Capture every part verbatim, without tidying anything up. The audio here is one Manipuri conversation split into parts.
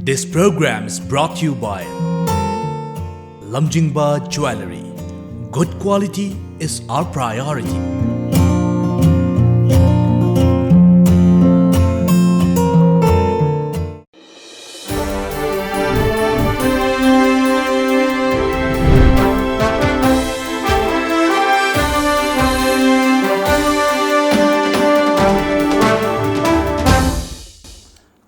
This program is brought to you by Lamjingba Jewellery. Good quality is our priority.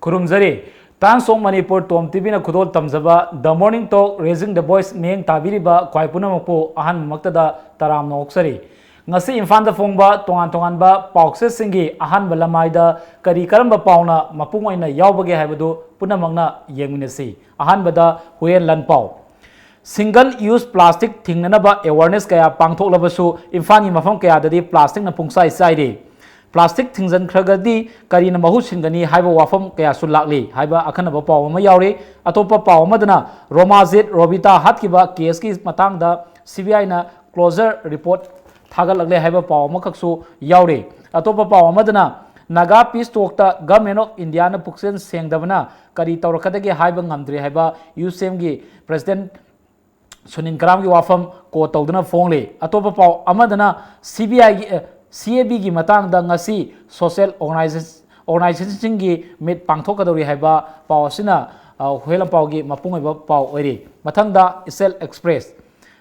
ꯈꯨꯔꯨꯝꯖꯔꯤ꯫ Times of Manipur ꯇꯣꯝ ꯇꯤꯚꯤꯅ ꯈꯨꯗꯣꯜ ꯇꯝꯖꯕ The Morning Talk, Raising the Voice ꯃꯤꯠꯌꯦꯡ ꯇꯥꯕꯤꯔꯤꯕ ꯈ꯭ꯋꯥꯏ ꯄꯨꯝꯅꯃꯛꯄꯨ ꯑꯍꯥꯟꯕꯃꯛꯇꯗ ꯇꯔꯥꯝꯅ ꯑꯣꯛꯆꯔꯤ꯫ ꯉꯁꯤ ꯏꯝꯐꯥꯜꯗ ꯐꯣꯡꯕ ꯇꯣꯉꯥꯟ ꯇꯣꯉꯥꯟꯕ ꯄꯥꯎꯆꯦꯁꯤꯡꯒꯤ ꯑꯍꯥꯟꯕ ꯂꯃꯥꯏꯗ ꯀꯔꯤ ꯀꯔꯝꯕ ꯄꯥꯎꯅ ꯃꯄꯨꯡ ꯑꯣꯏꯅ ꯌꯥꯎꯕꯒꯦ ꯍꯥꯏꯕꯗꯨ ꯄꯨꯝꯅꯃꯛꯅ ꯌꯦꯡꯃꯤꯟꯅꯁꯤ꯫ ꯑꯍꯥꯟꯕꯗ ꯍꯨꯌꯦꯟ ꯂꯥꯟꯄꯥꯎ꯫ Single use plastic ꯊꯤꯡꯅꯅꯕ awareness ꯀꯌꯥ ꯄꯥꯡꯊꯣꯛꯂꯕꯁꯨ ꯏꯝꯐꯥꯜꯒꯤ ꯃꯐꯝ ꯀꯌꯥꯗꯗꯤ plasticꯅ ꯄꯨꯡꯆꯥꯏ ꯆꯥꯏꯔꯤ꯫ Plastic ꯊꯤꯡꯖꯤꯟꯈ꯭ꯔꯒꯗꯤ ꯀꯔꯤꯅ ꯃꯍꯨꯠ ꯁꯤꯟꯒꯅꯤ ꯍꯥꯏꯕ ꯋꯥꯐꯝ ꯀꯌꯥꯁꯨ ꯂꯥꯛꯂꯤ ꯍꯥꯏꯕ ꯑꯈꯟꯅꯕ ꯄꯥꯎ ꯑꯃ ꯌꯥꯎꯔꯤ꯫ ꯑꯇꯣꯞꯄ ꯄꯥꯎ ꯑꯃꯗꯅ ꯔꯣꯃꯥꯖꯤꯠ ꯔꯣꯕꯤꯇꯥ ꯍꯥꯠꯈꯤꯕ caseꯀꯤ ꯃꯇꯥꯡꯗ CBIꯅ closure report ꯊꯥꯒꯠꯂꯛꯂꯦ ꯍꯥꯏꯕ ꯄꯥꯎ ꯑꯃꯈꯛꯁꯨ ꯌꯥꯎꯔꯤ꯫ ꯑꯇꯣꯞꯄ ꯄꯥꯎ ꯑꯃꯗꯅ Naga peace talkꯇ Government of Indiaꯅ ꯄꯨꯛꯆꯦꯜ ꯁꯦꯡꯗꯕꯅ ꯀꯔꯤ ꯇꯧꯔꯛꯀꯗꯒꯦ ꯍꯥꯏꯕ ꯉꯝꯗ꯭ꯔꯤ ꯍꯥꯏꯕ UCMꯒꯤ president ꯁꯨꯅꯤꯟ ꯀꯔꯥꯝꯒꯤ ꯋꯥꯐꯝ quote ꯇꯧꯗꯨꯅ ꯐꯣꯡꯂꯤ꯫ ꯑꯇꯣꯞꯄ ꯄꯥꯎ ꯑꯃꯗꯅ CBIꯒꯤ, ꯑ, CABꯒꯤ ꯃꯇꯥꯡꯗ ꯉꯁꯤ social organization, organizationꯁꯤꯡꯒꯤ meet ꯄꯥꯡꯊꯣꯛꯀꯗꯧꯔꯤ ꯍꯥꯏꯕ ꯄꯥꯎ ꯑꯁꯤꯅ, ꯑ, ꯍꯨꯌꯦꯟ ꯂꯥꯟꯄꯥꯎꯒꯤ ꯃꯄꯨꯡ ꯑꯣꯏꯕ ꯄꯥꯎ ꯑꯣꯏꯔꯤ꯫ ꯃꯊꯪꯗ ꯏꯆꯦꯜ Express꯫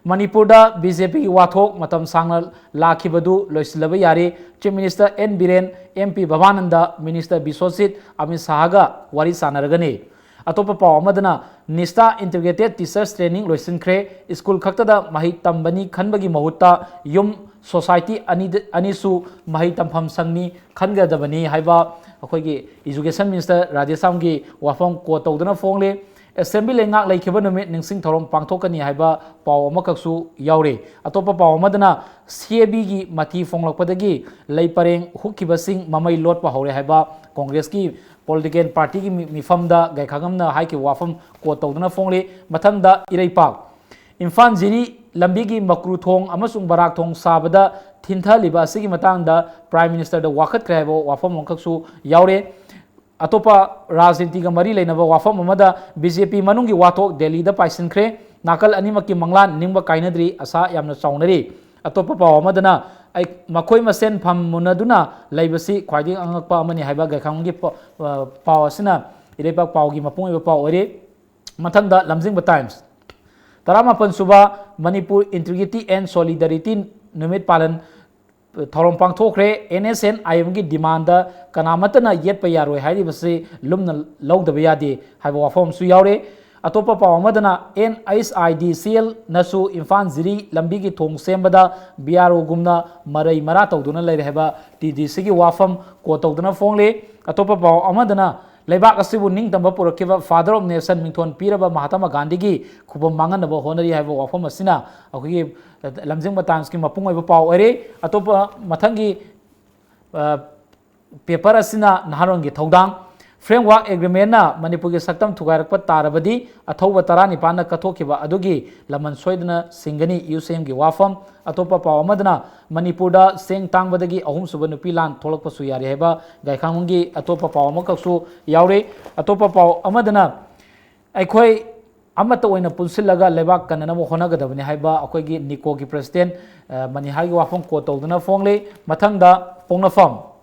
ꯃꯅꯤꯄꯨꯔꯗ BJPꯒꯤ ꯋꯥꯊꯣꯛ ꯃꯇꯝ ꯁꯥꯡꯅ ꯂꯥꯛꯈꯤꯕꯗꯨ ꯂꯣꯏꯁꯤꯜꯂꯕ ꯌꯥꯔꯦ꯫ Chief Minister N Biren, MP ꯚꯕꯥꯅꯟꯗ, Minister Biswajit, Amit ꯁꯥꯍꯒ ꯋꯥꯔꯤ ꯁꯥꯟꯅꯔꯒꯅꯤ꯫ ꯑꯇꯣꯞꯄ ꯄꯥꯎ ꯑꯃꯗꯅ NISHTA Integrated Teachers Training ꯂꯣꯏꯁꯤꯟꯈ꯭ꯔꯦ, ꯁ꯭ꯀꯨꯜ ꯈꯛꯇꯗ ꯃꯍꯩ ꯇꯝꯕꯅꯤ ꯈꯟꯕꯒꯤ ꯃꯍꯨꯠꯇ ꯌꯨꯝ, society ꯑꯅꯤꯗ, ꯑꯅꯤꯁꯨ ꯃꯍꯩ ꯇꯝꯐꯝ ꯁꯪꯅꯤ ꯈꯟꯒꯗꯕꯅꯤ ꯍꯥꯏꯕ ꯑꯩꯈꯣꯏꯒꯤ Education Minister ꯔꯥꯙꯦꯁ꯭ꯌꯥꯝꯒꯤ ꯋꯥꯐꯝ quote ꯇꯧꯗꯨꯅ ꯐꯣꯡꯂꯤ꯫ Assembly ꯂꯩꯉꯥꯛ ꯂꯩꯈꯤꯕ ꯅꯨꯃꯤꯠ ꯅꯤꯡꯁꯤꯡ ꯊꯧꯔꯝ ꯄꯥꯡꯊꯣꯛꯀꯅꯤ ꯍꯥꯏꯕ ꯄꯥꯎ ꯑꯃꯈꯛꯁꯨ ꯌꯥꯎꯔꯤ꯫ ꯑꯇꯣꯞꯄ ꯄꯥꯎ ꯑꯃꯗꯅ CABꯒꯤ ꯃꯊꯤ ꯐꯣꯡꯂꯛꯄꯗꯒꯤ ꯂꯩ ꯄꯔꯦꯡ ꯍꯨꯛꯈꯤꯕꯁꯤꯡ ꯃꯃꯩ ꯂꯣꯠꯄ ꯍꯧꯔꯦ ꯍꯥꯏꯕ Congressꯀꯤ political partyꯒꯤ ꯃꯤ-, ꯃꯤꯐꯝꯗ ꯒꯥꯏꯈꯥꯉꯝꯅ ꯍꯥꯏꯈꯤꯕ ꯋꯥꯐꯝ quote ꯇꯧꯗꯨꯅ ꯐꯣꯡꯂꯤ꯫ ꯃꯊꯪꯗ ꯏꯔꯩꯄꯥꯛ꯫ ꯏꯝꯐꯥꯜ ꯖꯤꯔꯤ ꯂꯝꯕꯤꯒꯤ ꯃꯀ꯭ꯔꯨ ꯊꯣꯡ ꯑꯃꯁꯨꯡ ꯕꯔꯥꯛ ꯊꯣꯡ ꯁꯥꯕꯗ ꯊꯤꯟꯊꯍꯜꯂꯤꯕ ꯑꯁꯤꯒꯤ ꯃꯇꯥꯡꯗ Prime Ministerꯗ ꯋꯥꯀꯠꯈ꯭ꯔꯦ ꯍꯥꯏꯕ ꯋꯥꯐꯝ ꯑꯃꯈꯛꯁꯨ ꯌꯥꯎꯔꯦ꯫ ꯑꯇꯣꯞꯄ ꯔꯥꯖꯅꯤꯇꯤꯒ ꯃꯔꯤ ꯂꯩꯅꯕ ꯋꯥꯐꯝ ꯑꯃꯗ ꯕꯤ ꯖꯦ ꯄꯤ ꯃꯅꯨꯡꯒꯤ ꯋꯥꯊꯣꯛ ꯗꯦꯜꯂꯤꯗ ꯄꯥꯏꯁꯤꯟꯈ꯭ꯔꯦ꯫ ꯅꯥꯀꯜ ꯑꯅꯤꯃꯛꯀꯤ ꯃꯪꯂꯥꯟ ꯅꯤꯡꯕ ꯀꯥꯏꯅꯗ꯭ꯔꯤ, ꯑꯁꯥ ꯌꯥꯝꯅ ꯆꯥꯎꯅꯔꯤ꯫ ꯑꯇꯣꯞꯄ ꯄꯥꯎ ꯑꯃꯗꯅ, ꯑꯩ, ꯃꯈꯣꯏ ꯃꯁꯦꯟ ꯐꯝ ꯃꯨꯟꯅꯗꯨꯅ ꯂꯩꯕꯁꯤ ꯈ꯭ꯋꯥꯏꯗꯒꯤ ꯑꯉꯛꯄ ꯑꯃꯅꯤ ꯍꯥꯏꯕ ꯒꯥꯏꯈꯥꯡꯒꯤ ꯄ-, ꯑ, ꯄꯥꯎ ꯑꯁꯤꯅ ꯏꯔꯩꯕꯥꯛ ꯄꯥꯎꯒꯤ ꯃꯄꯨꯡ ꯑꯣꯏꯕ ꯄꯥꯎ ꯑꯣꯏꯔꯤ꯫ ꯃꯊꯪꯗ ꯂꯝꯖꯤꯡꯕ ꯇꯥꯏꯝꯁ꯫ ꯇꯔꯥꯃꯥꯄꯟ ꯁꯨꯕ ꯃꯅꯤꯄꯨꯔ Integrity and Solidarity ꯅꯨꯃꯤꯠ ꯄꯥꯂꯟ ꯊꯧꯔꯝ ꯄꯥꯡꯊꯣꯛꯈ꯭ꯔꯦ꯫ ꯑꯦꯟ ꯑꯦꯁ ꯑꯦꯟ ꯑꯥꯏ ꯑꯦꯝꯒꯤ ꯗꯤꯃꯥꯟꯗ ꯀꯅꯥꯃꯠꯇꯅ ꯌꯦꯠꯄ ꯌꯥꯔꯣꯏ ꯍꯥꯏꯔꯤꯕꯁꯤ ꯂꯨꯝꯅ ꯂꯧꯗꯕ ꯌꯥꯗꯦ ꯍꯥꯏꯕ ꯋꯥꯐꯝ ꯑꯃꯁꯨ ꯌꯥꯎꯔꯦ꯫ ꯑꯇꯣꯞꯄ ꯄꯥꯎ ꯑꯃꯗꯅ, ꯑꯦꯟ ꯑꯩꯆ ꯑꯥꯏ ꯗꯤ ꯁꯤ ꯑꯦꯜꯅꯁꯨ ꯏꯝꯐꯥꯜ ꯖꯤꯔꯤ ꯂꯝꯕꯤꯒꯤ ꯊꯣꯡ ꯁꯦꯝꯕꯗ ꯕꯤ ꯑꯥꯔ ꯑꯣꯒꯨꯝꯅ ꯃꯔꯩ ꯃꯔꯥ ꯇꯧꯗꯨꯅ ꯂꯩꯔꯦ ꯍꯥꯏꯕ ꯇꯤ ꯗꯤ ꯁꯤꯒꯤ ꯋꯥꯐꯝ ꯀꯣꯠ ꯇꯧꯗꯨꯅ ꯐꯣꯡꯂꯤ꯫ ꯑꯇꯣꯞꯄ ꯄꯥꯎ ꯑꯃꯗꯅ, ꯂꯩꯕꯥꯛ ꯑꯁꯤꯕꯨ ꯅꯤꯡꯇꯝꯕ ꯄꯨꯔꯛꯈꯤꯕ Father of Nation ꯃꯤꯡꯊꯣꯟ ꯄꯤꯔꯕ ꯃꯍꯥꯇꯃꯥ ꯒꯥꯟꯙꯤꯒꯤ ꯈꯨꯕꯝ ꯃꯥꯡꯍꯟꯅꯕ ꯍꯣꯠꯅꯔꯤ ꯍꯥꯏꯕ ꯋꯥꯐꯝ ꯑꯁꯤꯅ ꯑꯩꯈꯣꯏꯒꯤ ꯂꯝꯖꯤꯡꯕ ꯇꯥꯏꯝꯁꯀꯤ ꯃꯄꯨꯡ ꯑꯣꯏꯕ ꯄꯥꯎ ꯑꯣꯏꯔꯦ꯫ ꯑꯇꯣꯞꯄ ꯃꯊꯪꯒꯤ, ꯑ, ꯄꯦꯄꯔ ꯑꯁꯤꯅ ꯅꯍꯥꯔꯣꯜꯒꯤ ꯊꯧꯗꯥꯡ꯫ Framework Agreementꯅ ꯃꯅꯤꯄꯨꯔꯒꯤ ꯁꯛꯇꯝ ꯊꯨꯒꯥꯏꯔꯛꯄ ꯇꯥꯔꯕꯗꯤ ꯑꯊꯧꯕ ꯇꯔꯥꯅꯤꯄꯥꯟꯅ ꯀꯠꯊꯣꯛꯈꯤꯕ ꯑꯗꯨꯒꯤ ꯂꯃꯟ ꯁꯣꯏꯗꯅ ꯁꯤꯡꯒꯅꯤ, ꯌꯨ ꯁꯤ ꯑꯦꯝꯒꯤ ꯋꯥꯐꯝ꯫ ꯑꯇꯣꯞꯄ ꯄꯥꯎ ꯑꯃꯗꯅ, ꯃꯅꯤꯄꯨꯔꯗ ꯆꯦꯡ ꯇꯥꯡꯕꯗꯒꯤ ꯑꯍꯨꯝꯁꯨꯕ ꯅꯨꯄꯤ ꯂꯥꯟ ꯊꯣꯛꯂꯛꯄꯁꯨ ꯌꯥꯔꯤ ꯍꯥꯏꯕ ꯒꯥꯏꯈꯥꯡꯕꯝꯒꯤ ꯑꯇꯣꯞꯄ ꯄꯥꯎ ꯑꯃꯈꯛꯁꯨ ꯌꯥꯎꯔꯤ꯫ ꯑꯇꯣꯞꯄ ꯄꯥꯎ ꯑꯃꯗꯅ, ꯑꯩꯈꯣꯏ ꯑꯃꯠꯇ ꯑꯣꯏꯅ ꯄꯨꯟꯁꯤꯜꯂꯒ ꯂꯩꯕꯥꯛ ꯀꯟꯅꯅꯕ ꯍꯣꯠꯅꯒꯗꯕꯅꯤ ꯍꯥꯏꯕ ꯑꯩꯈꯣꯏꯒꯤ ꯅꯤꯀꯣꯒꯤ president, ꯑ, ꯃꯅꯤꯍꯥꯔꯒꯤ ꯋꯥꯐꯝ ꯀꯣꯠ ꯇꯧꯗꯨꯅ ꯐꯣꯡꯂꯤ꯫ ꯃꯊꯪꯗ ꯄꯣꯛꯅꯐꯝ꯫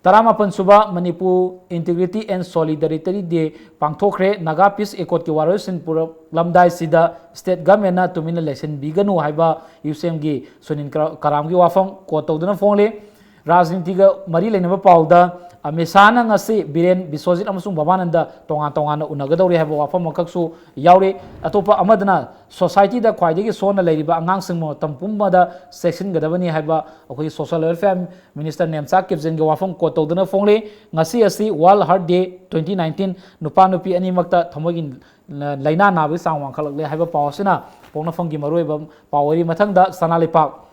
ꯇꯔꯥꯃꯥꯄꯟ ꯁꯨꯕ Manipur Integrity and Solidarity Day ꯄꯥꯡꯊꯣꯛꯈ꯭ꯔꯦ꯫ Naga Peace Accordꯀꯤ ꯋꯥꯔꯣꯏꯁꯤꯟ ꯄꯨꯔꯛꯂꯝꯗꯥꯏꯁꯤꯗ state governmentꯅ ꯇꯨꯃꯤꯟꯅ ꯂꯩꯁꯤꯟꯕꯤꯒꯅꯨ ꯍꯥꯏꯕ ꯌꯨ ꯁꯤ ꯑꯦꯝꯒꯤ ꯁꯨꯅꯤꯜ ꯀꯔꯥꯝꯒꯤ ꯋꯥꯐꯝ ꯀꯣꯠ ꯇꯧꯗꯨꯅ ꯐꯣꯡꯂꯤ꯫ ꯔꯥꯖꯅꯤꯇꯤꯒ ꯃꯔꯤ ꯂꯩꯅꯕ ꯄꯥꯎꯗ, ꯑꯃꯤꯠ ꯁꯥꯍꯅ ꯉꯁꯤ ꯕꯤꯔꯦꯟ, ꯕꯤꯁ꯭ꯋꯖꯤꯠ ꯑꯃꯁꯨꯡ ꯕꯕꯥꯅꯟꯗ ꯇꯣꯉꯥꯟ ꯇꯣꯉꯥꯟꯅ ꯎꯅꯒꯗꯧꯔꯤ ꯍꯥꯏꯕ ꯋꯥꯐꯝ ꯑꯃꯈꯛꯁꯨ ꯌꯥꯎꯔꯤ꯫ ꯑꯇꯣꯞꯄ ꯑꯃꯗꯅ, societyꯗ ꯈ꯭ꯋꯥꯏꯗꯒꯤ ꯁꯣꯟꯅ ꯂꯩꯔꯤꯕ ꯑꯉꯥꯡꯁꯤꯡꯕꯨ ꯃꯇꯝ ꯄꯨꯝꯕꯗ ꯆꯦꯛꯁꯤꯟꯒꯗꯕꯅꯤ ꯍꯥꯏꯕ ꯑꯩꯈꯣꯏꯒꯤ social welfare minister ꯅꯦꯝꯆꯥ ꯀꯤꯞꯖꯤꯟꯒꯤ ꯋꯥꯐꯝ ꯀꯣꯠ ꯇꯧꯗꯨꯅ ꯐꯣꯡꯂꯤ꯫ ꯉꯁꯤ ꯑꯁꯤ World Heart Day twenty nineteen, ꯅꯨꯄꯥ ꯅꯨꯄꯤ ꯑꯅꯤꯃꯛꯇ ꯊꯃꯣꯏꯒꯤ ꯂꯥꯏꯅꯥ ꯅꯥꯕꯒꯤ ꯆꯥꯡ ꯋꯥꯡꯈꯠꯂꯛꯂꯦ ꯍꯥꯏꯕ ꯄꯥꯎ ꯑꯁꯤꯅ ꯄꯣꯛꯅꯐꯝꯒꯤ ꯃꯔꯨꯑꯣꯏꯕ ꯄꯥꯎ ꯑꯣꯏꯔꯤ꯫ ꯃꯊꯪꯗ ꯁꯅꯥ ꯂꯩꯄꯥꯛ꯫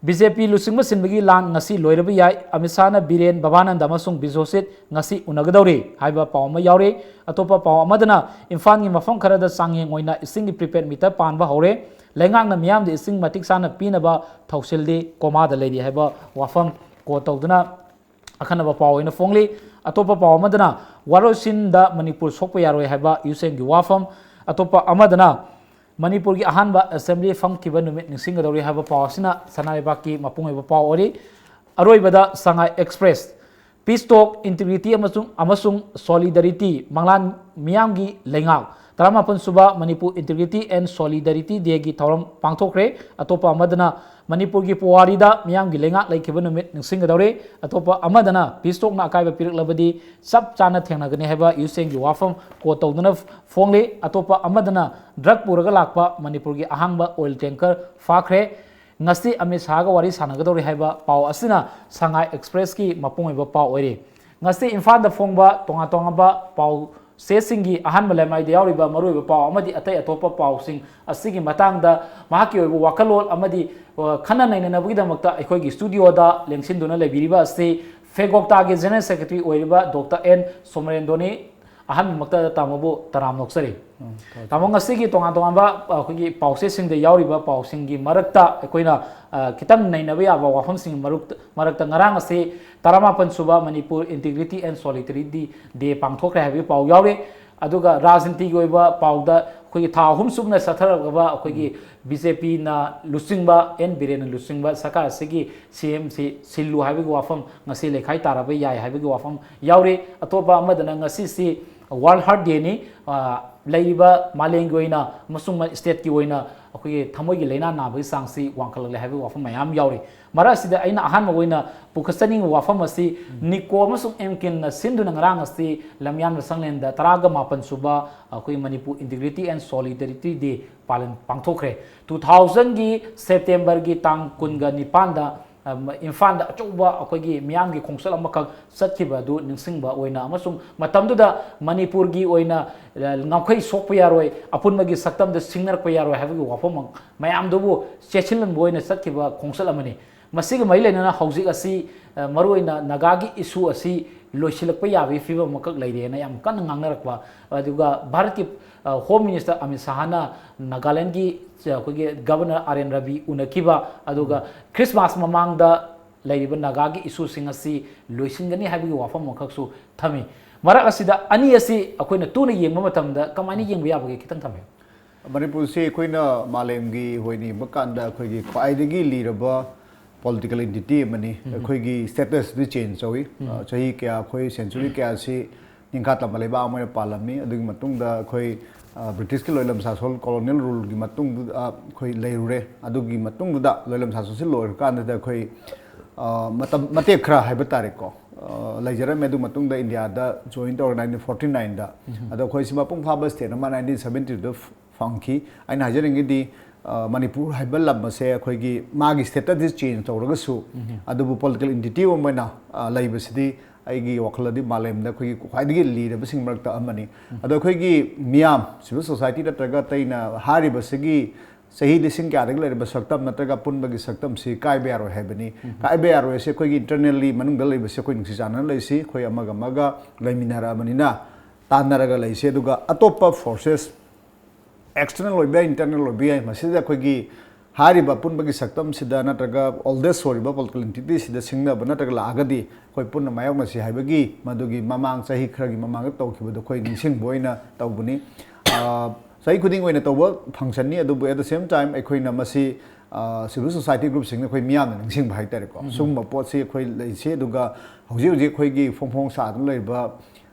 ꯕꯤ ꯖꯦ ꯄꯤ ꯂꯨꯆꯤꯡꯕ ꯁꯤꯟꯕꯒꯤ ꯂꯥꯟ ꯉꯁꯤ ꯂꯣꯏꯔꯕ ꯌꯥꯏ꯫ ꯑꯃꯤꯠ ꯁꯥꯍꯅ ꯕꯤꯔꯦꯟ, ꯕꯕꯥꯅꯟꯗ ꯑꯃꯁꯨꯡ ꯕꯤꯁ꯭ꯋꯖꯤꯠ ꯉꯁꯤ ꯎꯅꯒꯗꯧꯔꯤ ꯍꯥꯏꯕ ꯄꯥꯎ ꯑꯃ ꯌꯥꯎꯔꯤ꯫ ꯑꯇꯣꯞꯄ ꯄꯥꯎ ꯑꯃꯗꯅ, ꯏꯝꯐꯥꯜꯒꯤ ꯃꯐꯝ ꯈꯔꯗ ꯆꯥꯡꯌꯦꯡ ꯑꯣꯏꯅ ꯏꯁꯤꯡꯒꯤ prepaid meter ꯄꯥꯟꯕ ꯍꯧꯔꯦ꯫ ꯂꯩꯉꯥꯛꯅ ꯃꯤꯌꯥꯝꯗ ꯏꯁꯤꯡ ꯃꯇꯤꯛ ꯆꯥꯅ ꯄꯤꯅꯕ ꯊꯧꯁꯤꯜꯗꯤ ꯀꯣꯃꯥꯗ ꯂꯩꯔꯤ ꯍꯥꯏꯕ ꯋꯥꯐꯝ ꯀꯣꯠ ꯇꯧꯗꯨꯅ ꯑꯈꯟꯅꯕ ꯄꯥꯎ ꯑꯣꯏꯅ ꯐꯣꯡꯂꯤ꯫ ꯑꯇꯣꯞꯄ ꯄꯥꯎ ꯑꯃꯗꯅ ꯋꯥꯔꯣꯏꯁꯤꯟꯗ ꯃꯅꯤꯄꯨꯔ ꯁꯣꯛꯄ ꯌꯥꯔꯣꯏ ꯍꯥꯏꯕ ꯌꯨꯁꯦꯟꯒꯤ ꯋꯥꯐꯝ꯫ ꯑꯇꯣꯞꯄ ꯑꯃꯗꯅ ꯃꯅꯤꯄꯨꯔꯒꯤ ꯑꯍꯥꯟꯕ ꯑꯦꯁꯦꯝꯕ꯭ꯂꯤ ꯐꯝꯈꯤꯕ ꯅꯨꯃꯤꯠ ꯅꯤꯡꯁꯤꯡꯒꯗꯧꯔꯤ ꯍꯥꯏꯕ ꯄꯥꯎ ꯑꯁꯤꯅ ꯁꯅꯥ ꯂꯩꯕꯥꯛꯀꯤ ꯃꯄꯨꯡ ꯑꯣꯏꯕ ꯄꯥꯎ ꯑꯣꯏꯔꯤ꯫ ꯑꯔꯣꯏꯕꯗ ꯁꯉꯥꯏ ꯑꯦꯛꯁꯄ꯭ꯔꯦꯁ, ꯄꯤꯁ ꯇꯣꯛ, ꯏꯟꯇꯤꯒ꯭ꯔꯤꯇꯤ ꯑꯃꯁꯨꯡ, ꯑꯃꯁꯨꯡ ꯁꯣꯂꯤꯗꯥꯔꯤꯇꯤ, ꯃꯪꯂꯥꯟ ꯃꯤꯌꯥꯝꯒꯤ ꯂꯩꯉꯥꯛ, ꯇꯔꯥꯃꯥꯄꯟ ꯁꯨꯕ ꯃꯅꯤꯄꯨꯔ ꯏꯟꯇꯤꯒ꯭ꯔꯤꯇꯤ ꯑꯦꯟ ꯁꯣꯂꯤꯗꯥꯔꯤꯇꯤ ꯗꯦꯒꯤ ꯊꯧꯔꯝ ꯄꯥꯡꯊꯣꯛꯈ꯭ꯔꯦ꯫ ꯑꯇꯣꯞꯄ ꯑꯃꯗꯅ ꯃꯅꯤꯄꯨꯔꯒꯤ ꯄꯨꯋꯥꯔꯤꯗ ꯃꯤꯌꯥꯝꯒꯤ ꯂꯩꯉꯥꯛ ꯂꯩꯈꯤꯕ ꯅꯨꯃꯤꯠ ꯅꯤꯡꯁꯤꯡꯒꯗꯧꯔꯦ꯫ ꯑꯇꯣꯞꯄ ꯑꯃꯗꯅ ꯄꯤꯁ ꯇꯣꯛꯅ ꯑꯀꯥꯏꯕ ꯄꯤꯔꯛꯂꯕꯗꯤ ꯆꯞ ꯆꯥꯅ ꯊꯦꯡꯅꯒꯅꯤ ꯍꯥꯏꯕ ꯌꯨꯁꯦꯟꯒꯤ ꯋꯥꯐꯝ ꯀꯣꯠ ꯇꯧꯗꯨꯅ ꯐꯣꯡꯂꯤ꯫ ꯑꯇꯣꯞꯄ ꯑꯃꯗꯅ ꯗ꯭ꯔꯒ ꯄꯨꯔꯒ ꯂꯥꯛꯄ ꯃꯅꯤꯄꯨꯔꯒꯤ ꯑꯍꯥꯡꯕ ꯑꯣꯏꯜ ꯇꯦꯡꯀꯔ ꯐꯥꯈ꯭ꯔꯦ꯫ ꯉꯁꯤ ꯑꯃꯤꯠ ꯁꯥꯍꯒ ꯋꯥꯔꯤ ꯁꯥꯟꯅꯒꯗꯧꯔꯤ ꯍꯥꯏꯕ ꯄꯥꯎ ꯑꯁꯤꯅ ꯁꯉꯥꯏ ꯑꯦꯛꯁꯄ꯭ꯔꯦꯁꯀꯤ ꯃꯄꯨꯡ ꯑꯣꯏꯕ ꯄꯥꯎ ꯑꯣꯏꯔꯤ꯫ ꯉꯁꯤ ꯏꯝꯐꯥꯜꯗ ꯐꯣꯡꯕ ꯇꯣꯉꯥꯟ ꯇꯣꯉꯥꯟꯕ ꯄꯥꯎ ꯆꯦꯁꯤꯡꯒꯤ ꯑꯍꯥꯟꯕ ꯂꯩꯃꯥꯏꯗ ꯌꯥꯎꯔꯤꯕ ꯃꯔꯨꯑꯣꯏꯕ ꯄꯥꯎ ꯑꯃꯗꯤ ꯑꯇꯩ ꯑꯇꯣꯞꯄ ꯄꯥꯎꯁꯤꯡ ꯑꯁꯤꯒꯤ ꯃꯇꯥꯡꯗ ꯃꯍꯥꯛꯀꯤ ꯑꯣꯏꯕ ꯋꯥꯈꯜꯂꯣꯟ ꯑꯃꯗꯤ, ꯑ, ꯈꯟꯅ ꯅꯩꯅꯅꯕꯒꯤꯗꯃꯛꯇ ꯑꯩꯈꯣꯏꯒꯤ ꯁ꯭ꯇꯨꯗꯤꯑꯣꯗ ꯂꯦꯡꯁꯤꯟꯗꯨꯅ ꯂꯩꯕꯤꯔꯤꯕ ꯑꯁꯤ ꯐꯦꯒꯣꯛꯇꯥꯒꯤ ꯖꯦꯅꯔꯦꯜ ꯁꯦꯀ꯭ꯔꯦꯇꯔꯤ ꯑꯣꯏꯔꯤꯕ ꯗꯣꯛꯇꯔ ꯑꯦꯟ ꯁꯣꯃꯔꯦꯟꯗꯣꯅꯤ꯫ ꯑꯍꯥꯟꯕꯃꯛꯇ ꯇꯥꯃꯣꯕꯨ ꯇꯔꯥꯝꯅ ꯑꯣꯛꯆꯔꯤ꯫ ꯎꯝ, ꯐꯔꯦ, ꯇꯥꯃꯣ, ꯐꯔꯦ꯫ ꯉꯁꯤꯒꯤ ꯇꯣꯉꯥꯟ ꯇꯣꯉꯥꯟꯕ, ꯑ, ꯑꯩꯈꯣꯏꯒꯤ ꯄꯥꯎꯆꯦꯁꯤꯡꯗ ꯌꯥꯎꯔꯤꯕ ꯄꯥꯎꯁꯤꯡꯒꯤ ꯃꯔꯛꯇ ꯑꯩꯈꯣꯏꯅ, ꯑ, ꯈꯤꯇꯪ ꯅꯩꯅꯕ ꯌꯥꯕ ꯋꯥꯐꯝꯁꯤꯡꯒꯤ ꯃꯔꯨꯛꯇ-, ꯃꯔꯛꯇ ꯉꯔꯥꯡ ꯑꯁꯤ ꯇꯔꯥꯃꯥꯄꯟ ꯁꯨꯕ ꯃꯅꯤꯄꯨꯔ ꯏꯟꯇꯤꯒ꯭ꯔꯤꯇꯤ ꯑꯦꯟ ꯁꯣꯂꯤꯗꯥꯔꯤꯇꯤ ꯗꯦ ꯄꯥꯡꯊꯣꯛꯈ꯭ꯔꯦ ꯍꯥꯏꯕꯒꯤ ꯄꯥꯎ ꯌꯥꯎꯔꯤ꯫ ꯑꯗꯨꯒ ꯔꯥꯖꯅꯤꯇꯤꯒꯤ ꯑꯣꯏꯕ ꯄꯥꯎꯗ ꯑꯩꯈꯣꯏꯒꯤ ꯊꯥ ꯑꯍꯨꯝ ꯆꯨꯞꯅ ꯆꯠꯊꯔꯛꯂꯕ ꯑꯩꯈꯣꯏꯒꯤ ꯎꯝ꯫ ꯕꯤ ꯖꯦ ꯄꯤꯅ ꯂꯨꯆꯤꯡꯕ, ꯑꯦꯟ ꯕꯤꯔꯦꯟꯅ ꯂꯨꯆꯤꯡꯕ ꯁꯔꯀꯥꯔ ꯑꯁꯤꯒꯤ ꯁꯤ ꯑꯦꯝ ꯁꯤ ꯁꯤꯜꯂꯨ ꯍꯥꯏꯕꯒꯤ ꯋꯥꯐꯝ ꯉꯁꯤ ꯂꯩꯈꯥꯏ ꯇꯥꯔꯕ ꯌꯥꯏ ꯍꯥꯏꯕꯒꯤ ꯋꯥꯐꯝ ꯌꯥꯎꯔꯤ꯫ ꯑꯇꯣꯞꯄ ꯑꯃꯗꯅ ꯉꯁꯤꯁꯤ ꯋꯥꯔꯜ ꯍꯥꯔꯠ ꯗꯦꯅꯤ꯫ ꯑ, ꯂꯩꯔꯤꯕ ꯃꯥꯂꯦꯝꯒꯤ ꯑꯣꯏꯅ ꯑꯃꯁꯨꯡ ꯃ-, ꯁ꯭ꯇꯦꯠꯀꯤ ꯑꯣꯏꯅ ꯑꯩꯈꯣꯏꯒꯤ ꯊꯃꯣꯏꯒꯤ ꯂꯥꯏꯅꯥ ꯅꯥꯕꯒꯤ ꯆꯥꯡꯁꯤ ꯋꯥꯡꯈꯠꯂꯛꯂꯦ ꯍꯥꯏꯕꯒꯤ ꯋꯥꯐꯝ ꯃꯌꯥꯝ ꯌꯥꯎꯔꯤ꯫ ꯃꯔꯛ ꯑꯁꯤꯗ ꯑꯩꯅ ꯑꯍꯥꯟꯕ ꯑꯣꯏꯅ ꯄꯨꯈꯠꯆꯅꯤꯡꯕ ꯋꯥꯐꯝ ꯑꯁꯤ ꯎꯝ꯫ ꯅꯤꯀꯣ ꯑꯃꯁꯨꯡ ꯑꯦꯝ ꯀꯤꯝꯅ ꯁꯤꯟꯗꯨꯅ ꯉꯔꯥꯡ ꯑꯁꯤ ꯂꯝꯌꯥꯟꯕ ꯁꯪꯂꯦꯟꯗ ꯇꯔꯥꯒ ꯃꯥꯄꯟ ꯁꯨꯕ ꯑꯩꯈꯣꯏ ꯃꯅꯤꯄꯨꯔ ꯏꯟꯇꯤꯒ꯭ꯔꯤꯇꯤ ꯑꯦꯟ ꯁꯣꯂꯤꯗꯥꯔꯤꯇꯤ ꯗꯦ ꯄꯥꯂꯟ ꯄꯥꯡꯊꯣꯛꯈ꯭ꯔꯦ꯫ ꯇꯨ ꯊꯥꯎꯖꯟꯒꯤ ꯁꯦꯞꯇꯦꯝꯕꯔꯒꯤ ꯇꯥꯡ ꯀꯨꯟꯒ ꯅꯤꯄꯥꯟꯗ, ꯑ, ꯏꯝꯐꯥꯜꯗ ꯑꯆꯧꯕ ꯑꯩꯈꯣꯏꯒꯤ ꯃꯤꯌꯥꯝꯒꯤ ꯈꯣꯡꯆꯠ ꯑꯃꯈꯛ ꯆꯠꯈꯤꯕ ꯑꯗꯨ ꯅꯤꯡꯁꯤꯡꯕ ꯑꯣꯏꯅ ꯑꯃꯁꯨꯡ ꯃꯇꯝꯗꯨꯗ ꯃꯅꯤꯄꯨꯔꯒꯤ ꯑꯣꯏꯅ, ꯑ, ꯉꯝꯈꯩ ꯁꯣꯛꯄ ꯌꯥꯔꯣꯏ, ꯑꯄꯨꯟꯕꯒꯤ ꯁꯛꯇꯝꯗ ꯁꯤꯡꯅꯔꯛꯄ ꯌꯥꯔꯣꯏ ꯍꯥꯏꯕꯒꯤ ꯋꯥꯐꯝ ꯃꯌꯥꯝꯗꯨꯕꯨ ꯆꯦꯠꯁꯤꯜꯍꯟꯕ ꯑꯣꯏꯅ ꯆꯠꯈꯤꯕ ꯈꯣꯡꯆꯠ ꯑꯃꯅꯤ꯫ ꯃꯁꯤꯒ ꯃꯔꯤ ꯂꯩꯅꯅ ꯍꯧꯖꯤꯛ ꯑꯁꯤ, ꯑ, ꯃꯔꯨꯑꯣꯏꯅ ꯅꯥꯒꯥꯒꯤ ꯏꯁꯨ ꯑꯁꯤ ꯂꯣꯏꯁꯤꯜꯂꯛꯄ ꯌꯥꯕꯒꯤ ꯐꯤꯕꯝ ꯑꯃꯈꯛ ꯂꯩꯔꯦꯅ ꯌꯥꯝ ꯀꯟꯅ ꯉꯥꯡꯅꯔꯛꯄ, ꯑꯗꯨꯒ ꯚꯥꯔꯠꯀꯤ, ꯑ, ꯍꯣꯝ ꯃꯤꯅꯤꯁꯇꯔ ꯑꯃꯤꯠ ꯁꯥꯍꯅ ꯅꯥꯒꯥꯂꯦꯟꯒꯤ, ꯑ, ꯑꯩꯈꯣꯏꯒꯤ ꯒꯕꯔꯅꯔ ꯑꯥꯔ ꯑꯦꯟ ꯔꯕꯤ ꯎꯅꯈꯤꯕ, ꯑꯗꯨꯒ ꯎꯝ꯫ ꯈ꯭ꯔꯤꯁꯃꯥꯁ ꯃꯃꯥꯡꯗ ꯂꯩꯔꯤꯕ ꯅꯥꯒꯥꯒꯤ ꯏꯁꯨꯁꯤꯡ ꯑꯁꯤ ꯂꯣꯏꯁꯤꯟꯒꯅꯤ ꯍꯥꯏꯕꯒꯤ ꯋꯥꯐꯝ ꯑꯃꯈꯛꯁꯨ ꯊꯝꯃꯤ꯫ ꯃꯔꯛ ꯑꯁꯤꯗ ꯑꯅꯤ ꯑꯁꯤ ꯑꯩꯈꯣꯏꯅ ꯇꯨꯅ ꯌꯦꯡꯕ ꯃꯇꯝꯗ ꯀꯃꯥꯏꯅ ꯌꯦꯡꯕ ꯌꯥꯕꯒꯦ? ꯈꯤꯇꯪ ꯊꯝꯕꯤꯌꯨ꯫ ꯃꯅꯤꯄꯨꯔꯁꯤ ꯑꯩꯈꯣꯏꯅ ꯃꯥꯂꯦꯝꯒꯤ ꯑꯣꯏꯅ ꯌꯦꯡꯕ ꯀꯥꯟꯗ ꯑꯩꯈꯣꯏꯒꯤ ꯈ꯭ꯋꯥꯏꯗꯒꯤ ꯂꯤꯔꯕ political entity ꯑꯃꯅꯤ꯫ ꯑꯩꯈꯣꯏꯒꯤ status ꯗꯤ change ꯇꯧꯏ꯫ ꯑ, ꯆꯍꯤ ꯀꯌꯥ, ꯑꯩꯈꯣꯏ century ꯀꯌꯥꯁꯤ ꯅꯤꯡꯈꯥ ꯇꯝꯕ ꯂꯩꯕꯥꯛ ꯑꯃ ꯑꯣꯏꯅ ꯄꯥꯜꯂꯝꯃꯤ꯫ ꯑꯗꯨꯒꯤ ꯃꯇꯨꯡꯗ ꯑꯩꯈꯣꯏ, ꯑ, British ꯀꯤ ꯂꯣꯏꯂꯝ ꯁꯥꯁꯣꯟ, colonial rule ꯒꯤ ꯃꯇꯨꯡꯗ, ꯑ, ꯑꯩꯈꯣꯏ ꯂꯩꯔꯨꯔꯦ꯫ ꯑꯗꯨꯒꯤ ꯃꯇꯨꯡꯗꯨꯗ ꯂꯣꯏꯂꯝ ꯁꯥꯁꯣꯟꯁꯤ ꯂꯣꯏꯔꯀꯥꯟꯗꯨꯗ ꯑꯩꯈꯣꯏ, ꯑ, ꯃꯇꯝ, ꯃꯇꯦꯛ ꯈꯔ ꯍꯥꯏꯕ ꯇꯥꯔꯦꯀꯣ, ꯑ, ꯂꯩꯖꯔꯝꯃꯦ꯫ ꯑꯗꯨ ꯃꯇꯨꯡꯗ ꯏꯟꯗꯤꯌꯥꯗ join ꯇꯧꯔꯦ nineteen forty nine ꯗ꯫ ꯑꯗꯣ ꯑꯩꯈꯣꯏꯁꯤ ꯃꯄꯨꯡ ꯐꯥꯕ state ꯑꯃ nineteen seventy two ꯗ ꯐꯪꯈꯤ꯫ ꯑꯩꯅ ꯍꯥꯏꯖꯅꯤꯡꯉꯤꯗꯤ, ꯑ, ꯃꯅꯤꯄꯨꯔ ꯍꯥꯏꯕ ꯂꯝ ꯑꯁꯦ ꯑꯩꯈꯣꯏꯒꯤ ꯃꯥꯒꯤ status ꯗꯤ change ꯇꯧꯔꯒꯁꯨ, ꯑꯗꯨꯕꯨ political entity ꯑꯃ ꯑꯣꯏꯅ, ꯑ, ꯂꯩꯕꯁꯤꯗꯤ ꯑꯩꯒꯤ ꯋꯥꯈꯜꯗꯗꯤ ꯃꯥꯂꯦꯝꯗ ꯑꯩꯈꯣꯏꯒꯤ ꯈ꯭ꯋꯥꯏꯗꯒꯤ ꯂꯤꯔꯕꯁꯤꯡ ꯃꯔꯛꯇ ꯑꯃꯅꯤ꯫ ꯑꯗꯣ ꯑꯩꯈꯣꯏꯒꯤ ꯃꯤꯌꯥꯝ, civil society ꯅꯠꯇ꯭ꯔꯒ ꯑꯇꯩꯅ ꯍꯥꯏꯔꯤꯕꯁꯤꯒꯤ ꯆꯍꯤ ꯂꯤꯁꯤꯡ ꯀꯌꯥꯗꯒꯤ ꯂꯩꯔꯕ ꯁꯛꯇꯝ ꯅꯠꯇ꯭ꯔꯒ ꯑꯄꯨꯟꯕꯒꯤ ꯁꯛꯇꯝꯁꯤ ꯀꯥꯏꯕ ꯌꯥꯔꯣꯏ ꯍꯥꯏꯕꯅꯤ꯫ ꯀꯥꯏꯕ ꯌꯥꯔꯣꯏ ꯍꯥꯏꯁꯦ ꯑꯩꯈꯣꯏꯒꯤ internally ꯃꯅꯨꯡꯗ ꯂꯩꯕꯁꯦ ꯑꯩꯈꯣꯏ ꯅꯨꯡꯁꯤ ꯆꯥꯟꯅꯅ ꯂꯩꯁꯤ, ꯑꯩꯈꯣꯏ ꯑꯃꯒ ꯑꯃꯒ ꯂꯩꯃꯤꯟꯅꯔꯛꯑꯕꯅꯤꯅ, ꯇꯥꯟꯅꯔꯒ ꯂꯩꯁꯤ꯫ ꯑꯗꯨꯒ ꯑꯇꯣꯞꯄ forces, external ꯑꯣꯏꯕ ꯌꯥꯏ, internal ꯑꯣꯏꯕ ꯌꯥꯏ, ꯃꯁꯤꯗ ꯑꯩꯈꯣꯏꯒꯤ ꯍꯥꯏꯔꯤꯕ ꯑꯄꯨꯟꯕꯒꯤ ꯁꯛꯇꯝꯁꯤꯗ ꯅꯠꯇ꯭ꯔꯒ oldest ꯑꯣꯏꯔꯤꯕ political entity ꯁꯤꯗ ꯁꯤꯡꯅꯕ ꯅꯠꯇ꯭ꯔꯒ ꯂꯥꯛꯑꯒꯗꯤ ꯑꯩꯈꯣꯏ ꯄꯨꯟꯅ ꯃꯥꯌꯣꯛꯅꯁꯤ ꯍꯥꯏꯕꯒꯤ ꯃꯗꯨꯒꯤ ꯃꯃꯥꯡ ꯆꯍꯤ ꯈꯔꯒꯤ ꯃꯃꯥꯡꯗ ꯇꯧꯈꯤꯕꯗꯣ ꯑꯩꯈꯣꯏ ꯅꯤꯡꯁꯤꯡꯕ ꯑꯣꯏꯅ ꯇꯧꯕꯅꯤ꯫ ꯑ, ꯆꯍꯤ ꯈꯨꯗꯤꯡ ꯑꯣꯏꯅ ꯇꯧꯕ function ꯅꯤ, ꯑꯗꯨꯕꯨ at the same time ꯑꯩꯈꯣꯏꯅ ꯃꯁꯤ, ꯑ, civil society group ꯁꯤꯡꯅ ꯑꯩꯈꯣꯏ ꯃꯤꯌꯥꯝꯅ ꯅꯤꯡꯁꯤꯡꯕ ꯍꯥꯏꯇꯥꯔꯦꯀꯣ꯫ ꯁꯤꯒꯨꯝꯕ ꯄꯣꯠꯁꯤ ꯑꯩꯈꯣꯏ ꯂꯩꯁꯤ꯫ ꯑꯗꯨꯒ ꯍꯧꯖꯤꯛ ꯍꯧꯖꯤꯛ ꯑꯩꯈꯣꯏꯒꯤ ꯐꯣꯡ ꯐꯣꯡ ꯁꯥꯗꯨꯅ ꯂꯩꯔꯤꯕ,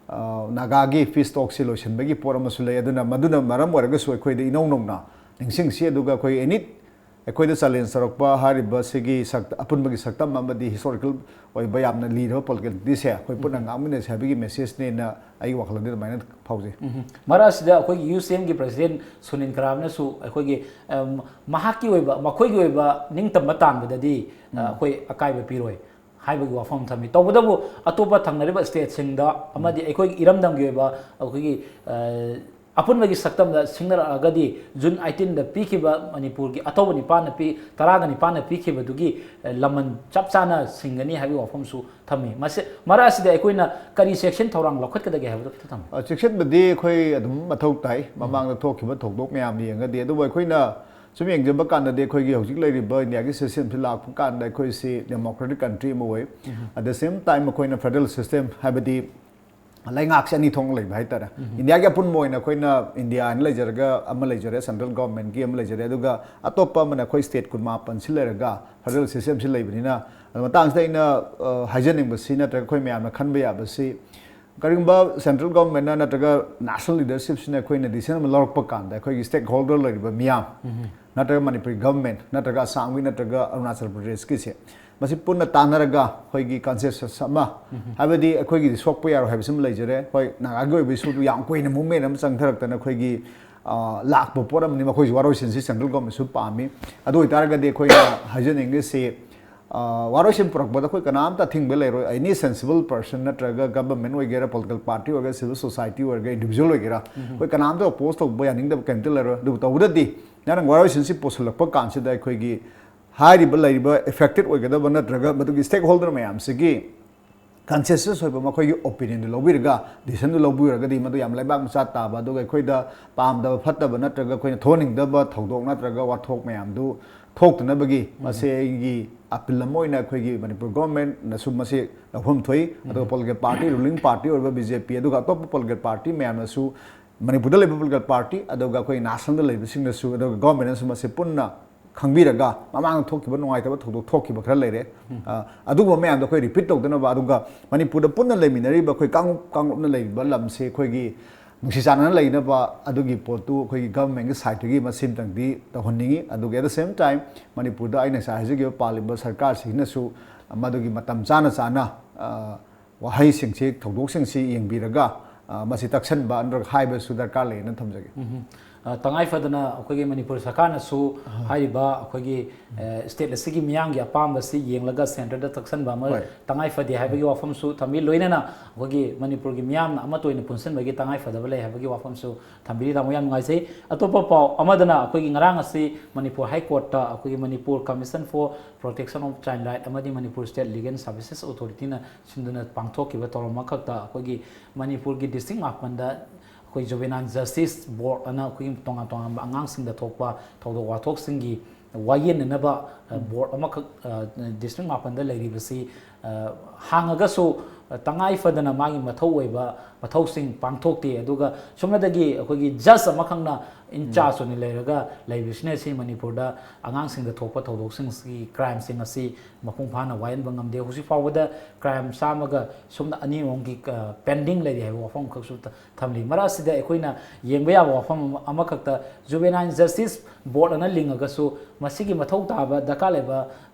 ꯑ, ꯅꯥꯒꯥꯒꯤ peace talk ꯁꯤ ꯂꯣꯏꯁꯤꯟꯕꯒꯤ ꯄꯣꯠ ꯑꯃꯁꯨ ꯂꯩ꯫ ꯑꯗꯨꯅ ꯃꯗꯨꯅ ꯃꯔꯝ ꯑꯣꯏꯔꯒꯁꯨ ꯑꯩꯈꯣꯏꯗ ꯏꯅꯧ ꯅꯧꯅ ꯅꯤꯡꯁꯤꯡꯁꯤ꯫ ꯑꯗꯨꯒ ꯑꯩꯈꯣꯏ ꯑꯦꯅꯤ ꯑꯩꯈꯣꯏꯗ challenge ꯇꯧꯔꯛꯄ ꯍꯥꯏꯔꯤꯕ ꯁꯤꯒꯤ ꯁꯛ-, ꯑꯄꯨꯟꯕꯒꯤ ꯁꯛꯇꯝ ꯑꯃꯗꯤ historical ꯑꯣꯏꯕ ꯌꯥꯝꯅ ꯂꯤꯔꯕ political entity ꯁꯦ ꯑꯩꯈꯣꯏ ꯄꯨꯟꯅ ꯉꯥꯛꯃꯤꯟꯅꯁꯤ ꯍꯥꯏꯕꯒꯤ message ꯅꯦꯅ ꯑꯩꯒꯤ ꯋꯥꯈꯜꯗꯗꯤ ꯑꯗꯨꯃꯥꯏꯅ ꯐꯥꯎꯖꯩ꯫ ꯃꯔꯛ ꯑꯁꯤꯗ ꯑꯩꯈꯣꯏꯒꯤ ꯌꯨ ꯁꯤ ꯑꯦꯝꯒꯤ president ꯁꯨꯅꯤꯜ ꯀꯔꯥꯝꯅꯁꯨ ꯑꯩꯈꯣꯏꯒꯤ, ꯑꯝ, ꯃꯍꯥꯛꯀꯤ ꯑꯣꯏꯕ, ꯃꯈꯣꯏꯒꯤ ꯑꯣꯏꯕ ꯅꯤꯡꯇꯝꯕ ꯇꯥꯟꯕꯗꯗꯤ, ꯑ, ꯑꯩꯈꯣꯏ ꯑꯀꯥꯏꯕ ꯄꯤꯔꯣꯏ ꯍꯥꯏꯕꯒꯤ ꯋꯥꯐꯝ ꯊꯝꯃꯤ꯫ ꯇꯧꯕꯇꯕꯨ ꯑꯇꯣꯞꯄ ꯊꯪꯅꯔꯤꯕ state ꯁꯤꯡꯗ ꯑꯃꯗꯤ ꯑꯩꯈꯣꯏꯒꯤ ꯏꯔꯝꯗꯝꯒꯤ ꯑꯣꯏꯕ ꯑꯩꯈꯣꯏꯒꯤ, ꯑ, ꯑꯄꯨꯟꯕꯒꯤ ꯁꯛꯇꯝꯗ ꯁꯤꯡꯅꯔꯛꯑꯒꯗꯤ June eighteen ꯗ ꯄꯤꯈꯤꯕ ꯃꯅꯤꯄꯨꯔꯒꯤ ꯑꯊꯧꯕ ꯅꯤꯄꯥꯟꯅ ꯄꯤ-, ꯇꯔꯥꯒ ꯅꯤꯄꯥꯟꯅ ꯄꯤꯈꯤꯕꯗꯨꯒꯤ, ꯑ, ꯂꯃꯟ ꯆꯞ ꯆꯥꯅ ꯁꯤꯡꯒꯅꯤ ꯍꯥꯏꯕꯒꯤ ꯋꯥꯐꯝꯁꯨ ꯊꯝꯃꯤ꯫ ꯃꯁꯤ, ꯃꯔꯛ ꯑꯁꯤꯗ ꯑꯩꯈꯣꯏꯅ ꯀꯔꯤ ꯆꯦꯛꯁꯤꯟ ꯊꯧꯔꯥꯡ ꯂꯧꯈꯠꯀꯗꯒꯦ ꯍꯥꯏꯕꯗꯨ ꯈꯤꯇ ꯊꯝꯕꯤꯌꯨ꯫ ꯑ, ꯆꯦꯛꯁꯤꯟꯕꯗꯤ ꯑꯩꯈꯣꯏ ꯑꯗꯨꯝ ꯃꯊꯧ ꯇꯥꯏ, ꯃꯃꯥꯡꯗ ꯊꯣꯛꯈꯤꯕ ꯊꯧꯗꯣꯛ ꯃꯌꯥꯝ ꯌꯦꯡꯉꯒꯗꯤ꯫ ꯑꯗꯨꯕꯨ ꯑꯩꯈꯣꯏꯅ ꯁꯨꯝ ꯌꯦꯡꯖꯕ ꯀꯥꯟꯗꯗꯤ ꯑꯩꯈꯣꯏꯒꯤ ꯍꯧꯖꯤꯛ ꯂꯩꯔꯤꯕ ꯏꯟꯗꯤꯌꯥꯒꯤ ꯁꯤꯁꯇꯦꯝꯁꯤ ꯂꯥꯛꯄ ꯀꯥꯟꯗ ꯑꯩꯈꯣꯏꯁꯤ ꯗꯦꯃꯣꯀ꯭ꯔꯦꯇꯤꯛ ꯀꯟꯇ꯭ꯔꯤ ꯑꯃ ꯑꯣꯏ꯫ ꯑꯦꯠ ꯗ ꯁꯦꯝ ꯇꯥꯏꯝ ꯑꯩꯈꯣꯏꯅ ꯐꯦꯗꯔꯦꯜ ꯁꯤꯁꯇꯦꯝ, ꯍꯥꯏꯕꯗꯤ ꯂꯩꯉꯥꯛꯁꯦ ꯑꯅꯤ ꯊꯣꯛꯅ ꯂꯩꯕ ꯍꯥꯏꯇꯥꯔꯦ꯫ ꯏꯟꯗꯤꯌꯥꯒꯤ ꯑꯄꯨꯟꯕ ꯑꯣꯏꯅ ꯑꯩꯈꯣꯏꯅ ꯏꯟꯗꯤꯌꯥ ꯍꯥꯏꯅ ꯂꯩꯖꯔꯒ ꯑꯃ ꯂꯩꯖꯔꯦ, ꯁꯦꯟꯇ꯭ꯔꯦꯜ ꯒꯣꯔꯃꯦꯟꯒꯤ ꯑꯃ ꯂꯩꯖꯔꯦ, ꯑꯗꯨꯒ ꯑꯇꯣꯞꯄ ꯑꯃꯅ ꯑꯩꯈꯣꯏ ꯁ꯭ꯇꯦꯠ ꯀꯨꯟꯃꯥꯄꯟꯁꯤ ꯂꯩꯔꯒ ꯐꯦꯗꯔꯦꯜ ꯁꯤꯁꯇꯦꯝꯁꯤ ꯂꯩꯕꯅꯤꯅ, ꯑꯗꯨ ꯃꯇꯥꯡꯁꯤꯗ ꯑꯩꯅ ꯑ, ꯍꯥꯏꯖꯅꯤꯡꯕꯁꯤ ꯅꯠꯇ꯭ꯔꯒ ꯑꯩꯈꯣꯏ ꯃꯌꯥꯝꯅ ꯈꯟꯕ ꯌꯥꯕꯁꯤ, ꯀꯔꯤꯒꯨꯝꯕ ꯁꯦꯟꯇ꯭ꯔꯦꯜ ꯒꯣꯔꯃꯦꯟꯅ ꯅꯠꯇ꯭ꯔꯒ ꯅꯦꯁꯅꯦꯜ ꯂꯤꯗꯔꯁꯤꯞꯁꯤꯅ ꯑꯩꯈꯣꯏꯅ ꯗꯤꯁꯤꯖꯟ ꯑꯃ ꯂꯧꯔꯛꯄ ꯀꯥꯟꯗ ꯑꯩꯈꯣꯏꯒꯤ ꯁ꯭ꯇꯦꯛ ꯍꯣꯜꯗꯔ ꯂꯩꯔꯤꯕ ꯃꯤꯌꯥꯝ ꯅꯠꯇ꯭ꯔꯒ ꯃꯅꯤꯄꯨꯔꯤ ꯒꯚꯔꯟꯃꯦꯟꯠ ꯅꯠꯇ꯭ꯔꯒ ꯑꯁꯥꯝꯒꯤ ꯅꯠꯇ꯭ꯔꯒ ꯑꯔꯨꯅꯥꯆꯜ ꯄ꯭ꯔꯗꯦꯁꯀꯤꯁꯦ, ꯃꯁꯤ ꯄꯨꯟꯅ ꯇꯥꯟꯅꯔꯒ ꯑꯩꯈꯣꯏꯒꯤ ꯀꯟꯁꯦꯟꯁꯁ ꯑꯃ, ꯍꯥꯏꯕꯗꯤ ꯑꯩꯈꯣꯏꯒꯤꯗꯤ ꯁꯣꯛꯄ ꯌꯥꯔꯣꯏ ꯍꯥꯏꯕꯁꯤꯃ ꯂꯩꯖꯔꯦ꯫ ꯍꯣꯏ, ꯅꯥꯒꯥꯒꯤ ꯑꯣꯏꯕ ꯏꯁꯨꯗꯨ ꯌꯥꯝ ꯀꯨꯏꯅ ꯃꯨꯚꯃꯦꯟꯠ ꯑꯃ ꯆꯪꯊꯔꯛꯇꯅ ꯑꯩꯈꯣꯏꯒꯤ ꯑ, ꯂꯥꯛꯄ ꯄꯣꯠ ꯑꯃꯅꯤ꯫ ꯃꯈꯣꯏꯁꯨ ꯋꯥꯔꯣꯏꯁꯤꯟꯁꯤ ꯁꯦꯟꯇ꯭ꯔꯦꯜ ꯒꯣꯔꯃꯦꯟꯠꯁꯨ ꯄꯥꯝꯃꯤ꯫ ꯑꯗꯨ ꯑꯣꯏꯇꯥꯔꯒꯗꯤ ꯑꯩꯈꯣꯏꯅ ꯍꯥꯏꯖꯅꯤꯡꯉꯤꯁꯤ, ꯑ, ꯋꯥꯔꯣꯏꯁꯤꯟ ꯄꯨꯔꯛꯄꯗ ꯑꯩꯈꯣꯏ ꯀꯅꯥꯝꯇ ꯑꯊꯤꯡꯕ ꯂꯩꯔꯣꯏ꯫ ꯑꯦꯅꯤ ꯁꯦꯟꯁꯤꯕꯜ ꯄꯔꯁꯟ ꯅꯠꯇ꯭ꯔꯒ ꯒꯚꯔꯟꯃꯦꯟꯠ ꯑꯣꯏꯒꯦꯔꯥ, ꯄꯣꯂꯤꯇꯤꯀꯦꯜ ꯄꯥꯔꯇꯤ ꯑꯣꯏꯒꯦꯔꯥ, ꯁꯤꯚꯤꯜ ꯁꯣꯁꯥꯏꯇꯤ ꯑꯣꯏꯒꯦꯔꯥ, ꯏꯟꯗꯤꯚꯤꯖꯨꯋꯦꯜ ꯑꯣꯏꯒꯦꯔꯥ, ꯑꯩꯈꯣꯏ ꯀꯅꯥꯝꯇ ꯑꯣꯄꯣꯖ ꯇꯧꯕ ꯌꯥꯅꯤꯡꯗꯕ ꯀꯔꯤꯝꯇ ꯂꯩꯔꯣꯏ꯫ ꯑꯗꯨꯕꯨ ꯇꯧꯕꯗꯗꯤ ꯅꯪꯅ ꯋꯥꯔꯣꯏꯁꯤꯟꯁꯤ ꯄꯨꯁꯤꯜꯂꯛꯄ ꯀꯥꯟꯁꯤꯗ ꯑꯩꯈꯣꯏꯒꯤ ꯍꯥꯏꯔꯤꯕ ꯂꯩꯔꯤꯕ ꯑꯦꯐꯦꯛꯇꯦꯠ ꯑꯣꯏꯒꯗꯕ ꯅꯠꯇ꯭ꯔꯒ ꯃꯗꯨꯒꯤ ꯁ꯭ꯇꯦꯛ ꯍꯣꯜꯗꯔ ꯃꯌꯥꯝꯁꯤꯒꯤ ꯀꯟꯁꯦꯟꯁꯁ ꯑꯣꯏꯕ ꯃꯈꯣꯏꯒꯤ ꯑꯣꯄꯤꯅꯤꯌꯟꯗꯨ ꯂꯧꯕꯤꯔꯒ, ꯗꯤꯁꯤꯖꯟꯗꯨ ꯂꯧꯕꯤꯔꯒꯗꯤ ꯃꯗꯨ ꯌꯥꯝ ꯂꯩꯕꯥꯛ ꯃꯆꯥ ꯇꯥꯕ, ꯑꯗꯨꯒ ꯑꯩꯈꯣꯏꯗ ꯄꯥꯝꯗꯕ ꯐꯠꯇꯕ ꯅꯠꯇ꯭ꯔꯒ ꯑꯩꯈꯣꯏꯅ ꯊꯣꯛꯍꯟꯅꯤꯡꯗꯕ ꯊꯧꯗꯣꯛ ꯅꯠꯇ꯭ꯔꯒ ꯋꯥꯊꯣꯛ ꯃꯌꯥꯝꯗꯨ ꯊꯣꯛꯇꯅꯕꯒꯤ ꯃꯁꯤ ꯑꯩꯒꯤ ꯑꯄꯤꯜ ꯑꯃ ꯑꯣꯏꯅ ꯑꯩꯈꯣꯏꯒꯤ ꯃꯅꯤꯄꯨꯔ ꯒꯣꯔꯃꯦꯟꯅꯁꯨ ꯃꯁꯤ ꯂꯧꯐꯝ ꯊꯣꯛꯏ꯫ ꯑꯗꯨꯒ ꯄꯣꯂꯤꯇꯤꯀꯦꯜ ꯄꯥꯔꯇꯤ, ꯔꯨꯂꯤꯡ ꯄꯥꯔꯇꯤ ꯑꯣꯏꯔꯤꯕ ꯕꯤ ꯖꯦ ꯄꯤ, ꯑꯗꯨꯒ ꯑꯇꯣꯞꯄ ꯄꯣꯂꯤꯇꯤꯀꯦꯜ ꯄꯥꯔꯇꯤ ꯃꯌꯥꯝꯅꯁꯨ, ꯃꯅꯤꯄꯨꯔꯗ ꯂꯩꯕ ꯄꯣꯂꯤꯇꯤꯀꯦꯜ ꯄꯥꯔꯇꯤ, ꯑꯗꯨꯒ ꯑꯩꯈꯣꯏ ꯅꯦꯁꯅꯦꯜꯗ ꯂꯩꯕꯁꯤꯡꯅꯁꯨ, ꯑꯗꯨꯒ ꯒꯣꯔꯃꯦꯟꯅꯁꯨ ꯃꯁꯤ ꯄꯨꯟꯅ ꯈꯪꯕꯤꯔꯒ, ꯃꯃꯥꯡꯗ ꯊꯣꯛꯈꯤꯕ ꯅꯨꯡꯉꯥꯏꯇꯕ ꯊꯧꯗꯣꯛ ꯊꯣꯛꯈꯤꯕ ꯈꯔ ꯂꯩꯔꯦ꯫ ꯑ, ꯑꯗꯨꯒꯨꯝꯕ ꯃꯌꯥꯝꯗꯣ ꯑꯩꯈꯣꯏ ꯔꯤꯄꯤꯠ ꯇꯧꯗꯅꯕ, ꯑꯗꯨꯒ ꯃꯅꯤꯄꯨꯔꯗ ꯄꯨꯟꯅ ꯂꯩꯃꯤꯟꯅꯔꯤꯕ ꯑꯩꯈꯣꯏ ꯀꯥꯡꯂꯨꯞ ꯀꯥꯡꯂꯨꯞꯅ ꯂꯩꯔꯤꯕ ꯂꯝꯁꯦ ꯑꯩꯈꯣꯏꯒꯤ ꯅꯨꯡꯁꯤ ꯆꯥꯟꯅꯅ ꯂꯩꯅꯕ ꯑꯗꯨꯒꯤ ꯄꯣꯠꯇꯨ ꯑꯩꯈꯣꯏꯒꯤ ꯒꯚꯔꯟꯃꯦꯟꯠꯀꯤ ꯁꯥꯏꯠꯇꯒꯤ ꯃꯁꯤꯃꯇꯪꯗꯤ ꯇꯧꯍꯟꯅꯤꯡꯉꯤ꯫ ꯑꯗꯨꯒ ꯑꯦꯠ ꯗ ꯁꯦꯝ ꯇꯥꯏꯝ ꯃꯅꯤꯄꯨꯔꯗ ꯑꯩꯅ ꯉꯁꯥꯏ ꯍꯥꯏꯖꯈꯤꯕ ꯄꯥꯜꯂꯤꯕ ꯁꯔꯀꯥꯔꯁꯤꯡꯅꯁꯨ ꯃꯗꯨꯒꯤ ꯃꯇꯝ ꯆꯥꯅ ꯆꯥꯅ, ꯑ, ꯋꯥꯍꯩꯁꯤꯡꯁꯤ, ꯊꯧꯗꯣꯛꯁꯤꯡꯁꯤ ꯌꯦꯡꯕꯤꯔꯒ, ꯑ, ꯃꯁꯤ ꯇꯛꯁꯟꯕ ꯅꯠꯇ꯭ꯔꯒ ꯍꯥꯏꯕꯁꯨ ꯗꯔꯀꯥꯔ ꯂꯩꯌꯦꯅ ꯊꯝꯖꯒꯦ꯫ ꯎꯝ꯫ ꯑ, ꯇꯉꯥꯏ ꯐꯗꯅ ꯑꯩꯈꯣꯏꯒꯤ ꯃꯅꯤꯄꯨꯔ ꯁꯔꯀꯥꯔꯅꯁꯨ ꯍꯥꯏꯔꯤꯕ ꯑꯩꯈꯣꯏꯒꯤ, ꯑ, ꯁ꯭ꯇꯦꯠ ꯑꯁꯤꯒꯤ ꯃꯤꯌꯥꯝꯒꯤ ꯑꯄꯥꯝꯕꯁꯤ ꯌꯦꯡꯂꯒ ꯁꯦꯟꯇꯔꯗ ꯇꯛꯁꯟꯕ ꯑꯃ ꯍꯣꯏ꯫ ꯇꯉꯥꯏ ꯐꯗꯦ ꯍꯥꯏꯕꯒꯤ ꯋꯥꯐꯝꯁꯨ ꯊꯝꯕꯤ꯫ ꯂꯣꯏꯅꯅ ꯑꯩꯈꯣꯏꯒꯤ ꯃꯅꯤꯄꯨꯔꯒꯤ ꯃꯤꯌꯥꯝꯅ ꯑꯃꯠꯇ ꯑꯣꯏꯅ ꯄꯨꯟꯁꯤꯟꯕꯒꯤ ꯇꯉꯥꯏ ꯐꯗꯕ ꯂꯩ ꯍꯥꯏꯕꯒꯤ ꯋꯥꯐꯝꯁꯨ ꯊꯝꯕꯤꯔꯤ꯫ ꯇꯥꯃꯣ, ꯌꯥꯝ ꯅꯨꯡꯉꯥꯏꯖꯩ꯫ ꯑꯇꯣꯞꯄ ꯄꯥꯎ ꯑꯃꯗꯅ ꯑꯩꯈꯣꯏꯒꯤ ꯉꯔꯥꯡ ꯑꯁꯤ ꯃꯅꯤꯄꯨꯔ ꯍꯥꯏ ꯀꯣꯔꯠꯇ ꯑꯩꯈꯣꯏꯒꯤ Manipur commission for protection of child right ꯑꯃꯗꯤ ꯃꯅꯤꯄꯨꯔ ꯁ꯭ꯇꯦꯠ ꯂꯤꯒꯦꯜ ꯁꯥꯔꯚꯤꯁꯦꯁ ꯑꯣꯊꯣꯔꯤꯇꯤꯅ ꯁꯤꯟꯗꯨꯅ ꯄꯥꯡꯊꯣꯛꯈꯤꯕ ꯊꯧꯔꯝ ꯑꯃꯈꯛꯇ ꯑꯩꯈꯣꯏꯒꯤ ꯃꯅꯤꯄꯨꯔꯒꯤ ꯗꯤꯁꯇ꯭ꯔꯤꯛ ꯃꯥꯄꯟꯗ ꯑꯩꯈꯣꯏ Juvenile Justice Board ꯑꯅ ꯑꯩꯈꯣꯏꯒꯤ ꯇꯣꯉꯥꯟ ꯇꯣꯉꯥꯟꯕ ꯑꯉꯥꯡꯁꯤꯡꯗ ꯊꯣꯛꯄ ꯊꯧꯗꯣꯛ ꯋꯥꯊꯣꯛꯁꯤꯡꯒꯤ ꯋꯥꯌꯦꯟꯅꯅꯕ ꯕꯣꯔꯗ ꯑꯃꯈꯛ ꯗꯤꯁꯇ꯭ꯔꯤꯛ ꯃꯥꯄꯟꯗ ꯂꯩꯔꯤꯕꯁꯤ ꯍꯥꯡꯉꯒꯁꯨ ꯇꯉꯥꯏ ꯐꯗꯅ ꯃꯥꯒꯤ ꯃꯊꯧ ꯑꯣꯏꯕ ꯃꯊꯧꯁꯤꯡ ꯄꯥꯡꯊꯣꯛꯇꯦ꯫ ꯑꯗꯨꯒ ꯁꯣꯝꯅꯗꯒꯤ ꯑꯩꯈꯣꯏꯒꯤ ꯖꯁ ꯑꯃꯈꯛꯅ ꯏꯟ ꯆꯥꯔꯖ ꯑꯣꯏꯅ ꯂꯩꯔꯒ ꯂꯩꯕꯁꯤꯅ ꯁꯤ ꯃꯅꯤꯄꯨꯔꯗ ꯑꯉꯥꯡꯁꯤꯡꯗ ꯊꯣꯛꯄ ꯊꯧꯗꯣꯛꯁꯤꯡꯁꯤ, ꯀ꯭ꯔꯥꯏꯝꯁꯤꯡ ꯑꯁꯤ ꯃꯄꯨꯡ ꯐꯥꯅ ꯋꯥꯌꯦꯟꯕ ꯉꯝꯗꯦ꯫ ꯍꯧꯖꯤꯛ ꯐꯥꯎꯕꯗ ꯀ꯭ꯔꯥꯏꯝ ꯆꯥꯝꯃꯒ ꯁꯣꯝꯗ ꯑꯅꯤꯔꯣꯝꯒꯤ ꯄꯦꯟꯗꯤꯡ ꯂꯩꯔꯤ ꯍꯥꯏꯕ ꯋꯥꯐꯝ ꯈꯛꯁꯨ ꯊꯝꯂꯤ꯫ ꯃꯔꯛ ꯑꯁꯤꯗ ꯑꯩꯈꯣꯏꯅ ꯌꯦꯡꯕ ꯌꯥꯕ ꯋꯥꯐꯝ ꯑꯃꯈꯛꯇ, Juvenile Justice Board ꯑꯅ ꯂꯤꯡꯉꯒꯁꯨ ꯃꯁꯤꯒꯤ ꯃꯊꯧ ꯇꯥꯕ ꯗꯔꯀꯥꯔ ꯂꯩꯕ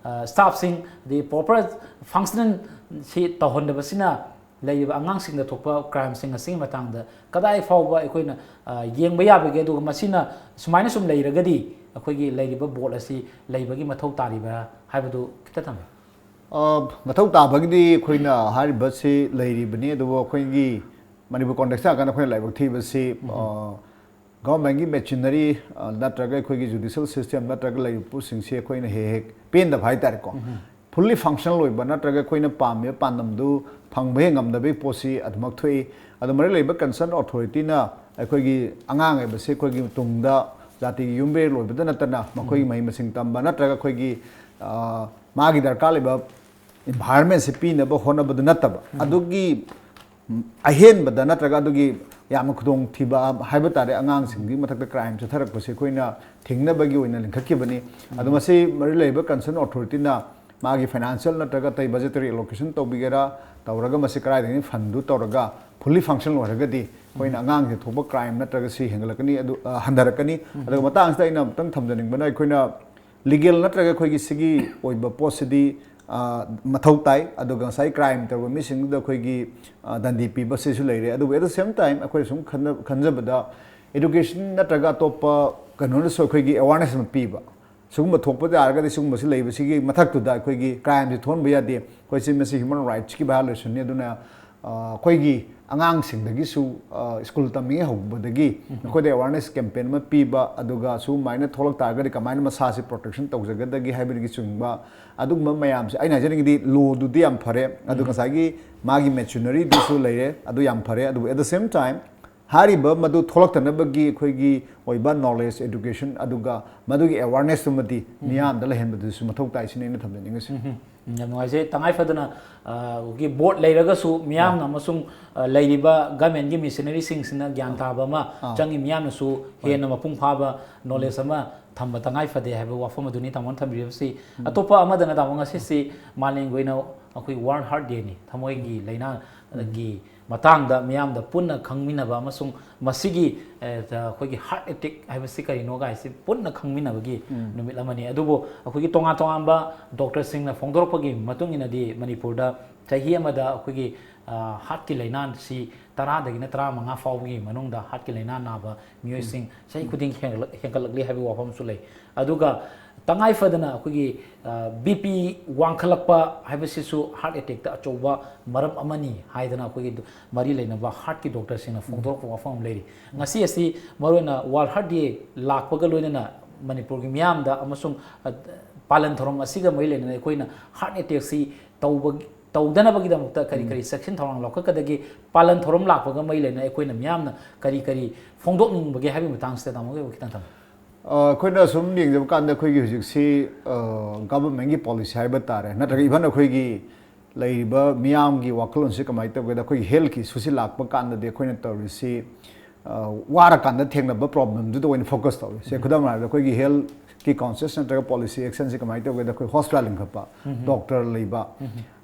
ꯁ꯭ꯇꯥꯐꯁꯤꯡ, ꯑꯗꯩ ꯄ꯭ꯔꯣꯄꯔ ꯐꯪꯁꯅꯦꯜꯁꯤ ꯇꯧꯍꯟꯗꯕꯁꯤꯅ ꯂꯩꯔꯤꯕ ꯑꯉꯥꯡꯁꯤꯡꯗ ꯊꯣꯛꯄ ꯀ꯭ꯔꯥꯏꯝꯁꯤꯡ ꯑꯁꯤꯒꯤ ꯃꯇꯥꯡꯗ ꯀꯗꯥꯏ ꯐꯥꯎꯕ ꯑꯩꯈꯣꯏꯅ ꯌꯦꯡꯕ ꯌꯥꯕꯒꯦ? ꯑꯗꯨꯒ ꯃꯁꯤꯅ ꯁꯨꯃꯥꯏꯅ ꯁꯨꯝ ꯂꯩꯔꯒꯗꯤ ꯑꯩꯈꯣꯏꯒꯤ ꯂꯩꯔꯤꯕ ꯕꯣꯔꯗ ꯑꯁꯤ ꯂꯩꯕꯒꯤ ꯃꯊꯧ ꯇꯥꯔꯤꯕ꯭ꯔꯥ ꯍꯥꯏꯕꯗꯨ ꯈꯤꯇ ꯊꯝꯕꯤꯌꯨ꯫ ꯃꯊꯧ ꯇꯥꯕꯒꯤꯗꯤ ꯑꯩꯈꯣꯏꯅ ꯍꯥꯏꯔꯤꯕꯁꯤ ꯂꯩꯔꯤꯕꯅꯤ꯫ ꯑꯗꯨꯕꯨ ꯑꯩꯈꯣꯏꯒꯤ ꯃꯅꯤꯄꯨꯔ ꯀꯣꯟꯇꯦꯛꯁꯇ ꯍꯥꯏꯔꯀꯥꯟꯗ ꯑꯩꯈꯣꯏꯅ ꯂꯥꯏꯕꯛ ꯊꯤꯕꯁꯤ ꯒꯚꯔꯟꯃꯦꯟꯒꯤ ꯃꯦꯆꯤꯅꯔꯤ ꯅꯠꯇ꯭ꯔꯒ ꯑꯩꯈꯣꯏꯒꯤ ꯖꯨꯗꯤꯁꯤꯌꯦꯜ ꯁꯤꯁꯇꯦꯝ ꯅꯠꯇ꯭ꯔꯒ ꯂꯩꯔꯤꯕ ꯄꯣꯠꯁꯤꯡꯁꯤ ꯑꯩꯈꯣꯏꯅ ꯍꯦꯛ ꯍꯦꯛ ꯄꯦꯟꯗꯕ ꯍꯥꯏꯇꯥꯔꯦꯀꯣ꯫ ꯐꯨꯜꯂꯤ ꯐꯪꯁꯅꯦꯜ ꯑꯣꯏꯕ ꯅꯠꯇ꯭ꯔꯒ ꯑꯩꯈꯣꯏꯅ ꯄꯥꯝꯃꯤꯕ ꯄꯥꯟꯗꯝꯗꯨ ꯐꯪꯕ ꯍꯦꯛ ꯉꯝꯗꯕꯒꯤ ꯄꯣꯠꯁꯤ ꯑꯗꯨꯃꯛ ꯊꯣꯛꯏ꯫ ꯑꯗꯨ ꯃꯔꯤ ꯂꯩꯕ ꯀꯟꯁꯔꯟ ꯑꯣꯊꯣꯔꯤꯇꯤꯅ ꯑꯩꯈꯣꯏꯒꯤ ꯑꯉꯥꯡ ꯍꯥꯏꯕꯁꯤ ꯑꯩꯈꯣꯏꯒꯤ ꯇꯨꯡꯗ ꯖꯥꯇꯤꯒꯤ ꯌꯨꯝꯕꯤꯔꯦꯜ ꯑꯣꯏꯕꯗ ꯅꯠꯇꯅ ꯃꯈꯣꯏꯒꯤ ꯃꯍꯩ ꯃꯁꯤꯡ ꯇꯝꯕ ꯅꯠꯇ꯭ꯔꯒ ꯑꯩꯈꯣꯏꯒꯤ ꯃꯥꯒꯤ ꯗꯔꯀꯥꯔ ꯂꯩꯕ ꯏꯟꯚꯥꯏꯔꯟꯃꯦꯟꯁꯤ ꯄꯤꯅꯕ ꯍꯣꯠꯅꯕꯗꯨ ꯅꯠꯇꯕ, ꯑꯗꯨꯒꯤ ꯑꯍꯦꯟꯕꯗ ꯅꯠꯇ꯭ꯔꯒ ꯑꯗꯨꯒꯤ ꯌꯥꯝꯅ ꯈꯨꯗꯣꯡꯊꯤꯕ ꯍꯥꯏꯕ ꯇꯥꯔꯦ, ꯑꯉꯥꯡꯁꯤꯡꯒꯤ ꯃꯊꯛꯇ ꯀ꯭ꯔꯥꯏꯝ ꯆꯠꯊꯔꯛꯄꯁꯤ ꯑꯩꯈꯣꯏꯅ ꯊꯤꯡꯅꯕꯒꯤ ꯑꯣꯏꯅ ꯂꯤꯡꯈꯠꯈꯤꯕꯅꯤ꯫ ꯑꯗꯣ ꯃꯁꯤ ꯃꯔꯤ ꯂꯩꯅꯕ ꯀꯟꯁꯔꯟ ꯑꯣꯊꯣꯔꯤꯇꯤꯅ ꯃꯥꯒꯤ ꯐꯥꯏꯅꯥꯟꯁꯤꯌꯦꯜ ꯅꯠꯇ꯭ꯔꯒ ꯑꯇꯩ ꯕꯖꯦꯇꯔꯤ ꯑꯦꯂꯣꯀꯦꯁꯟ ꯇꯧꯕꯤꯒꯦꯔꯥ, ꯇꯧꯔꯒ ꯃꯁꯤ ꯀꯗꯥꯏꯗꯒꯤ ꯐꯟꯗꯨ ꯇꯧꯔꯒ ꯐꯨꯜꯂꯤ ꯐꯪꯁꯅꯦꯜ ꯑꯣꯏꯔꯒꯗꯤ ꯑꯩꯈꯣꯏꯅ ꯑꯉꯥꯡꯁꯤꯡ ꯊꯣꯛꯄ ꯀ꯭ꯔꯥꯏꯝ ꯅꯠꯇ꯭ꯔꯒ ꯁꯤ ꯍꯦꯟꯒꯠꯂꯛꯀꯅꯤ, ꯑꯗꯨ ꯍꯟꯊꯔꯛꯀꯅꯤ꯫ ꯑꯗꯨꯒ ꯃꯇꯥꯡꯁꯤꯗ ꯑꯩꯅ ꯑꯃꯨꯛꯇꯪ ꯊꯝꯖꯅꯤꯡꯕꯅ, ꯑꯩꯈꯣꯏꯅ ꯂꯤꯒꯦꯜ ꯅꯠꯇ꯭ꯔꯒ ꯑꯩꯈꯣꯏꯒꯤ ꯁꯤꯒꯤ ꯑꯣꯏꯕ ꯄꯣꯠꯁꯤꯗꯤ ꯃꯊꯧ ꯇꯥꯏ꯫ ꯑꯗꯨꯒ ꯉꯁꯥꯏ ꯀ꯭ꯔꯥꯏꯝ ꯇꯧꯔꯕ ꯃꯤꯁꯤꯡꯗꯨꯗ ꯑꯩꯈꯣꯏꯒꯤ ꯗꯟꯗꯤ ꯄꯤꯕ ꯁꯤꯁꯨ ꯂꯩꯔꯦ꯫ ꯑꯗꯨꯕꯨ at the same time ꯑꯩꯈꯣꯏ ꯁꯨꯝ ꯈꯟꯖꯕꯗ, ꯏꯗꯨꯀꯦꯁꯟ ꯅꯠꯇ꯭ꯔꯒ ꯑꯇꯣꯞꯄ ꯀꯩꯅꯣꯅꯁꯨ ꯑꯩꯈꯣꯏꯒꯤ ꯑꯦꯋꯥꯔꯅꯦꯁ ꯑꯃ ꯄꯤꯕ, ꯁꯤꯒꯨꯝꯕ ꯊꯣꯛꯄ ꯇꯥꯔꯒꯗꯤ ꯁꯤꯒꯨꯝꯕꯁꯤ ꯂꯩꯕꯁꯤꯒꯤ ꯃꯊꯛꯇꯨꯗ ꯑꯩꯈꯣꯏꯒꯤ ꯀ꯭ꯔꯥꯏꯝꯁꯤ ꯊꯣꯛꯍꯟꯕ ꯌꯥꯗꯦ꯫ ꯑꯩꯈꯣꯏ ꯁꯤ ꯃꯁꯤ ꯍ꯭ꯌꯨꯃꯦꯟ ꯔꯥꯏꯠꯁꯀꯤ ꯚꯥꯏꯑꯣꯂꯦꯁꯟꯅꯤ꯫ ꯑꯗꯨꯅ ꯑꯩꯈꯣꯏꯒꯤ ꯑꯉꯥꯡꯁꯤꯡꯗꯒꯤꯁꯨ ꯁ꯭ꯀꯨꯜ ꯇꯝꯃꯤꯉꯩ ꯍꯧꯕꯗꯒꯤ ꯃꯈꯣꯏꯗ ꯑꯦꯋꯥꯔꯅꯦꯁ ꯀꯦꯝꯄꯦꯟ ꯑꯃ ꯄꯤꯕ, ꯑꯗꯨꯒ ꯁꯨꯃꯥꯏꯅ ꯊꯣꯛꯂꯛ ꯇꯥꯔꯒꯗꯤ ꯀꯃꯥꯏꯅ ꯃꯁꯥꯁꯤ ꯄ꯭ꯔꯣꯇꯦꯛꯁꯟ ꯇꯧꯖꯒꯗꯒꯦ ꯍꯥꯏꯕꯒꯤ ꯆꯤꯡꯕ, ꯑꯗꯨꯒꯨꯝꯕ ꯃꯌꯥꯝꯁꯦ꯫ ꯑꯩꯅ ꯍꯥꯏꯖꯅꯤꯡꯉꯤꯗꯤ ꯂꯣꯗꯨꯗꯤ ꯌꯥꯝ ꯐꯔꯦ, ꯑꯗꯨ ꯉꯁꯥꯏꯒꯤ ꯃꯥꯒꯤ ꯃꯦꯆꯤꯅꯔꯤꯗꯨꯁꯨ ꯂꯩꯔꯦ, ꯑꯗꯨ ꯌꯥꯝ ꯐꯔꯦ꯫ ꯑꯗꯨꯕꯨ at the same time ꯍꯥꯏꯔꯤꯕ ꯃꯗꯨ ꯊꯣꯛꯂꯛꯇꯅꯕꯒꯤ ꯑꯩꯈꯣꯏꯒꯤ ꯑꯣꯏꯕ knowledge, education, ꯑꯗꯨꯒ ꯃꯗꯨꯒꯤ awareness ꯇꯨꯃꯗꯤ ꯃꯤꯌꯥꯝꯗ ꯂꯩꯍꯟꯕꯗꯨꯁꯨ ꯃꯊꯧ ꯇꯥꯏ ꯁꯤꯅꯤ ꯑꯩꯅ ꯊꯝꯖꯅꯤꯡꯉꯤꯁꯦ꯫ ꯎꯝ, ꯌꯥꯝ ꯅꯨꯡꯉꯥꯏꯖꯩ꯫ ꯇꯉꯥꯏ ꯐꯗꯅ ꯑ, ꯑꯩꯈꯣꯏꯒꯤ ꯕꯣꯔꯗ ꯂꯩꯔꯒꯁꯨ ꯃꯤꯌꯥꯝꯅ ꯑꯃꯁꯨꯡ ꯑ, ꯂꯩꯔꯤꯕ ꯒꯃꯦꯟꯒꯤ ꯃꯤꯁꯅꯔꯤꯁꯤꯡꯁꯤꯅ ꯒ꯭ꯌꯥꯟ ꯇꯥꯕ ꯑꯃ ꯆꯪꯉꯤ꯫ ꯃꯤꯌꯥꯝꯅꯁꯨ ꯍꯦꯟꯅ ꯃꯄꯨꯡ ꯐꯥꯕ ꯅꯣꯂꯦꯖ ꯑꯃ ꯊꯝꯕ ꯇꯉꯥꯏ ꯐꯗꯦ ꯍꯥꯏꯕ ꯋꯥꯐꯝ ꯑꯗꯨꯅꯤ ꯇꯥꯃꯣꯅ ꯊꯝꯕꯤꯔꯤꯕꯁꯤ꯫ ꯑꯇꯣꯞꯄ ꯑꯃꯗꯅ ꯇꯥꯃꯣ, ꯉꯁꯤꯁꯤ ꯃꯥꯂꯦꯝꯒꯤ ꯑꯣꯏꯅ ꯑꯩꯈꯣꯏ World Heart Day ꯅꯤ, ꯊꯃꯣꯏꯒꯤ ꯂꯥꯏꯅꯥꯒꯤ ꯃꯇꯥꯡꯗ ꯃꯤꯌꯥꯝꯗ ꯄꯨꯟꯅ ꯈꯪꯃꯤꯟꯅꯕ ꯑꯃꯁꯨꯡ ꯃꯁꯤꯒꯤ ꯑꯦ, ꯇ-, ꯑꯩꯈꯣꯏꯒꯤ heart attack ꯍꯥꯏꯕꯁꯤ ꯀꯔꯤꯅꯣ ꯀꯥꯏꯁꯤ ꯄꯨꯟꯅ ꯈꯪꯃꯤꯟꯅꯕꯒꯤ ꯅꯨꯃꯤꯠ ꯑꯃꯅꯤ꯫ ꯑꯗꯨꯕꯨ ꯑꯩꯈꯣꯏꯒꯤ ꯇꯣꯉꯥꯟ ꯇꯣꯉꯥꯟꯕ ꯗꯣꯛꯇꯔꯁꯤꯡꯅ ꯐꯣꯡꯗꯣꯔꯛꯄꯒꯤ ꯃꯇꯨꯡ ꯏꯟꯅꯗꯤ ꯃꯅꯤꯄꯨꯔꯗ ꯆꯍꯤ ꯑꯃꯗ ꯑꯩꯈꯣꯏꯒꯤ ꯑ, ꯍꯥꯔꯠꯀꯤ ꯂꯥꯏꯅꯥꯁꯤ ꯇꯔꯥꯗꯒꯤꯅ ꯇꯔꯥꯃꯉꯥ ꯐꯥꯎꯕꯒꯤ ꯃꯅꯨꯡꯗ ꯍꯥꯔꯠꯀꯤ ꯂꯥꯏꯅꯥ ꯅꯥꯕ ꯃꯤꯑꯣꯏꯁꯤꯡ ꯆꯍꯤ ꯈꯨꯗꯤꯡꯒꯤ ꯍꯦꯟꯒꯠꯂꯛ-, ꯍꯦꯟꯒꯠꯂꯛꯂꯤ ꯍꯥꯏꯕꯒꯤ ꯋꯥꯐꯝꯁꯨ ꯂꯩ꯫ ꯑꯗꯨꯒ ꯇꯉꯥꯏ ꯐꯗꯅ ꯑꯩꯈꯣꯏꯒꯤ ꯕꯤ ꯄꯤ ꯋꯥꯡꯈꯠꯂꯛꯄ ꯍꯥꯏꯕꯁꯤꯁꯨ ꯍꯥꯔꯠ ꯑꯦꯇꯦꯛꯇ ꯑꯆꯧꯕ ꯃꯔꯝ ꯑꯃꯅꯤ ꯍꯥꯏꯗꯅ ꯑꯩꯈꯣꯏꯒꯤ ꯗꯣ-, ꯃꯔꯤ ꯂꯩꯅꯕ ꯍꯥꯔꯠꯀꯤ ꯗꯣꯛꯇꯔꯁꯤꯡꯅ ꯐꯣꯡꯗꯣꯔꯛꯄ ꯋꯥꯐꯝ ꯑꯃ ꯂꯩꯔꯤ꯫ ꯉꯁꯤ ꯑꯁꯤ ꯃꯔꯨꯑꯣꯏꯅ World Heart Day ꯂꯥꯛꯄꯒ ꯂꯣꯏꯅꯅ ꯃꯅꯤꯄꯨꯔꯒꯤ ꯃꯤꯌꯥꯝꯗ ꯑꯃꯁꯨꯡ ꯑ, ꯄꯥꯂꯟ ꯊꯧꯔꯝ ꯑꯁꯤꯒ ꯃꯔꯤ ꯂꯩꯅꯅ ꯑꯩꯈꯣꯏꯅ ꯍꯥꯔꯠ ꯑꯦꯇꯦꯛꯁꯤ ꯇꯧꯕ, ꯇꯧꯗꯅꯕꯒꯤꯗꯃꯛꯇ ꯀꯔꯤ ꯀꯔꯤ ꯆꯦꯛꯁꯤꯟ ꯊꯧꯔꯥꯡ ꯂꯧꯈꯠꯀꯗꯒꯦ? ꯄꯥꯂꯟ ꯊꯧꯔꯝ ꯂꯥꯛꯄꯒ ꯃꯔꯤ ꯂꯩꯅꯅ ꯑꯩꯈꯣꯏꯅ ꯃꯤꯌꯥꯝꯅ ꯀꯔꯤ ꯀꯔꯤ ꯐꯣꯡꯗꯣꯛꯅꯤꯡꯕꯒꯦ ꯍꯥꯏꯕꯒꯤ ꯃꯇꯥꯡꯁꯤꯗ ꯇꯥꯃꯣꯒꯤ ꯈꯤꯇꯪ ꯊꯝꯕꯤꯌꯨ꯫ ꯑ, ꯑꯩꯈꯣꯏꯅ ꯁꯨꯝ ꯌꯦꯡꯖꯕ ꯀꯥꯟꯗ ꯑꯩꯈꯣꯏꯒꯤ ꯍꯧꯖꯤꯛꯁꯤ, ꯑ, ꯒꯚꯔꯟꯃꯦꯟꯒꯤ ꯄꯣꯂꯤꯁꯤ ꯍꯥꯏꯕ ꯇꯥꯔꯦ, ꯅꯠꯇ꯭ꯔꯒ ꯏꯚꯟ ꯑꯩꯈꯣꯏꯒꯤ ꯂꯩꯔꯤꯕ ꯃꯤꯌꯥꯝꯒꯤ ꯋꯥꯈꯜꯂꯣꯟꯁꯤ ꯀꯃꯥꯏꯅ ꯇꯧꯒꯦꯗ, ꯑꯩꯈꯣꯏꯒꯤ ꯍꯦꯜꯊꯀꯤ ꯏꯁꯨꯁꯤ ꯂꯥꯛꯄ ꯀꯥꯟꯗꯗꯤ ꯑꯩꯈꯣꯏꯅ ꯇꯧꯔꯤꯁꯤ, ꯑ, ꯋꯥꯔꯀꯥꯟꯗ ꯊꯦꯡꯅꯕ ꯄ꯭ꯔꯣꯕ꯭ꯂꯦꯝꯗꯨꯗ ꯑꯣꯏꯅ ꯐꯣꯀꯁ ꯇꯧꯔꯤ꯫ ꯁꯦ, ꯈꯨꯗꯝ ꯑꯣꯏꯅ ꯍꯥꯏꯔꯕꯗ ꯑꯩꯈꯣꯏꯒꯤ ꯍꯦꯜꯊꯀꯤ ꯀꯣꯟꯁꯤꯌꯁ ꯅꯠꯇ꯭ꯔꯒ ꯄꯣꯂꯤꯁꯤ ꯑꯦꯛꯁꯟꯁꯤ ꯀꯃꯥꯏꯅ ꯇꯧꯒꯦꯗ, ꯑꯩꯈꯣꯏ ꯍꯣꯁꯄꯤꯇꯥꯜ ꯂꯤꯡꯈꯠꯄ, ꯗꯣꯛꯇꯔ ꯂꯩꯕ,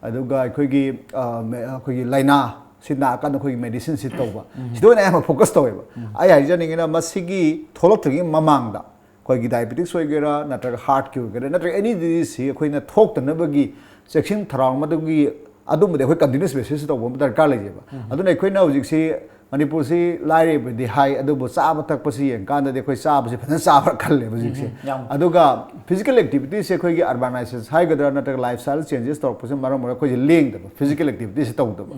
ꯑꯗꯨꯒ ꯑꯩꯈꯣꯏꯒꯤ, ꯑ, ꯃꯦ-, ꯑꯩꯈꯣꯏꯒꯤ ꯂꯥꯏꯅꯥ ꯁꯤ ꯅꯥꯔꯀꯥꯟꯗ ꯑꯩꯈꯣꯏꯒꯤ ꯃꯦꯗꯤꯁꯤꯟꯁꯤ ꯇꯧꯕ, ꯁꯤꯗ ꯑꯣꯏꯅ ꯑꯌꯥꯝꯕ ꯐꯣꯀꯁ ꯇꯧꯋꯦꯕ꯫ ꯑꯩ ꯍꯥꯏꯖꯅꯤꯡꯉꯤꯅ ꯃꯁꯤꯒꯤ ꯊꯣꯛꯂꯛꯇ꯭ꯔꯤꯉꯩ ꯃꯃꯥꯡꯗ ꯑꯩꯈꯣꯏꯒꯤ ꯗꯥꯏꯕꯦꯇꯤꯛꯁ ꯑꯣꯏꯒꯦꯔꯥ ꯅꯠꯇ꯭ꯔꯒ ꯍꯥꯔꯠꯀꯤ ꯑꯣꯏꯒꯦꯔꯥ ꯅꯠꯇ꯭ꯔꯒ ꯑꯦꯅꯤ ꯗꯤꯖꯤꯖꯁꯤ ꯑꯩꯈꯣꯏꯅ ꯊꯣꯛꯇꯅꯕꯒꯤ ꯆꯦꯛꯁꯤꯟ ꯊꯧꯔꯥꯡ ꯃꯗꯨꯒꯤ ꯑꯗꯨꯝꯕꯗꯤ ꯑꯩꯈꯣꯏ ꯀꯟꯇꯤꯅ꯭ꯌꯨꯁ ꯕꯦꯁꯤꯁꯇ ꯇꯧꯕ ꯑꯃ ꯗꯔꯀꯥꯔ ꯂꯩꯌꯦꯕ꯫ ꯑꯗꯨꯅ ꯑꯩꯈꯣꯏꯅ ꯍꯧꯖꯤꯛꯁꯤ ꯃꯅꯤꯄꯨꯔꯁꯤ ꯂꯥꯏꯔꯕꯗꯤ ꯍꯥꯏ, ꯑꯗꯨꯕꯨ ꯆꯥꯕ ꯊꯛꯄꯁꯤ ꯌꯦꯡꯀꯥꯟꯗꯗꯤ ꯑꯩꯈꯣꯏ ꯆꯥꯕꯁꯤ ꯐꯖꯅ ꯆꯥꯕ꯭ꯔꯥ ꯈꯜꯂꯦꯕ ꯍꯧꯖꯤꯛꯁꯦ꯫ ꯌꯥꯝ꯫ ꯑꯗꯨꯒ ꯐꯤꯖꯤꯀꯦꯜ ꯑꯦꯛꯇꯤꯚꯤꯇꯤꯁꯁꯦ ꯑꯩꯈꯣꯏꯒꯤ ꯑꯔꯕꯥꯅꯥꯏꯖꯦꯁꯟ ꯍꯥꯏꯒꯗ꯭ꯔꯥ ꯅꯠꯇ꯭ꯔꯒ ꯂꯥꯏꯐ ꯁ꯭ꯇꯥꯏꯜ ꯆꯦꯟꯖꯦꯁ ꯇꯧꯔꯛꯄꯁꯤꯅ ꯃꯔꯝ ꯑꯣꯏꯔꯒ ꯑꯩꯈꯣꯏꯁꯦ ꯂꯦꯡꯗꯕ, ꯐꯤꯖꯤꯀꯦꯜ ꯑꯦꯛꯇꯤꯚꯤꯇꯤꯁꯁꯦ ꯇꯧꯗꯕ꯫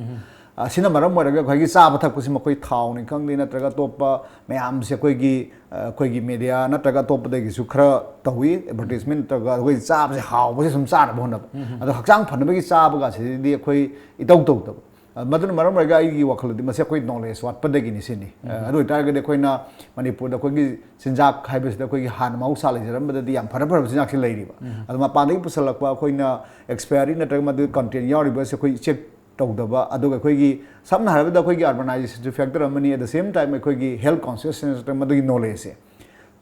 ꯑꯁꯤꯅ ꯃꯔꯝ ꯑꯣꯏꯔꯒ ꯑꯩꯈꯣꯏꯒꯤ ꯆꯥꯕ ꯊꯛꯄꯁꯤ ꯃꯈꯣꯏ ꯊꯥꯎꯅꯤ ꯈꯪꯗꯦ ꯅꯠꯇ꯭ꯔꯒ ꯑꯇꯣꯞꯄ ꯃꯌꯥꯝꯁꯦ ꯑꯩꯈꯣꯏꯒꯤ, ꯑ, ꯑꯩꯈꯣꯏꯒꯤ ꯃꯦꯗꯤꯌꯥ ꯅꯠꯇ꯭ꯔꯒ ꯑꯇꯣꯞꯄꯗꯒꯤꯁꯨ ꯈꯔ ꯇꯧꯏ, ꯑꯦꯗꯚꯔꯇꯤꯁꯃꯦꯟ ꯅꯠꯇ꯭ꯔꯒ ꯑꯩꯈꯣꯏ ꯆꯥꯕꯁꯦ ꯍꯥꯎꯕꯁꯦ ꯁꯨꯝ ꯆꯥꯅꯕ ꯍꯣꯠꯅꯕ꯫ ꯑꯗꯣ ꯍꯛꯆꯥꯡ ꯐꯅꯕꯒꯤ ꯆꯥꯕꯒ ꯑꯁꯤꯗꯤ ꯑꯩꯈꯣꯏ ꯏꯇꯧ ꯇꯧꯗꯕ꯫ ꯑ, ꯃꯗꯨꯅ ꯃꯔꯝ ꯑꯣꯏꯔꯒ ꯑꯩꯒꯤ ꯋꯥꯈꯜꯗꯗꯤ ꯃꯁꯤ ꯑꯩꯈꯣꯏ ꯅꯣꯂꯦꯖ ꯋꯥꯠꯄꯗꯒꯤꯅꯤ ꯁꯤꯅꯤ꯫ ꯑ, ꯑꯗꯨ ꯑꯣꯏꯇꯥꯔꯒꯗꯤ ꯑꯩꯈꯣꯏꯅ ꯃꯅꯤꯄꯨꯔꯗ ꯑꯩꯈꯣꯏꯒꯤ ꯆꯤꯟꯖꯥꯛ ꯍꯥꯏꯕꯁꯤꯗ ꯑꯩꯈꯣꯏꯒꯤ ꯍꯥꯟꯅ ꯃꯍꯧꯁꯥ ꯂꯩꯖꯔꯝꯕꯗꯗꯤ ꯌꯥꯝ ꯐꯔ ꯐꯔꯕ ꯆꯤꯟꯖꯥꯛꯁꯤ ꯂꯩꯔꯤꯕ꯫ ꯑꯗꯨ ꯃꯄꯥꯟꯗꯒꯤ ꯄꯨꯁꯜꯂꯛꯄ ꯑꯩꯈꯣꯏꯅ ꯑꯦꯛꯁꯄꯥꯏꯔꯤ ꯅꯠꯇ꯭ꯔꯒ ꯃꯗꯨ ꯀꯟꯇꯦꯟ ꯌꯥꯎꯔꯤꯕ ꯑꯁꯤ ꯑꯩꯈꯣꯏ ꯆꯦꯛ ꯇꯧꯗꯕ, ꯑꯗꯨꯒ ꯑꯩꯈꯣꯏꯒꯤ ꯁꯝꯅ ꯍꯥꯏꯔꯕꯗ ꯑꯩꯈꯣꯏꯒꯤ ꯑꯔꯕꯅꯥꯏꯖꯦꯁꯟꯁꯨ ꯐꯦꯛꯇꯔ ꯑꯃꯅꯤ, at the same time ꯑꯩꯈꯣꯏꯒꯤ ꯍꯦꯜꯊ ꯀꯣꯟꯁꯤꯌꯁꯅꯦꯁ ꯅꯠꯇ꯭ꯔꯒ ꯃꯗꯨꯒꯤ ꯅꯣꯂꯦꯖꯁꯦ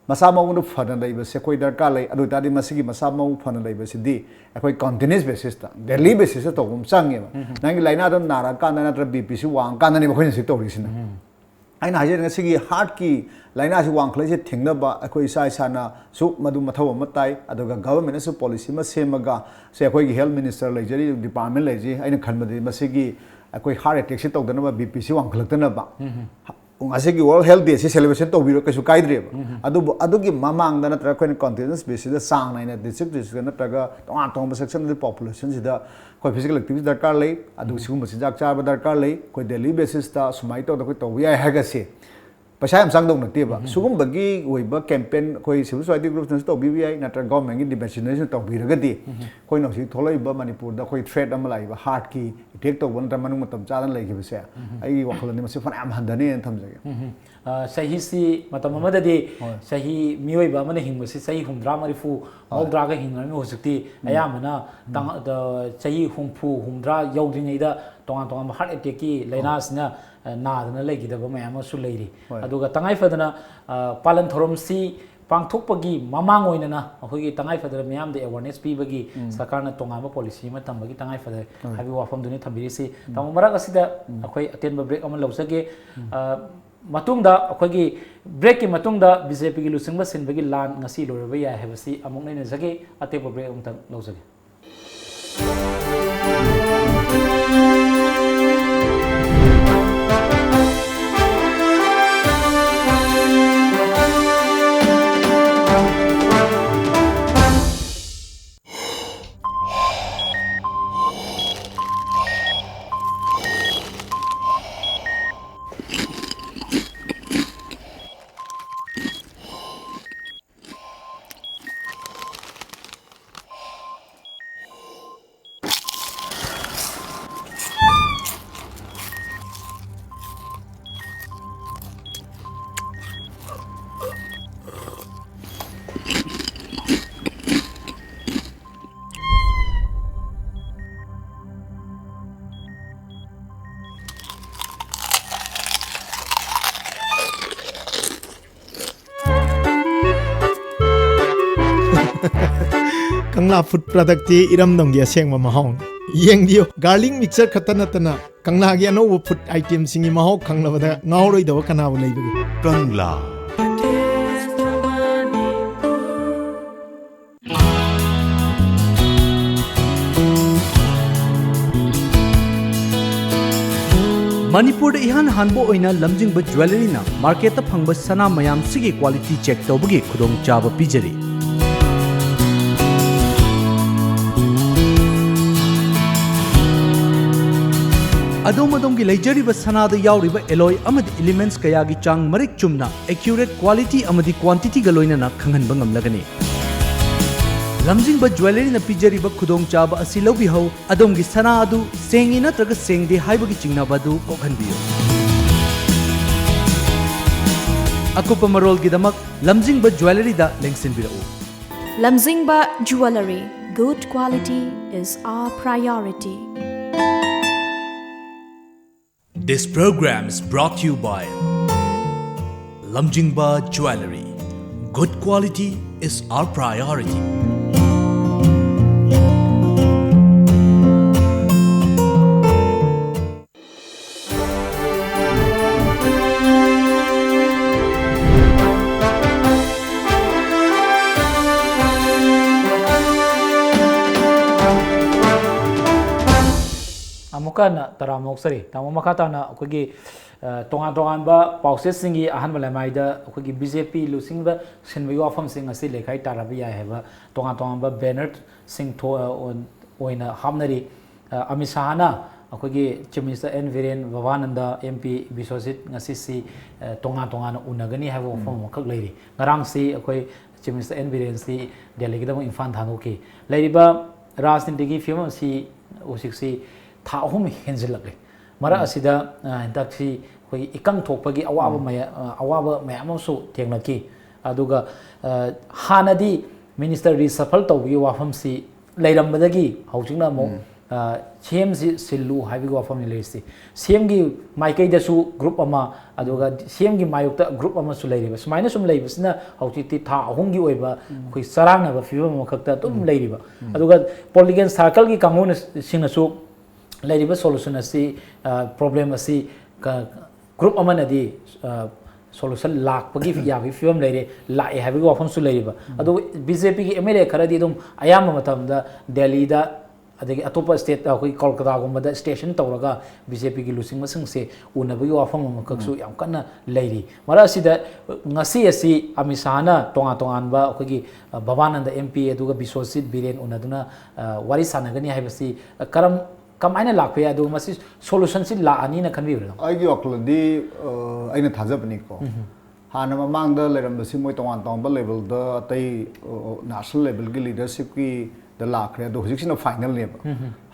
ꯃꯁꯥ ꯃꯎꯗ ꯐꯅ ꯂꯩꯕꯁꯦ ꯑꯩꯈꯣꯏ ꯗꯔꯀꯥꯔ ꯂꯩ꯫ ꯑꯗꯨ ꯑꯣꯏꯇꯥꯔꯗꯤ ꯃꯁꯤꯒꯤ ꯃꯁꯥ ꯃꯎ ꯐꯅ ꯂꯩꯕꯁꯤꯗꯤ ꯑꯩꯈꯣꯏ ꯀꯟꯇꯤꯅ꯭ꯌꯨꯁ ꯕꯦꯁꯤꯁꯇ, ꯗꯦꯂꯤ ꯕꯦꯁꯤꯁꯇ ꯇꯧꯕ ꯑꯃ ꯆꯪꯉꯦꯕ꯫ ꯅꯪꯒꯤ ꯂꯥꯏꯅꯥꯗꯣ ꯅꯥꯔꯛꯑꯀꯥꯟꯗ ꯅꯠꯇ꯭ꯔꯒ ꯕꯤ ꯄꯤꯁꯤ ꯋꯥꯡꯉꯀꯥꯟꯗꯅꯦꯕ ꯑꯩꯈꯣꯏꯅ ꯁꯤ ꯇꯧꯔꯤꯁꯤꯅ꯫ ꯑꯩꯅ ꯍꯥꯏꯖꯔꯤꯕ ꯉꯁꯤꯒꯤ ꯍꯥꯔꯠꯀꯤ ꯂꯥꯏꯅꯥꯁꯤ ꯋꯥꯡꯈꯠꯂꯛꯏꯁꯦ ꯊꯤꯡꯅꯕ ꯑꯩꯈꯣꯏ ꯏꯁꯥ ꯏꯁꯥꯅꯁꯨ ꯃꯗꯨ ꯃꯊꯧ ꯑꯃ ꯇꯥꯏ, ꯑꯗꯨꯒ ꯒꯚꯔꯟꯃꯦꯟꯅꯁꯨ ꯄꯣꯂꯤꯁꯤ ꯑꯃ ꯁꯦꯝꯃꯒ, ꯁꯦ ꯑꯩꯈꯣꯏꯒꯤ ꯍꯦꯜꯊ ꯃꯤꯅꯤꯁꯇꯔ ꯂꯩꯖꯔꯤ, ꯗꯤꯄꯥꯔꯠꯃꯦꯟ ꯂꯩꯖꯩ, ꯑꯩꯅ ꯈꯟꯕꯗꯤ ꯃꯁꯤꯒꯤ ꯑꯩꯈꯣꯏ ꯍꯥꯔꯠ ꯑꯦꯇꯦꯛꯁꯤ ꯇꯧꯗꯅꯕ, ꯕꯤ ꯄꯤꯁꯤ ꯋꯥꯡꯈꯠꯂꯛꯇꯅꯕ, ꯉꯁꯤꯒꯤ ꯋꯥꯔꯜ ꯍꯦꯜꯊ ꯗꯦꯁꯤ ꯁꯦꯂꯦꯕ꯭ꯔꯦꯁꯟ ꯇꯧꯕꯤꯔꯣ, ꯀꯩꯁꯨ ꯀꯥꯏꯗ꯭ꯔꯦꯕ꯫ ꯑꯗꯨꯕꯨ ꯑꯗꯨꯒꯤ ꯃꯃꯥꯡꯗ ꯅꯠꯇ꯭ꯔꯒ ꯑꯩꯈꯣꯏꯅ ꯀꯟꯇꯤꯅ꯭ꯌꯨꯁ ꯕꯦꯁꯤꯁꯇ ꯆꯥꯡ ꯅꯥꯏꯅ ꯗꯤꯁꯇ꯭ꯔꯤꯛ ꯗꯤꯁꯇ꯭ꯔꯤꯛꯇ ꯅꯠꯇ꯭ꯔꯒ ꯇꯣꯉꯥꯟ ꯇꯣꯉꯥꯟꯕ ꯁꯦꯛꯁꯟꯗꯗꯤ ꯄꯣꯄꯨꯂꯦꯁꯟꯁꯤꯗ ꯑꯩꯈꯣꯏ ꯐꯤꯖꯤꯀꯦꯜ ꯑꯦꯛꯇꯤꯚꯤꯇꯤ ꯗꯔꯀꯥꯔ ꯂꯩ꯫ ꯑꯗꯨꯒ ꯁꯤꯒꯨꯝꯕ ꯆꯤꯟꯖꯥꯛ ꯆꯥꯕ ꯗꯔꯀꯥꯔ ꯂꯩ꯫ ꯑꯩꯈꯣꯏ ꯗꯦꯂꯤ ꯕꯦꯁꯤꯁꯇ ꯁꯨꯃꯥꯏꯅ ꯇꯧꯗꯅ ꯑꯩꯈꯣꯏ ꯇꯧꯕ ꯌꯥꯏ ꯍꯥꯏꯔꯒꯁꯦ ꯄꯩꯁꯥ ꯌꯥꯝ ꯆꯪꯗꯧ ꯅꯠꯇꯦꯕ꯫ ꯁꯤꯒꯨꯝꯕꯒꯤ ꯑꯣꯏꯕ ꯀꯦꯝꯄꯦꯟ ꯑꯩꯈꯣꯏ ꯁꯤꯚꯤꯜ ꯁꯣꯁꯥꯏꯇꯤ ꯒ꯭ꯔꯨꯞꯁꯅꯁꯨ ꯇꯧꯕꯤꯕ ꯌꯥꯏ, ꯅꯠꯇ꯭ꯔꯒ ꯒꯣꯔꯃꯦꯟꯒꯤ ꯗꯤꯄꯥꯔꯠꯃꯦꯟꯁꯤꯅ ꯇꯧꯕꯤꯔꯒꯗꯤ ꯑꯩꯈꯣꯏꯅ ꯍꯧꯖꯤꯛ ꯊꯣꯛꯂꯛꯏꯕ ꯃꯅꯤꯄꯨꯔꯗ ꯑꯩꯈꯣꯏ ꯊ꯭ꯔꯦꯠ ꯑꯃ ꯂꯥꯛꯏꯕ ꯍꯥꯔꯠꯀꯤ ꯑꯦꯇꯦꯛ ꯇꯧꯕ ꯅꯠꯇ꯭ꯔꯒ ꯃꯅꯨꯡ ꯃꯇꯝ ꯆꯥꯗꯅ ꯂꯩꯈꯤꯕꯁꯦ ꯑꯩꯒꯤ ꯋꯥꯈꯜꯂꯣꯟꯗꯤ ꯃꯁꯤ ꯐꯅꯌꯥꯝ ꯍꯟꯊꯅꯤꯅ ꯊꯝꯖꯒꯦ꯫ ꯑ, ꯆꯍꯤꯁꯤ ꯃꯇꯝ ꯑꯃꯗꯗꯤ ꯆꯍꯤ ꯃꯤꯑꯣꯏꯕ ꯑꯃꯅ ꯍꯤꯡꯕꯁꯤ ꯆꯍꯤ ꯍꯨꯝꯗ꯭ꯔꯥ ꯃꯔꯤꯐꯨ ꯃꯧꯗ꯭ꯔꯥꯒ ꯍꯤꯡꯅꯔꯝꯃꯤ꯫ ꯍꯧꯖꯤꯛꯇꯤ ꯑꯌꯥꯝꯕꯅ ꯇꯥꯡ-, ꯑ, ꯆꯍꯤ ꯍꯨꯝꯐꯨ ꯍꯨꯝꯗ꯭ꯔꯥ ꯌꯧꯗ꯭ꯔꯤꯉꯩꯗ ꯇꯣꯉꯥꯟ ꯇꯣꯉꯥꯟꯕ ꯍꯥꯔꯠ ꯑꯦꯇꯦꯛꯀꯤ ꯂꯥꯏꯅꯥꯁꯤꯅ, ꯑ, ꯅꯥꯗꯅ ꯂꯩꯈꯤꯗꯕ ꯃꯌꯥꯝ ꯑꯃꯁꯨ ꯂꯩꯔꯤ꯫ ꯑꯗꯨꯒ ꯇꯉꯥꯏ ꯐꯗꯅ, ꯑ, ꯄꯥꯂꯟ ꯊꯧꯔꯝꯁꯤ ꯄꯥꯡꯊꯣꯛꯄꯒꯤ ꯃꯃꯥꯡ ꯑꯣꯏꯅꯅ ꯑꯩꯈꯣꯏꯒꯤ ꯇꯉꯥꯏ ꯐꯗꯅ ꯃꯤꯌꯥꯝꯗ ꯑꯦꯋꯥꯔꯅꯦꯁ ꯄꯤꯕꯒꯤ ꯁꯔꯀꯥꯔꯅ ꯇꯣꯉꯥꯟꯕ ꯄꯣꯂꯤꯁꯤ ꯑꯃ ꯊꯝꯕꯒꯤ ꯇꯉꯥꯏ ꯐꯗꯦ ꯍꯥꯏꯕꯒꯤ ꯋꯥꯐꯝꯗꯨꯅꯤ ꯊꯝꯕꯤꯔꯤꯁꯤ꯫ ꯇꯥꯃꯣ, ꯃꯔꯛ ꯑꯁꯤꯗ ꯑꯩꯈꯣꯏ ꯑꯇꯦꯟꯕ ꯕ꯭ꯔꯦꯛ ꯑꯃ ꯂꯧꯖꯒꯦ꯫ ꯑ, ꯃꯇꯨꯡꯗ ꯑꯩꯈꯣꯏꯒꯤ ꯕ꯭ꯔꯦꯛꯀꯤ ꯃꯇꯨꯡꯗ ꯕꯤ ꯖꯦ ꯄꯤꯒꯤ ꯂꯨꯆꯤꯡꯕ ꯁꯤꯟꯕꯒꯤ ꯂꯥꯟ ꯉꯁꯤ ꯂꯣꯏꯔꯕ ꯌꯥꯏ ꯍꯥꯏꯕꯁꯤ ꯑꯃꯨꯛ ꯅꯩꯅꯖꯒꯦ꯫ ꯑꯇꯦꯟꯕ ꯕ꯭ꯔꯦꯛ ꯑꯃꯇꯪ ꯂꯧꯖꯒꯦ꯫ ꯀꯪꯂꯥ ꯐꯨꯗ ꯄ꯭ꯔꯗꯛꯇꯤ ꯏꯔꯝꯗꯝꯒꯤ ꯑꯁꯦꯡꯕ ꯃꯍꯥꯎꯅꯤ꯫ ꯌꯦꯡꯕꯤꯌꯨ, ꯒꯥꯔꯂꯤꯛ ꯃꯤꯛꯁꯆꯔ ꯈꯛꯇ ꯅꯠꯇꯅ ꯀꯪꯂꯥꯒꯤ ꯑꯅꯧꯕ ꯐꯨꯗ ꯑꯥꯏꯇꯦꯝꯁꯤꯡꯒꯤ ꯃꯍꯥꯎ ꯈꯪꯂꯕꯗ ꯉꯥꯎꯔꯣꯏꯗꯕ ꯀꯅꯥꯕꯨ ꯂꯩꯕꯒꯦ? ꯀꯪꯂꯥ꯫ ꯃꯅꯤꯄꯨꯔꯗ ꯏꯍꯥꯟ ꯍꯥꯟꯕ ꯑꯣꯏꯅ ꯂꯝꯖꯤꯡꯕ ꯖ꯭ꯋꯦꯂꯔꯤꯅ ꯃꯥꯔꯀꯦꯠꯇ ꯐꯪꯕ ꯁꯅꯥ ꯃꯌꯥꯝꯁꯤꯒꯤ ꯀ꯭ꯋꯥꯂꯤꯇꯤ ꯆꯦꯛ ꯇꯧꯕꯒꯤ ꯈꯨꯗꯣꯡꯆꯥꯕ ꯄꯤꯖꯔꯤ꯫ ꯑꯗꯣꯝ ꯑꯗꯣꯝꯒꯤ ꯂꯩꯖꯔꯤꯕ ꯁꯅꯥꯗ ꯌꯥꯎꯔꯤꯕ ꯑꯦꯂꯣꯏ ꯑꯃꯗꯤ ꯏꯂꯤꯃꯦꯟꯠꯁ ꯀꯌꯥꯒꯤ ꯆꯥꯡ ꯃꯔꯤꯛ ꯆꯨꯝꯅ, ꯑꯦꯀ꯭ꯌꯨꯔꯦꯠ ꯀ꯭ꯋꯥꯂꯤꯇꯤ ꯑꯃꯗꯤ ꯀ꯭ꯋꯥꯟꯇꯤꯇꯤꯒ ꯂꯣꯏꯅꯅ ꯈꯪꯍꯟꯕ ꯉꯝꯂꯒꯅꯤ꯫ ꯂꯝꯖꯤꯡꯕ ꯖ꯭ꯋꯦꯂꯔꯤꯅ ꯄꯤꯖꯔꯤꯕ ꯈꯨꯗꯣꯡꯆꯥꯕ ꯑꯁꯤ ꯂꯧꯕꯤꯍꯧ꯫ ꯑꯗꯣꯝꯒꯤ ꯁꯅꯥ ꯑꯗꯨ ꯁꯦꯡꯉꯤ ꯅꯠꯇ꯭ꯔꯒ ꯁꯦꯡꯗꯦ ꯍꯥꯏꯕꯒꯤ ꯆꯤꯡꯅꯕ ꯑꯗꯨ ꯀꯣꯛꯍꯟꯕꯤꯌꯨ꯫ ꯑꯀꯨꯞꯄ ꯃꯔꯣꯜꯒꯤꯗꯃꯛ ꯂꯝꯖꯤꯡꯕ ꯖ꯭ꯋꯦꯂꯔꯤꯗ ꯂꯦꯡꯁꯤꯟꯕꯤꯔꯛꯎ꯫ Lamjingba Jewellery. Good quality is our priority. This program is brought to you by Lamjingba Jewellery. Good quality is our priority. ꯑꯃꯨꯛꯀ ꯍꯟꯅ ꯇꯔꯥꯝꯅ ꯑꯣꯛꯆꯔꯤ꯫ ꯇꯥꯃꯣ, ꯃꯈꯥ ꯇꯥꯅ ꯑꯩꯈꯣꯏꯒꯤ, ꯑ, ꯇꯣꯉꯥꯟ ꯇꯣꯉꯥꯟꯕ ꯄꯥꯎꯆꯦꯁꯤꯡꯒꯤ ꯑꯍꯥꯟꯕ ꯂꯩꯃꯥꯏꯗ ꯑꯩꯈꯣꯏꯒꯤ ꯕꯤ ꯖꯦ ꯄꯤ ꯂꯨꯆꯤꯡꯕ ꯁꯤꯟꯕꯒꯤ ꯋꯥꯐꯝꯁꯤꯡ ꯑꯁꯤ ꯂꯩꯈꯥꯏ ꯇꯥꯔꯕ ꯌꯥꯏ ꯍꯥꯏꯕ ꯇꯣꯉꯥꯟ ꯇꯣꯉꯥꯟꯕ ꯕꯦꯅꯔꯁꯤꯡ ꯊꯣ-, ꯑ, ꯑꯣꯏꯅ ꯍꯥꯞꯅꯔꯤ꯫ ꯑ, ꯑꯃꯤꯠ ꯁꯥꯍꯅ ꯑꯩꯈꯣꯏꯒꯤ chief minister N Biren, Bhabananda, M P Biswajit ꯉꯁꯤꯁꯤ, ꯑ, ꯇꯣꯉꯥꯟ ꯇꯣꯉꯥꯟꯅ ꯎꯅꯒꯅꯤ ꯍꯥꯏꯕ ꯋꯥꯐꯝ ꯎꯝ꯫ ꯑꯃꯈꯛ ꯂꯩꯔꯤ꯫ ꯉꯔꯥꯡꯁꯤ ꯑꯩꯈꯣꯏ ꯆꯤꯐ ꯃꯤꯅꯤꯁꯇꯔ ꯑꯦꯟ ꯕꯤꯔꯦꯟꯁꯤ ꯗꯦꯜꯂꯤꯒꯤꯗꯃꯛ ꯏꯝꯐꯥꯜ ꯊꯥꯗꯣꯛꯈꯤ꯫ ꯂꯩꯔꯤꯕ ꯔꯥꯖꯅꯤꯇꯤꯒꯤ ꯐꯤꯕꯝ ꯑꯁꯤ ꯍꯧꯖꯤꯛꯁꯤ ꯊꯥ ꯑꯍꯨꯝ ꯍꯦꯟꯖꯤꯜꯂꯛꯂꯦ꯫ ꯃꯔꯛ ꯎꯝ꯫ ꯑꯁꯤꯗ, ꯑ, ꯍꯟꯗꯛꯁꯤ ꯑꯩꯈꯣꯏꯒꯤ ꯏꯀꯪ ꯊꯣꯛꯄꯒꯤ ꯑꯋꯥꯕ ꯎꯝ꯫ ꯃꯌꯥ-, ꯑ, ꯑꯋꯥꯕ ꯃꯌꯥꯝ ꯑꯃꯁꯨ ꯊꯦꯡꯅꯈꯤ꯫ ꯑꯗꯨꯒ, ꯑ, ꯍꯥꯟꯅꯗꯤ ꯃꯤꯅꯤꯁꯇꯔ ꯔꯤꯁꯐꯜ ꯇꯧꯕꯒꯤ ꯋꯥꯐꯝꯁꯤ ꯂꯩꯔꯝꯕꯗꯒꯤ ꯍꯧꯖꯤꯛꯅ ꯑꯃꯨꯛ ꯎꯝ꯫ ꯁꯤ ꯑꯦꯝꯁꯤ ꯁꯤꯜꯂꯨ ꯍꯥꯏꯕꯒꯤ ꯋꯥꯐꯝꯅꯤ ꯂꯩꯔꯤꯁꯤ꯫ ꯁꯤ ꯑꯦꯝꯒꯤ ꯃꯥꯏꯀꯩꯗꯁꯨ ꯒ꯭ꯔꯨꯞ ꯑꯃ, ꯑꯗꯨꯒ ꯁꯤ ꯑꯦꯝꯒꯤ ꯃꯥꯌꯣꯛꯇ ꯒ꯭ꯔꯨꯞ ꯑꯃꯁꯨ ꯂꯩꯔꯤꯕ꯫ ꯁꯨꯃꯥꯏꯅ ꯁꯨꯝ ꯂꯩꯕꯁꯤꯅ ꯍꯧꯖꯤꯛꯇꯤ ꯊꯥ ꯑꯍꯨꯝꯒꯤ ꯑꯣꯏꯕ ꯑꯩꯈꯣꯏ ꯆꯔꯥꯡꯅꯕ ꯐꯤꯕꯝ ꯑꯃꯈꯛꯇ ꯑꯗꯨꯝ ꯂꯩꯔꯤꯕ꯫ ꯑꯗꯨꯒ ꯄꯣꯂꯤꯇꯤꯀꯦꯜ ꯁꯥꯔꯀꯜꯒꯤ ꯀꯥꯡꯕꯨꯅ ꯁꯤꯡꯅꯁꯨ ꯂꯩꯔꯤꯕ ꯁꯣꯂꯨꯁꯟ ꯑꯁꯤ, ꯄ꯭ꯔꯣꯕ꯭ꯂꯦꯝ ꯑꯁꯤ ꯒ꯭ꯔꯨꯞ ꯑꯃꯅꯗꯤ ꯁꯣꯂꯨꯁꯟ ꯂꯥꯛꯄꯒꯤ ꯌꯥꯕꯒꯤ ꯐꯤꯕꯝ ꯂꯩꯔꯦ, ꯂꯥꯛꯑꯦ ꯍꯥꯏꯕꯒꯤ ꯋꯥꯐꯝꯁꯨ ꯂꯩꯔꯤꯕ꯫ ꯑꯗꯨ ꯕꯤ ꯖꯦ ꯄꯤꯒꯤ ꯑꯦꯝ ꯑꯦꯜ ꯑꯦ ꯈꯔꯗꯤ ꯑꯗꯨꯝ ꯑꯌꯥꯝꯕ ꯃꯇꯝꯗ ꯗꯦꯜꯂꯤꯗ, ꯑꯗꯒꯤ ꯑꯇꯣꯞꯄ ꯁ꯭ꯇꯦꯠ, ꯑꯩꯈꯣꯏ ꯀꯣꯜꯀꯇꯥꯒꯨꯝꯕꯗ ꯁ꯭ꯇꯦꯁꯟ ꯇꯧꯔꯒ ꯕꯤ ꯖꯦ ꯄꯤꯒꯤ ꯂꯨꯆꯤꯡꯕꯁꯤꯡꯁꯦ ꯎꯅꯕꯒꯤ ꯋꯥꯐꯝ ꯑꯃꯈꯛꯁꯨ ꯌꯥꯝ ꯀꯟꯅ ꯂꯩꯔꯤ꯫ ꯃꯔꯛ ꯑꯁꯤꯗ ꯉꯁꯤ ꯑꯁꯤ ꯑꯃꯤꯠ ꯁꯥꯍꯅ ꯇꯣꯉꯥꯟ ꯇꯣꯉꯥꯟꯕ ꯑꯩꯈꯣꯏꯒꯤ, ꯑ, ꯚꯕꯥꯅꯟꯗ ꯑꯦꯝ ꯄꯤ ꯑꯗꯨꯒ ꯕꯤꯁ꯭ꯋꯖꯤꯠ ꯕꯤꯔꯦꯟ ꯎꯅꯗꯨꯅ, ꯑ, ꯋꯥꯔꯤ ꯁꯥꯟꯅꯒꯅꯤ ꯍꯥꯏꯕꯁꯤ, ꯑ, ꯀꯔꯝ, ꯀꯃꯥꯏꯅ ꯂꯥꯛꯄ ꯌꯥꯏ? ꯑꯗꯨꯒ ꯃꯁꯤ ꯁꯣꯂꯨꯁꯟꯁꯤ ꯂꯥꯛꯑꯅꯤꯅ ꯈꯟꯕꯤꯕ꯭ꯔꯥ, ꯅꯪ? ꯑꯩꯒꯤ ꯋꯥꯈꯜꯗꯗꯤ, ꯑ, ꯑꯩꯅ ꯊꯥꯖꯕꯅꯤꯀꯣ꯫ ꯍꯥꯟꯅ ꯃꯃꯥꯡꯗ ꯂꯩꯔꯝꯕꯁꯤ ꯃꯣꯏ ꯇꯣꯉꯥꯟ ꯇꯣꯉꯥꯟꯕ ꯂꯦꯚꯦꯜꯗ, ꯑꯇꯩ, ꯑ, ꯅꯦꯁꯅꯦꯜ ꯂꯦꯚꯦꯜꯒꯤ ꯂꯤꯗꯔꯁꯤꯞꯀꯤꯗ ꯂꯥꯛꯈ꯭ꯔꯦ, ꯑꯗꯣ ꯍꯧꯖꯤꯛꯁꯤꯅ ꯐꯥꯏꯅꯦꯜꯅꯦꯕ꯫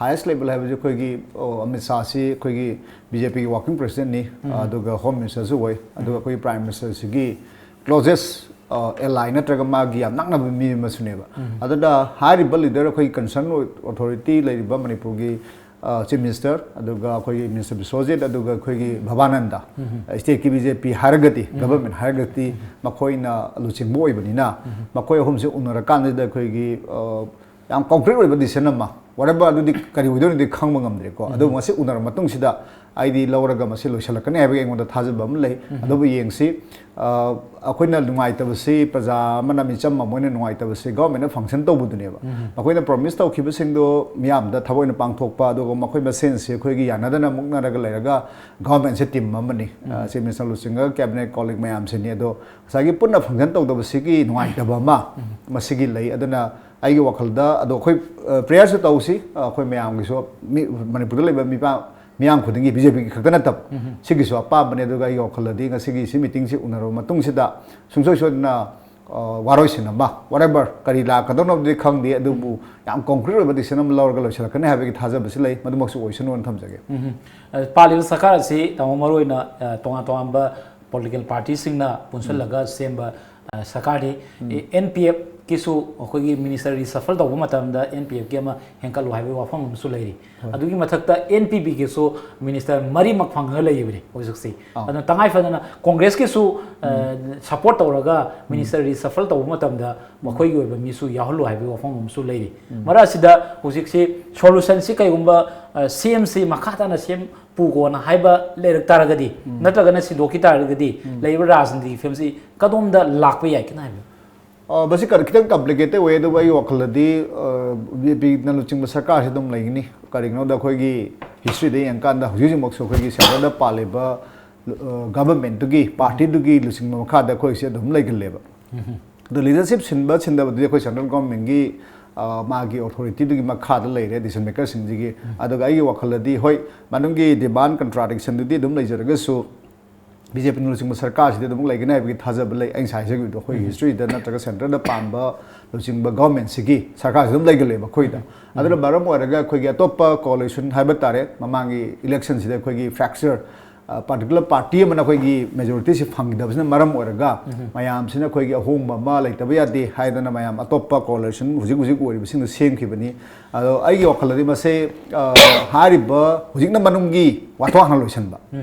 ꯍꯥꯏꯌꯦꯁ ꯂꯦꯚꯦꯜ ꯍꯥꯏꯕꯁꯤ ꯑꯩꯈꯣꯏꯒꯤ, ꯑ, ꯑꯃꯤꯠ ꯁꯥꯍꯁꯤ ꯑꯩꯈꯣꯏꯒꯤ ꯕꯤ ꯖꯦ ꯄꯤꯒꯤ ꯋꯥꯔꯀꯤꯡ ꯄ꯭ꯔꯦꯁꯤꯗꯦꯟꯠꯅꯤ, ꯑꯗꯨꯒ ꯍꯣꯝ ꯃꯤꯅꯤꯁꯇꯔꯁꯨ ꯑꯣꯏ, ꯑꯗꯨꯒ ꯑꯩꯈꯣꯏꯒꯤ ꯄ꯭ꯔꯥꯏꯝ ꯃꯤꯅꯤꯁꯇꯔꯁꯤꯒꯤ ꯀ꯭ꯂꯣꯖꯦꯁ, ꯑ, ꯑꯦꯂꯥꯏ ꯅꯠꯇ꯭ꯔꯒ ꯃꯥꯒꯤ ꯌꯥꯝ ꯅꯛꯅꯕ ꯃꯤ ꯑꯃꯁꯨꯅꯦꯕ꯫ ꯑꯗꯨꯅ ꯍꯥꯏꯔꯤꯕ ꯂꯤꯗꯔ, ꯑꯩꯈꯣꯏꯒꯤ ꯀꯟꯁꯔꯟ ꯑꯣꯊꯣꯔꯤꯇꯤ ꯂꯩꯔꯤꯕ ꯃꯅꯤꯄꯨꯔꯒꯤ, ꯑ, ꯆꯤꯐ ꯃꯤꯅꯤꯁꯇꯔ, ꯑꯗꯨꯒ ꯑꯩꯈꯣꯏꯒꯤ ꯃꯤꯅꯤꯁꯇꯔ ꯕꯤꯁ꯭ꯋꯖꯤꯠ, ꯑꯗꯨꯒ ꯑꯩꯈꯣꯏꯒꯤ ꯚꯕꯥꯅꯟꯗ, ꯁ꯭ꯇꯦꯠꯀꯤ ꯕꯤ ꯖꯦ ꯄꯤ ꯍꯥꯏꯔꯒꯗꯤ, ꯒꯚꯔꯟꯃꯦꯟ ꯍꯥꯏꯔꯒꯗꯤ, ꯃꯈꯣꯏꯅ ꯂꯨꯆꯤꯡꯕ ꯑꯣꯏꯕꯅꯤꯅ, ꯃꯈꯣꯏ ꯑꯍꯨꯝꯁꯦ ꯎꯅꯔꯀꯥꯟꯁꯤꯗ ꯑꯩꯈꯣꯏꯒꯤ, ꯑ, ꯌꯥꯝ ꯀꯣꯡꯀ꯭ꯔꯤꯠ ꯑꯣꯏꯕ ꯗꯤꯁꯤꯖꯟ ꯑꯃ, whatever, ꯑꯗꯨꯗꯤ ꯀꯔꯤ ꯑꯣꯏꯗꯣꯏꯅꯣꯗꯤ ꯈꯪꯕ ꯉꯝꯗ꯭ꯔꯦꯀꯣ꯫ ꯑꯗꯨꯕꯨ ꯉꯁꯤ ꯎꯅꯔꯕ ꯃꯇꯨꯡꯁꯤꯗ ꯑꯩꯗꯤ ꯂꯧꯔꯒ ꯃꯁꯤ ꯂꯣꯏꯁꯤꯜꯂꯛꯀꯅꯤ ꯍꯥꯏꯕꯒꯤ ꯑꯩꯉꯣꯟꯗ ꯊꯥꯖꯕ ꯑꯃ ꯂꯩ꯫ ꯑꯗꯨꯕꯨ ꯌꯦꯡꯁꯤ, ꯑ, ꯑꯩꯈꯣꯏꯅ ꯅꯨꯡꯉꯥꯏꯇꯕꯁꯤ ꯄ꯭ꯔꯖꯥ ꯑꯃꯅ, ꯃꯤꯆꯝ ꯑꯃ ꯑꯣꯏꯅ ꯅꯨꯡꯉꯥꯏꯇꯕꯁꯤ ꯒꯚꯔꯟꯃꯦꯟꯠꯅ ꯐꯪꯁꯟ ꯇꯧꯕꯗꯨꯅꯦꯕ꯫ ꯃꯈꯣꯏꯅ ꯄ꯭ꯔꯣꯃꯤꯁ ꯇꯧꯈꯤꯕꯁꯤꯡꯗꯣ ꯃꯤꯌꯥꯝꯗ ꯊꯕꯛ ꯑꯣꯏꯅ ꯄꯥꯡꯊꯣꯛꯄ, ꯑꯗꯨꯒ ꯃꯈꯣꯏ ꯃꯁꯦꯟꯁꯤ ꯑꯩꯈꯣꯏꯒꯤ ꯌꯥꯅꯗꯅ ꯃꯨꯛꯅꯔꯒ ꯂꯩꯔꯒ ꯒꯚꯔꯟꯃꯦꯟꯠꯁꯦ ꯇꯤꯝ ꯑꯃꯅꯤ꯫ ꯑ, ꯆꯤꯐ ꯃꯤꯅꯤꯁꯇꯔ ꯂꯨꯆꯤꯡꯉꯒ ꯀꯦꯕꯤꯅꯦꯠ ꯀꯣꯂꯤꯛ ꯃꯌꯥꯝꯁꯤꯅꯤ꯫ ꯑꯗꯣ ꯉꯁꯥꯏꯒꯤ ꯄꯨꯟꯅ ꯐꯪꯁꯟ ꯇꯧꯗꯕꯁꯤꯒꯤ ꯅꯨꯡꯉꯥꯏꯇꯕ ꯑꯃ ꯃꯁꯤꯒꯤ ꯂꯩ꯫ ꯑꯗꯨꯅ ꯑꯩꯒꯤ ꯋꯥꯈꯜꯗ, ꯑꯗꯣ ꯑꯩꯈꯣꯏ, ꯑ, ꯄ꯭ꯔꯦꯌꯔꯁꯨ ꯇꯧꯁꯤ, ꯑ, ꯑꯩꯈꯣꯏ ꯃꯌꯥꯝꯒꯤꯁꯨ, ꯃꯤ, ꯃꯅꯤꯄꯨꯔꯗ ꯂꯩꯕ ꯃꯤꯄꯥ-, ꯃꯤꯌꯥꯝ ꯈꯨꯗꯤꯡꯒꯤ, ꯕꯤ ꯖꯦ ꯄꯤꯒꯤ ꯈꯛꯇ ꯅꯠꯇꯕ, ꯁꯤꯒꯤꯁꯨ ꯑꯄꯥꯝꯕꯅꯤ꯫ ꯑꯗꯨꯒ ꯑꯩꯒꯤ ꯋꯥꯈꯜꯗꯗꯤ ꯉꯁꯤꯒꯤ ꯁꯤ ꯃꯤꯇꯤꯡꯁꯤ ꯎꯅꯔꯕ ꯃꯇꯨꯡꯁꯤꯗ ꯁꯨꯡꯁꯣꯏ ꯁꯣꯏꯗꯅ, ꯑ, ꯋꯥꯔꯣꯏꯁꯤꯟ ꯑꯃ, whatever, ꯀꯔꯤ ꯂꯥꯛꯀꯗꯧꯅꯣꯕꯨꯗꯤ ꯈꯪꯗꯦ, ꯑꯗꯨꯕꯨ ꯌꯥꯝ ꯀꯣꯡꯀ꯭ꯔꯤꯠ ꯑꯣꯏꯕ ꯗꯤꯁꯤꯖꯟ ꯑꯃ ꯂꯧꯔꯒ ꯂꯣꯏꯁꯤꯜꯂꯛꯀꯅꯤ ꯍꯥꯏꯕꯒꯤ ꯊꯥꯖꯕꯁꯤ ꯂꯩ꯫ ꯃꯗꯨꯃꯛꯁꯨ ꯑꯣꯏꯁꯅꯨꯅ ꯊꯝꯖꯒꯦ꯫ ꯎꯝ꯫ ꯑ, ꯄꯥꯜꯂꯤꯕ ꯁꯔꯀꯥꯔ ꯑꯁꯤ, ꯇꯥꯃꯣ, ꯃꯔꯨꯑꯣꯏꯅ, ꯑ, ꯇꯣꯉꯥꯟ ꯇꯣꯉꯥꯟꯕ ꯄꯣꯂꯤꯇꯤꯀꯦꯜ ꯄꯥꯔꯇꯤꯁꯤꯡꯅ ꯄꯨꯟꯁꯤꯜꯂꯒ ꯁꯦꯝꯕ, ꯑ, ꯁꯔꯀꯥꯔꯗꯤ ꯑꯦꯟ ꯄꯤ ꯑꯦꯐꯀꯤꯁꯨ ꯑꯩꯈꯣꯏꯒꯤ ꯃꯤꯅꯤꯁꯇꯔ ꯔꯤꯁꯐꯜ ꯇꯧꯕ ꯃꯇꯝꯗ ꯑꯦꯟ ꯄꯤ ꯑꯦꯐꯀꯤ ꯑꯃ ꯍꯦꯟꯀꯠꯂꯨ ꯍꯥꯏꯕꯒꯤ ꯋꯥꯐꯝ ꯑꯃꯁꯨ ꯂꯩꯔꯤ꯫ ꯑꯗꯨꯒꯤ ꯃꯊꯛꯇ ꯑꯦꯟ ꯄꯤ ꯕꯤꯒꯤꯁꯨ ꯃꯤꯅꯤꯁꯇꯔ ꯃꯔꯤꯃꯛ ꯐꯪꯉꯒ ꯂꯩꯔꯤꯕꯅꯤ ꯍꯧꯖꯤꯛꯁꯤ꯫ ꯑꯥ꯫ ꯑꯗꯨꯅ ꯇꯉꯥꯏ ꯐꯗꯅ ꯀꯣꯡꯒ꯭ꯔꯦꯁꯀꯤꯁꯨ, ꯑ, ꯁꯄꯣꯔꯠ ꯇꯧꯔꯒ ꯃꯤꯅꯤꯁꯇꯔ ꯔꯤꯁꯐꯜ ꯇꯧꯕ ꯃꯇꯝꯗ ꯃꯈꯣꯏꯒꯤ ꯑꯣꯏꯕ ꯃꯤꯁꯨ ꯌꯥꯎꯍꯜꯂꯨ ꯍꯥꯏꯕꯒꯤ ꯋꯥꯐꯝ ꯑꯃꯁꯨ ꯂꯩꯔꯤ꯫ ꯃꯔꯛ ꯑꯁꯤꯗ ꯍꯧꯖꯤꯛꯁꯤ ꯁꯣꯂꯨꯁꯟꯁꯤ ꯀꯩꯒꯨꯝꯕ, ꯑ, ꯁꯤ ꯑꯦꯝ ꯁꯤ ꯃꯈꯥ ꯇꯥꯅ ꯁꯤ ꯑꯦꯝ ꯄꯨꯒꯣꯅ ꯍꯥꯏꯕ ꯂꯩꯔꯛ ꯇꯥꯔꯒꯗꯤ, ꯅꯠꯇ꯭ꯔꯒꯅ ꯁꯤꯟꯗꯣꯛꯈꯤ ꯇꯥꯔꯒꯗꯤ, ꯂꯩꯔꯤꯕ ꯔꯥꯖꯅꯤꯇꯤꯒꯤ ꯐꯤꯕꯝꯁꯤ ꯀꯗꯣꯝꯗ ꯂꯥꯛꯄ ꯌꯥꯏ ꯈꯤꯇꯪ ꯍꯥꯏꯕꯤꯌꯨ꯫ ꯑ, ꯃꯁꯤ ꯀꯔꯤ-, ꯈꯤꯇꯪ ꯀꯝꯄ꯭ꯂꯤꯀꯦꯇꯦꯗ ꯑꯣꯏꯌꯦ, ꯑꯗꯨꯕꯨ ꯑꯩꯒꯤ ꯋꯥꯈꯜꯗꯗꯤ, ꯑ, ꯕꯤ ꯖꯦ ꯄꯤꯅ ꯂꯨꯆꯤꯡꯕ ꯁꯔꯀꯥꯔꯁꯤ ꯑꯗꯨꯝ ꯂꯩꯒꯅꯤ꯫ ꯀꯔꯤꯒꯤꯅꯣꯗ ꯑꯩꯈꯣꯏꯒꯤ ꯍꯤꯁꯇ꯭ꯔꯤꯗ ꯌꯦꯡꯀꯥꯟꯗ ꯍꯧꯖꯤꯛ ꯍꯧꯖꯤꯛꯃꯛꯁꯨ ꯑꯩꯈꯣꯏꯒꯤ ꯁꯦꯟꯇꯔꯗ ꯄꯥꯜꯂꯤꯕ, ꯑ, ꯒꯚꯔꯟꯃꯦꯟꯠꯇꯨꯒꯤ, ꯄꯥꯔꯇꯤꯗꯨꯒꯤ ꯂꯨꯆꯤꯡꯕ ꯃꯈꯥꯗ ꯑꯩꯈꯣꯏꯁꯦ ꯑꯗꯨꯝ ꯂꯩꯒꯜꯂꯦꯕ꯫ ꯑꯗꯣ ꯂꯤꯗꯔꯁꯤꯞ ꯁꯤꯟꯕ ꯁꯤꯟꯗꯕꯗꯨꯗꯤ ꯑꯩꯈꯣꯏ ꯁꯦꯟꯇ꯭ꯔꯦꯜ ꯒꯚꯔꯟꯃꯦꯟꯠꯀꯤ, ꯑ, ꯃꯥꯒꯤ ꯑꯣꯊꯣꯔꯤꯇꯤꯗꯨꯒꯤ ꯃꯈꯥꯗ ꯂꯩꯔꯦ, ꯗꯤꯁꯤꯖꯟ ꯃꯦꯀꯔꯁꯤꯡꯁꯤꯒꯤ꯫ ꯑꯗꯨꯒ ꯑꯩꯒꯤ ꯋꯥꯈꯜꯗꯗꯤ, ꯍꯣꯏ, ꯃꯅꯨꯡꯒꯤ ꯗꯤꯃꯥꯟ ꯀꯟꯇ꯭ꯔꯥꯗꯤꯛꯁꯟꯗꯨꯗꯤ ꯑꯗꯨꯝ ꯂꯩꯖꯔꯒꯁꯨ, ꯕꯤ ꯖꯦ ꯄꯤꯅ ꯂꯨꯆꯤꯡꯕ ꯁꯔꯀꯥꯔꯁꯤꯗꯤ ꯑꯗꯨꯝ ꯂꯩꯒꯅꯤ ꯍꯥꯏꯕꯒꯤ ꯊꯥꯖꯕ ꯂꯩ꯫ ꯑꯩ ꯉꯁꯥꯏ ꯍꯥꯏꯖꯈꯤꯕꯗꯣ, ꯑꯩꯈꯣꯏꯒꯤ ꯍꯤꯁꯇ꯭ꯔꯤꯗ ꯅꯠꯇ꯭ꯔꯒ ꯁꯦꯟꯇꯔꯗ ꯄꯥꯟꯕ ꯂꯨꯆꯤꯡꯕ ꯒꯚꯔꯟꯃꯦꯟꯠꯁꯤꯒꯤ ꯁꯔꯀꯥꯔꯁꯤ ꯑꯗꯨꯝ ꯂꯩꯒꯜꯂꯦꯕ ꯑꯩꯈꯣꯏꯗ꯫ ꯑꯗꯨꯅ ꯃꯔꯝ ꯑꯣꯏꯔꯒ ꯑꯩꯈꯣꯏꯒꯤ ꯑꯇꯣꯞꯄ ꯀꯣꯑꯣꯂꯤꯁꯟ ꯍꯥꯏꯕ ꯇꯥꯔꯦ, ꯃꯃꯥꯡꯒꯤ ꯏꯂꯦꯛꯁꯟꯁꯤꯗ ꯑꯩꯈꯣꯏꯒꯤ ꯐ꯭ꯔꯦꯛꯆꯔ, ꯑ, ꯄꯥꯔꯇꯤꯀꯨꯂꯔ ꯄꯥꯔꯇꯤ ꯑꯃꯅ ꯑꯩꯈꯣꯏꯒꯤ ꯃꯦꯖꯣꯔꯤꯇꯤꯁꯤ ꯐꯪꯈꯤꯗꯕꯁꯤꯅ ꯃꯔꯝ ꯑꯣꯏꯔꯒ, ꯃꯌꯥꯝꯁꯤꯅ ꯑꯩꯈꯣꯏꯒꯤ ꯑꯍꯣꯡꯕ ꯑꯃ ꯂꯩꯇꯕ ꯌꯥꯗꯦ ꯍꯥꯏꯗꯅ ꯃꯌꯥꯝ ꯑꯇꯣꯞꯄ ꯀꯣꯑꯣꯂꯤꯁꯟ ꯍꯧꯖꯤꯛ ꯍꯧꯖꯤꯛ ꯑꯣꯏꯔꯤꯕꯁꯤꯡꯗ ꯁꯦꯝꯈꯤꯕꯅꯤ꯫ ꯑꯗꯣ ꯑꯩꯒꯤ ꯋꯥꯈꯜꯗꯗꯤ ꯃꯁꯦ, ꯑ, ꯍꯥꯏꯔꯤꯕ ꯍꯧꯖꯤꯛꯅ ꯃꯅꯨꯡꯒꯤ ꯋꯥꯊꯣꯛ ꯍꯥꯟꯅ ꯂꯣꯏꯁꯤꯟꯕ,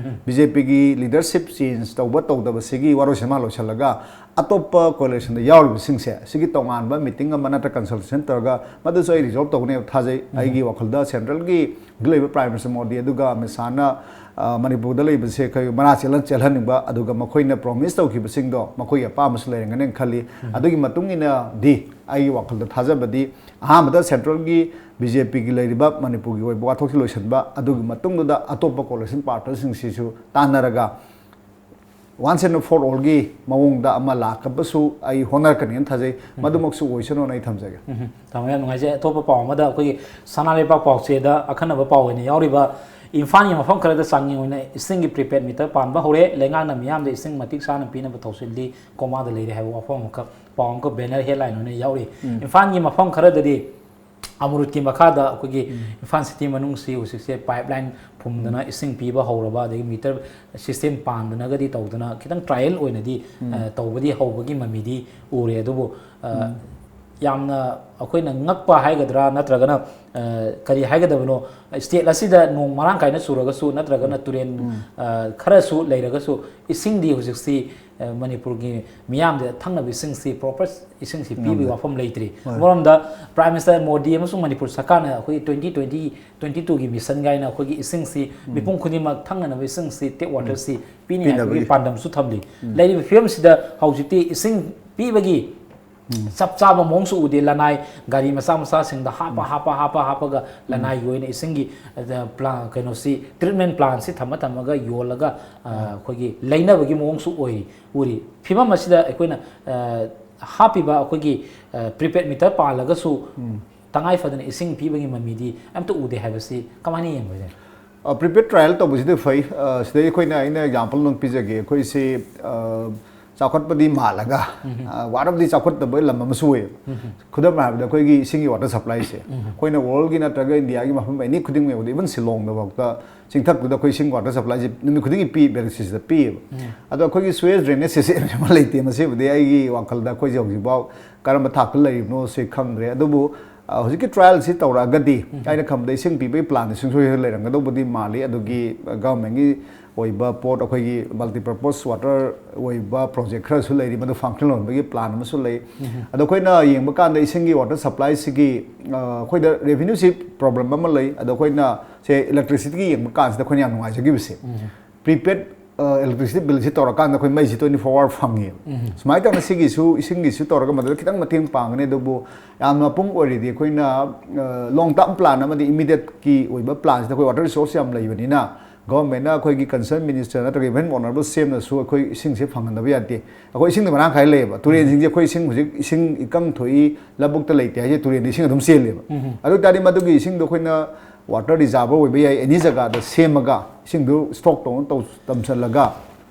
ꯕꯤ ꯖꯦ ꯄꯤꯒꯤ ꯂꯤꯗꯔꯁꯤꯞ ꯆꯦꯟꯖ ꯇꯧꯕ ꯇꯧꯗꯕꯁꯤꯒꯤ ꯋꯥꯔꯣꯏꯁꯤꯟ ꯍꯥꯟꯅ ꯂꯣꯏꯁꯤꯜꯂꯒ, ꯑꯇꯣꯞꯄ ꯀꯣꯑꯣꯂꯤꯁꯟꯗ ꯌꯥꯎꯔꯤꯕꯁꯤꯡꯁꯦ ꯁꯤꯒꯤ ꯇꯣꯉꯥꯟꯕ ꯃꯤꯇꯤꯡ ꯑꯃ ꯅꯠꯇ꯭ꯔ ꯀꯟꯁꯜꯇꯦꯁꯟ ꯇꯧꯔꯒ ꯃꯗꯨꯁꯨ ꯑꯩ ꯔꯤꯖꯣꯜꯕ ꯇꯧꯒꯅꯦꯕ ꯊꯥꯖꯩ꯫ ꯑꯩꯒꯤ ꯋꯥꯈꯜꯗ ꯁꯦꯟꯇ꯭ꯔꯦꯜꯒꯤ ꯍꯧꯖꯤꯛ ꯂꯩꯔꯤꯕ ꯄ꯭ꯔꯥꯏꯝ ꯃꯤꯅꯤꯁꯇꯔ ꯃꯣꯗꯤ ꯑꯗꯨꯒ ꯑꯃꯤꯠ ꯁꯥꯍꯅ, ꯑ, ꯃꯅꯤꯄꯨꯔꯗ ꯂꯩꯕꯁꯦ ꯑꯩꯈꯣꯏ ꯃꯅꯥ ꯆꯦꯜꯍꯟ-, ꯆꯦꯜꯍꯟꯅꯤꯡꯕ, ꯑꯗꯨꯒ ꯃꯈꯣꯏꯅ ꯄ꯭ꯔꯣꯃꯤꯁ ꯇꯧꯈꯤꯕꯁꯤꯡꯗꯣ ꯃꯈꯣꯏꯒꯤ ꯑꯄꯥꯝꯕꯁꯨ ꯂꯩꯔꯝꯒꯅꯤ ꯈꯜꯂꯤ꯫ ꯑꯗꯨꯒꯤ ꯃꯇꯨꯡ ꯏꯟꯅꯗꯤ ꯑꯩꯒꯤ ꯋꯥꯈꯜꯗ ꯊꯥꯖꯕꯗꯤ ꯑꯍꯥꯟꯕꯗ ꯁꯦꯟꯇ꯭ꯔꯦꯜꯒꯤ ꯕꯤ ꯖꯦ ꯄꯤꯒꯤ ꯂꯩꯔꯤꯕ ꯃꯅꯤꯄꯨꯔꯒꯤ ꯑꯣꯏꯕ ꯋꯥꯊꯣꯛꯁꯤ ꯂꯣꯏꯁꯤꯟꯕ, ꯑꯗꯨꯒꯤ ꯃꯇꯨꯡꯗꯨꯗ ꯑꯇꯣꯞꯄ ꯀꯣꯑꯣꯂꯤꯁꯟ ꯄꯥꯔꯇꯅꯔꯁꯤꯡꯁꯤꯁꯨ ꯇꯥꯟꯅꯔꯒ once and for all ꯒꯤ ꯃꯑꯣꯡꯗ ꯑꯃ ꯂꯥꯛꯀꯕꯁꯨ ꯑꯩ ꯍꯣꯠꯅꯔꯛꯀꯅꯤꯅ ꯊꯥꯖꯩ꯫ ꯃꯗꯨꯃꯛꯁꯨ ꯑꯣꯏꯁꯅꯨꯅ ꯑꯩ ꯊꯝꯖꯒꯦ꯫ ꯎꯝ, ꯇꯥꯃꯣ, ꯌꯥꯝ ꯅꯨꯡꯉꯥꯏꯖꯩ꯫ ꯑꯇꯣꯞꯄ ꯄꯥꯎ ꯑꯃꯗ, ꯑꯩꯈꯣꯏꯒꯤ ꯁꯅꯥ ꯂꯩꯕꯥꯛ ꯄꯥꯎꯆꯦꯗ ꯑꯈꯟꯅꯕ ꯄꯥꯎ ꯑꯣꯏꯅ ꯌꯥꯎꯔꯤꯕ, ꯏꯝꯐꯥꯜꯒꯤ ꯃꯐꯝ ꯈꯔꯗ ꯆꯥꯡꯌꯦꯡ ꯑꯣꯏꯅ ꯏꯁꯤꯡꯒꯤ ꯄ꯭ꯔꯤꯄꯦꯗ ꯃꯤꯇꯔ ꯄꯥꯟꯕ ꯍꯧꯔꯦ, ꯂꯩꯉꯥꯛꯅ ꯃꯤꯌꯥꯝꯗ ꯏꯁꯤꯡ ꯃꯇꯤꯛ ꯆꯥꯅ ꯄꯤꯅꯕ ꯊꯧꯁꯤꯜꯗꯤ ꯀꯣꯃꯥꯗ ꯂꯩꯔꯦ ꯍꯥꯏꯕ ꯋꯥꯐꯝ ꯑꯃꯈꯛ, ꯄꯥꯎ ꯑꯃꯈꯛ ꯕꯦꯅꯔ ꯍꯦꯗꯂꯥꯏꯟ ꯑꯣꯏꯅ ꯌꯥꯎꯔꯤ꯫ ꯏꯝꯐꯥꯜꯒꯤ ꯃꯐꯝ ꯈꯔꯗꯗꯤ ꯑꯃꯔꯨꯠꯀꯤ ꯃꯈꯥꯗ ꯑꯩꯈꯣꯏꯒꯤ ꯏꯝꯐꯥꯜ ꯁꯤꯇꯤ ꯃꯅꯨꯡꯁꯤ ꯍꯧꯖꯤꯛꯁꯦ ꯄꯥꯏꯞ ꯂꯥꯏꯟ ꯐꯨꯝꯗꯅ ꯏꯁꯤꯡ ꯄꯤꯕ ꯍꯧꯔꯕ, ꯑꯗꯒꯤ ꯃꯤꯇꯔ ꯁꯤꯁꯇꯦꯝ ꯄꯥꯟꯗꯅꯒꯗꯤ ꯇꯧꯗꯅ ꯈꯤꯇꯪ ꯇ꯭ꯔꯥꯏꯌꯦꯜ ꯑꯣꯏꯅꯗꯤ ꯑ, ꯇꯧꯕꯗꯤ ꯍꯧꯕꯒꯤ ꯃꯃꯤꯗꯤ ꯎꯔꯦ꯫ ꯑꯗꯨꯕꯨ ꯑ, ꯌꯥꯝꯅ ꯑꯩꯈꯣꯏꯅ ꯉꯛꯄ ꯍꯥꯏꯒꯗ꯭ꯔꯥ, ꯅꯠꯇ꯭ꯔꯒꯅ ꯑ, ꯀꯔꯤ ꯍꯥꯏꯒꯗꯕꯅꯣ, ꯁ꯭ꯇꯦꯠ ꯑꯁꯤꯗ ꯅꯣꯡ ꯃꯔꯥꯡ ꯀꯥꯏꯅ ꯆꯨꯔꯒꯁꯨ, ꯅꯠꯇ꯭ꯔꯒꯅ ꯇꯨꯔꯦꯟ ꯑ, ꯈꯔꯁꯨ ꯂꯩꯔꯒꯁꯨ, ꯏꯁꯤꯡꯗꯤ ꯍꯧꯖꯤꯛꯁꯤ ꯑ, ꯃꯅꯤꯄꯨꯔꯒꯤ ꯃꯤꯌꯥꯝꯗ ꯊꯛꯅꯕ ꯏꯁꯤꯡꯁꯤ, ꯄ꯭ꯔꯣꯄꯔ ꯏꯁꯤꯡꯁꯤ ꯄꯤꯕꯒꯤ ꯋꯥꯐꯝ ꯂꯩꯇ꯭ꯔꯤ꯫ ꯍꯣꯏ꯫ ꯑꯃꯔꯣꯝꯗ ꯄ꯭ꯔꯥꯏꯝ ꯃꯤꯅꯤꯁꯇꯔ ꯃꯣꯗꯤ ꯑꯃꯁꯨꯡ ꯃꯅꯤꯄꯨꯔ ꯁꯔꯀꯥꯔꯅ ꯑꯩꯈꯣꯏꯒꯤ twenty twenty, twenty twoꯒꯤ ꯃꯤꯁꯟ ꯀꯥꯏꯅ ꯑꯩꯈꯣꯏꯒꯤ ꯏꯁꯤꯡꯁꯤ ꯃꯤꯄꯨꯝ ꯈꯨꯗꯤꯡꯃꯛ ꯊꯛꯅꯅꯕ ꯏꯁꯤꯡꯁꯤ, ꯇꯦꯞ ꯋꯥꯇꯔꯁꯤ ꯄꯤꯅꯤ ꯍꯥꯏꯕꯒꯤ ꯄꯤꯅꯕꯒꯤ꯫ ꯄꯥꯟꯗꯝꯁꯨ ꯊꯝꯂꯤ꯫ ꯂꯩꯔꯤꯕ ꯐꯤꯕꯝꯁꯤꯗ ꯍꯧꯖꯤꯛꯇꯤ ꯏꯁꯤꯡ ꯄꯤꯕꯒꯤ ꯆꯞ ꯆꯥꯕ ꯃꯑꯣꯡꯁꯨ ꯎꯗꯦ꯫ ꯂꯅꯥꯏ ꯒꯥꯔꯤ ꯃꯆꯥ ꯃꯆꯥꯁꯤꯡꯗ ꯍꯥꯞꯄ, ꯍꯥꯞꯄ, ꯍꯥꯞꯄ, ꯍꯥꯞꯄꯒ ꯂꯅꯥꯏꯒꯤ ꯑꯣꯏꯅ ꯏꯁꯤꯡꯒꯤ, ꯑ, ꯄ꯭ꯂꯥꯟ, ꯀꯩꯅꯣꯁꯤ, ꯇ꯭ꯔꯤꯠꯃꯦꯟ ꯄ꯭ꯂꯥꯟꯁꯤ ꯊꯝꯃ ꯊꯝꯃꯒ ꯌꯣꯜꯂꯒ, ꯑ, ꯑꯩꯈꯣꯏꯒꯤ ꯂꯩꯅꯕꯒꯤ ꯃꯑꯣꯡꯁꯨ ꯑꯣꯏꯔꯤ, ꯎꯔꯤ꯫ ꯐꯤꯕꯝ ꯑꯁꯤꯗ ꯑꯩꯈꯣꯏꯅ, ꯑ, ꯍꯥꯞꯄꯤꯕ ꯑꯩꯈꯣꯏꯒꯤ, ꯑ, ꯄ꯭ꯔꯤꯄꯦꯗ ꯃꯤꯇꯔ ꯄꯥꯜꯂꯒꯁꯨ ꯇꯉꯥꯏ ꯐꯗꯅ ꯏꯁꯤꯡ ꯄꯤꯕꯒꯤ ꯃꯃꯤꯗꯤ ꯑꯝꯇ ꯎꯗꯦ ꯍꯥꯏꯕꯁꯤ ꯀꯃꯥꯏꯅ ꯌꯦꯡꯕꯒꯦ? ꯄ꯭ꯔꯤꯄꯦꯗ ꯇ꯭ꯔꯥꯏꯌꯦꯜ ꯇꯧꯕꯁꯤꯗꯤ ꯐꯩ꯫ ꯑ, ꯁꯤꯗꯩ ꯑꯩꯈꯣꯏꯅ, ꯑꯩꯅ ꯑꯦꯛꯖꯥꯝꯄꯜ ꯑꯃ ꯄꯤꯖꯒꯦ꯫ ꯑꯩꯈꯣꯏꯁꯤ, ꯑ, ꯆꯥꯎꯈꯠꯄꯗꯤ ꯃꯥꯜꯂꯒ, ꯑ, ꯋꯥꯔꯕꯗꯤ ꯆꯥꯎꯈꯠꯇꯕ ꯂꯝ ꯑꯃꯁꯨ ꯑꯣꯏꯌꯦꯕ꯫ ꯈꯨꯗꯝ ꯍꯥꯏꯔꯕꯗ, ꯑꯩꯈꯣꯏꯒꯤ ꯏꯁꯤꯡꯒꯤ ꯋꯥꯇꯔ ꯁꯄ꯭ꯂꯥꯏꯁꯦ ꯑꯩꯈꯣꯏꯅ ꯋꯥꯔꯜꯒꯤ ꯅꯠꯇ꯭ꯔꯒ ꯏꯟꯗꯤꯌꯥꯒꯤ ꯃꯐꯝ ꯑꯦꯅꯤ ꯈꯨꯗꯤꯡꯃꯛ ꯌꯧꯕꯗ, ꯏꯚꯟ ꯁꯤꯂꯣꯡꯗꯐꯥꯎꯗ ꯆꯤꯡꯊꯛꯇꯨꯗ ꯑꯩꯈꯣꯏ ꯏꯁꯤꯡ ꯋꯥꯇꯔ ꯁꯄ꯭ꯂꯥꯏꯁꯦ ꯅꯨꯃꯤꯠ ꯈꯨꯗꯤꯡꯒꯤ ꯄꯤ, ꯕꯦꯂꯦꯟꯁꯤꯁꯤꯗ ꯄꯤꯌꯦꯕ꯫ ꯑꯗꯣ ꯑꯩꯈꯣꯏꯒꯤ ꯁꯨꯋꯦꯖ ꯗ꯭ꯔꯦꯅꯦꯖ ꯁꯤꯁꯇꯦꯝ ꯑꯃ ꯂꯩꯇꯦ꯫ ꯃꯁꯤꯕꯨꯗꯤ ꯑꯩꯒꯤ ꯋꯥꯈꯜꯗ ꯑꯩꯈꯣꯏꯁꯦ ꯍꯧꯖꯤꯛꯐꯥꯎ ꯀꯔꯝꯕ ꯊꯥꯛꯇ ꯂꯩꯔꯤꯕꯅꯣ ꯁꯤ ꯈꯪꯗ꯭ꯔꯦ꯫ ꯑꯗꯨꯕꯨ ꯑ, ꯍꯧꯖꯤꯛꯀꯤ ꯇ꯭ꯔꯥꯏꯌꯦꯜꯁꯤ ꯇꯧꯔꯛꯑꯒꯗꯤ ꯑꯩꯅ ꯈꯟꯕꯗ ꯏꯁꯤꯡ ꯄꯤꯕꯒꯤ ꯄ꯭ꯂꯥꯟꯗꯤ ꯁꯨꯡꯁꯣꯏ ꯁꯣꯏꯗꯅ ꯂꯩꯔꯝꯒꯗꯧꯕꯗꯤ ꯃꯥꯜꯂꯤ꯫ ꯑꯗꯨꯒꯤ, ꯑ, ꯒꯚꯔꯟꯃꯦꯟꯒꯤ ꯑꯣꯏꯕ ꯄꯣꯠ, ꯑꯩꯈꯣꯏꯒꯤ ꯃꯜꯇꯤꯄꯔꯄꯁ ꯋꯥꯇꯔ ꯑꯣꯏꯕ ꯄ꯭ꯔꯣꯖꯦꯛ ꯈꯔꯁꯨ ꯂꯩꯔꯤ, ꯃꯗꯨ ꯐꯪꯁꯟ ꯑꯣꯏꯍꯟꯕꯒꯤ ꯄ꯭ꯂꯥꯟ ꯑꯃꯁꯨ ꯂꯩ꯫ ꯑꯗꯣ ꯑꯩꯈꯣꯏꯅ ꯌꯦꯡꯕ ꯀꯥꯟꯗ ꯏꯁꯤꯡꯒꯤ ꯋꯥꯇꯔ ꯁꯄ꯭ꯂꯥꯏꯁꯤꯒꯤ, ꯑ, ꯑꯩꯈꯣꯏꯗ ꯔꯦꯚꯤꯅ꯭ꯌꯨꯁꯤ ꯄ꯭ꯔꯣꯕ꯭ꯂꯦꯝ ꯑꯃ ꯂꯩ꯫ ꯑꯗꯣ ꯑꯩꯈꯣꯏꯅ ꯁꯦ ꯏꯂꯦꯛꯇ꯭ꯔꯤꯁꯤꯇꯤꯒꯤ ꯌꯦꯡꯕ ꯀꯥꯟꯁꯤꯗ ꯑꯩꯈꯣꯏꯅ ꯌꯥꯝ ꯅꯨꯡꯉꯥꯏꯖꯈꯤꯕꯁꯦ, ꯄ꯭ꯔꯤꯄꯦꯗ ꯏꯂꯦꯛꯇ꯭ꯔꯤꯁꯤꯇꯤ ꯕꯤꯜꯁꯤ ꯇꯧꯔꯀꯥꯟꯗ ꯑꯩꯈꯣꯏ ꯃꯩꯁꯤ twenty four hour ꯐꯪꯉꯦꯕ꯫ ꯁꯨꯃꯥꯏꯅ ꯇꯧꯅ ꯁꯤꯒꯤꯁꯨ, ꯏꯁꯤꯡꯒꯤꯁꯨ ꯇꯧꯔꯒ ꯃꯗꯨꯗ ꯈꯤꯇꯪ ꯃꯇꯦꯡ ꯄꯥꯡꯒꯅꯤ꯫ ꯑꯗꯨꯕꯨ ꯌꯥꯝꯅ ꯃꯄꯨꯡ ꯑꯣꯏꯔꯤꯗꯤ ꯑꯩꯈꯣꯏꯅ, ꯑ, ꯂꯣꯡ ꯇꯔꯝ ꯄ꯭ꯂꯥꯟ ꯑꯃꯗꯤ ꯏꯃꯤꯗꯦꯠꯀꯤ ꯑꯣꯏꯕ ꯄ꯭ꯂꯥꯟꯁꯤꯗ ꯑꯩꯈꯣꯏ ꯋꯥꯇꯔ ꯔꯤꯁꯣꯔꯁ ꯌꯥꯝ ꯂꯩꯕꯅꯤꯅ, ꯒꯚꯔꯟꯃꯦꯟꯅ ꯑꯩꯈꯣꯏꯒꯤ ꯀꯟꯁꯔꯟ ꯃꯤꯅꯤꯁꯇꯔ ꯅꯠꯇ꯭ꯔꯒ ꯏꯚꯦꯟ ꯑꯣꯅꯔꯦꯕꯜ ꯁꯤ ꯑꯦꯝꯅꯁꯨ ꯑꯩꯈꯣꯏ ꯏꯁꯤꯡꯁꯦ ꯐꯪꯍꯟꯗꯕ ꯌꯥꯗꯦ꯫ ꯑꯩꯈꯣꯏ ꯏꯁꯤꯡꯗ ꯃꯔꯥꯡ ꯀꯥꯏ ꯂꯩꯌꯦꯕ꯫ ꯇꯨꯔꯦꯟꯁꯤꯡꯁꯦ ꯑꯩꯈꯣꯏ ꯏꯁꯤꯡ ꯍꯧꯖꯤꯛ ꯏꯁꯤꯡ ꯏꯀꯪ ꯊꯣꯛꯏ, ꯂꯧꯕꯨꯛꯇ ꯂꯩꯇꯦ ꯍꯥꯏꯁꯦ, ꯇꯨꯔꯦꯟꯗ ꯏꯁꯤꯡ ꯑꯗꯨꯝ ꯆꯦꯜꯂꯦꯕ꯫ ꯑꯗꯨ ꯑꯣꯏ ꯇꯥꯔꯗꯤ ꯃꯗꯨꯒꯤ ꯏꯁꯤꯡꯗꯣ ꯑꯩꯈꯣꯏꯅ ꯋꯥꯇꯔ ꯔꯤꯖꯥꯔꯚꯔ ꯑꯣꯏꯕ ꯌꯥꯏ, ꯑꯦꯅꯤ ꯖꯒꯥꯗ ꯁꯦꯝꯃꯒ ꯏꯁꯤꯡꯗꯨ ꯁ꯭ꯇꯣꯛ ꯇꯧꯅ ꯇꯧ-, ꯇꯝꯁꯤꯜꯂꯒ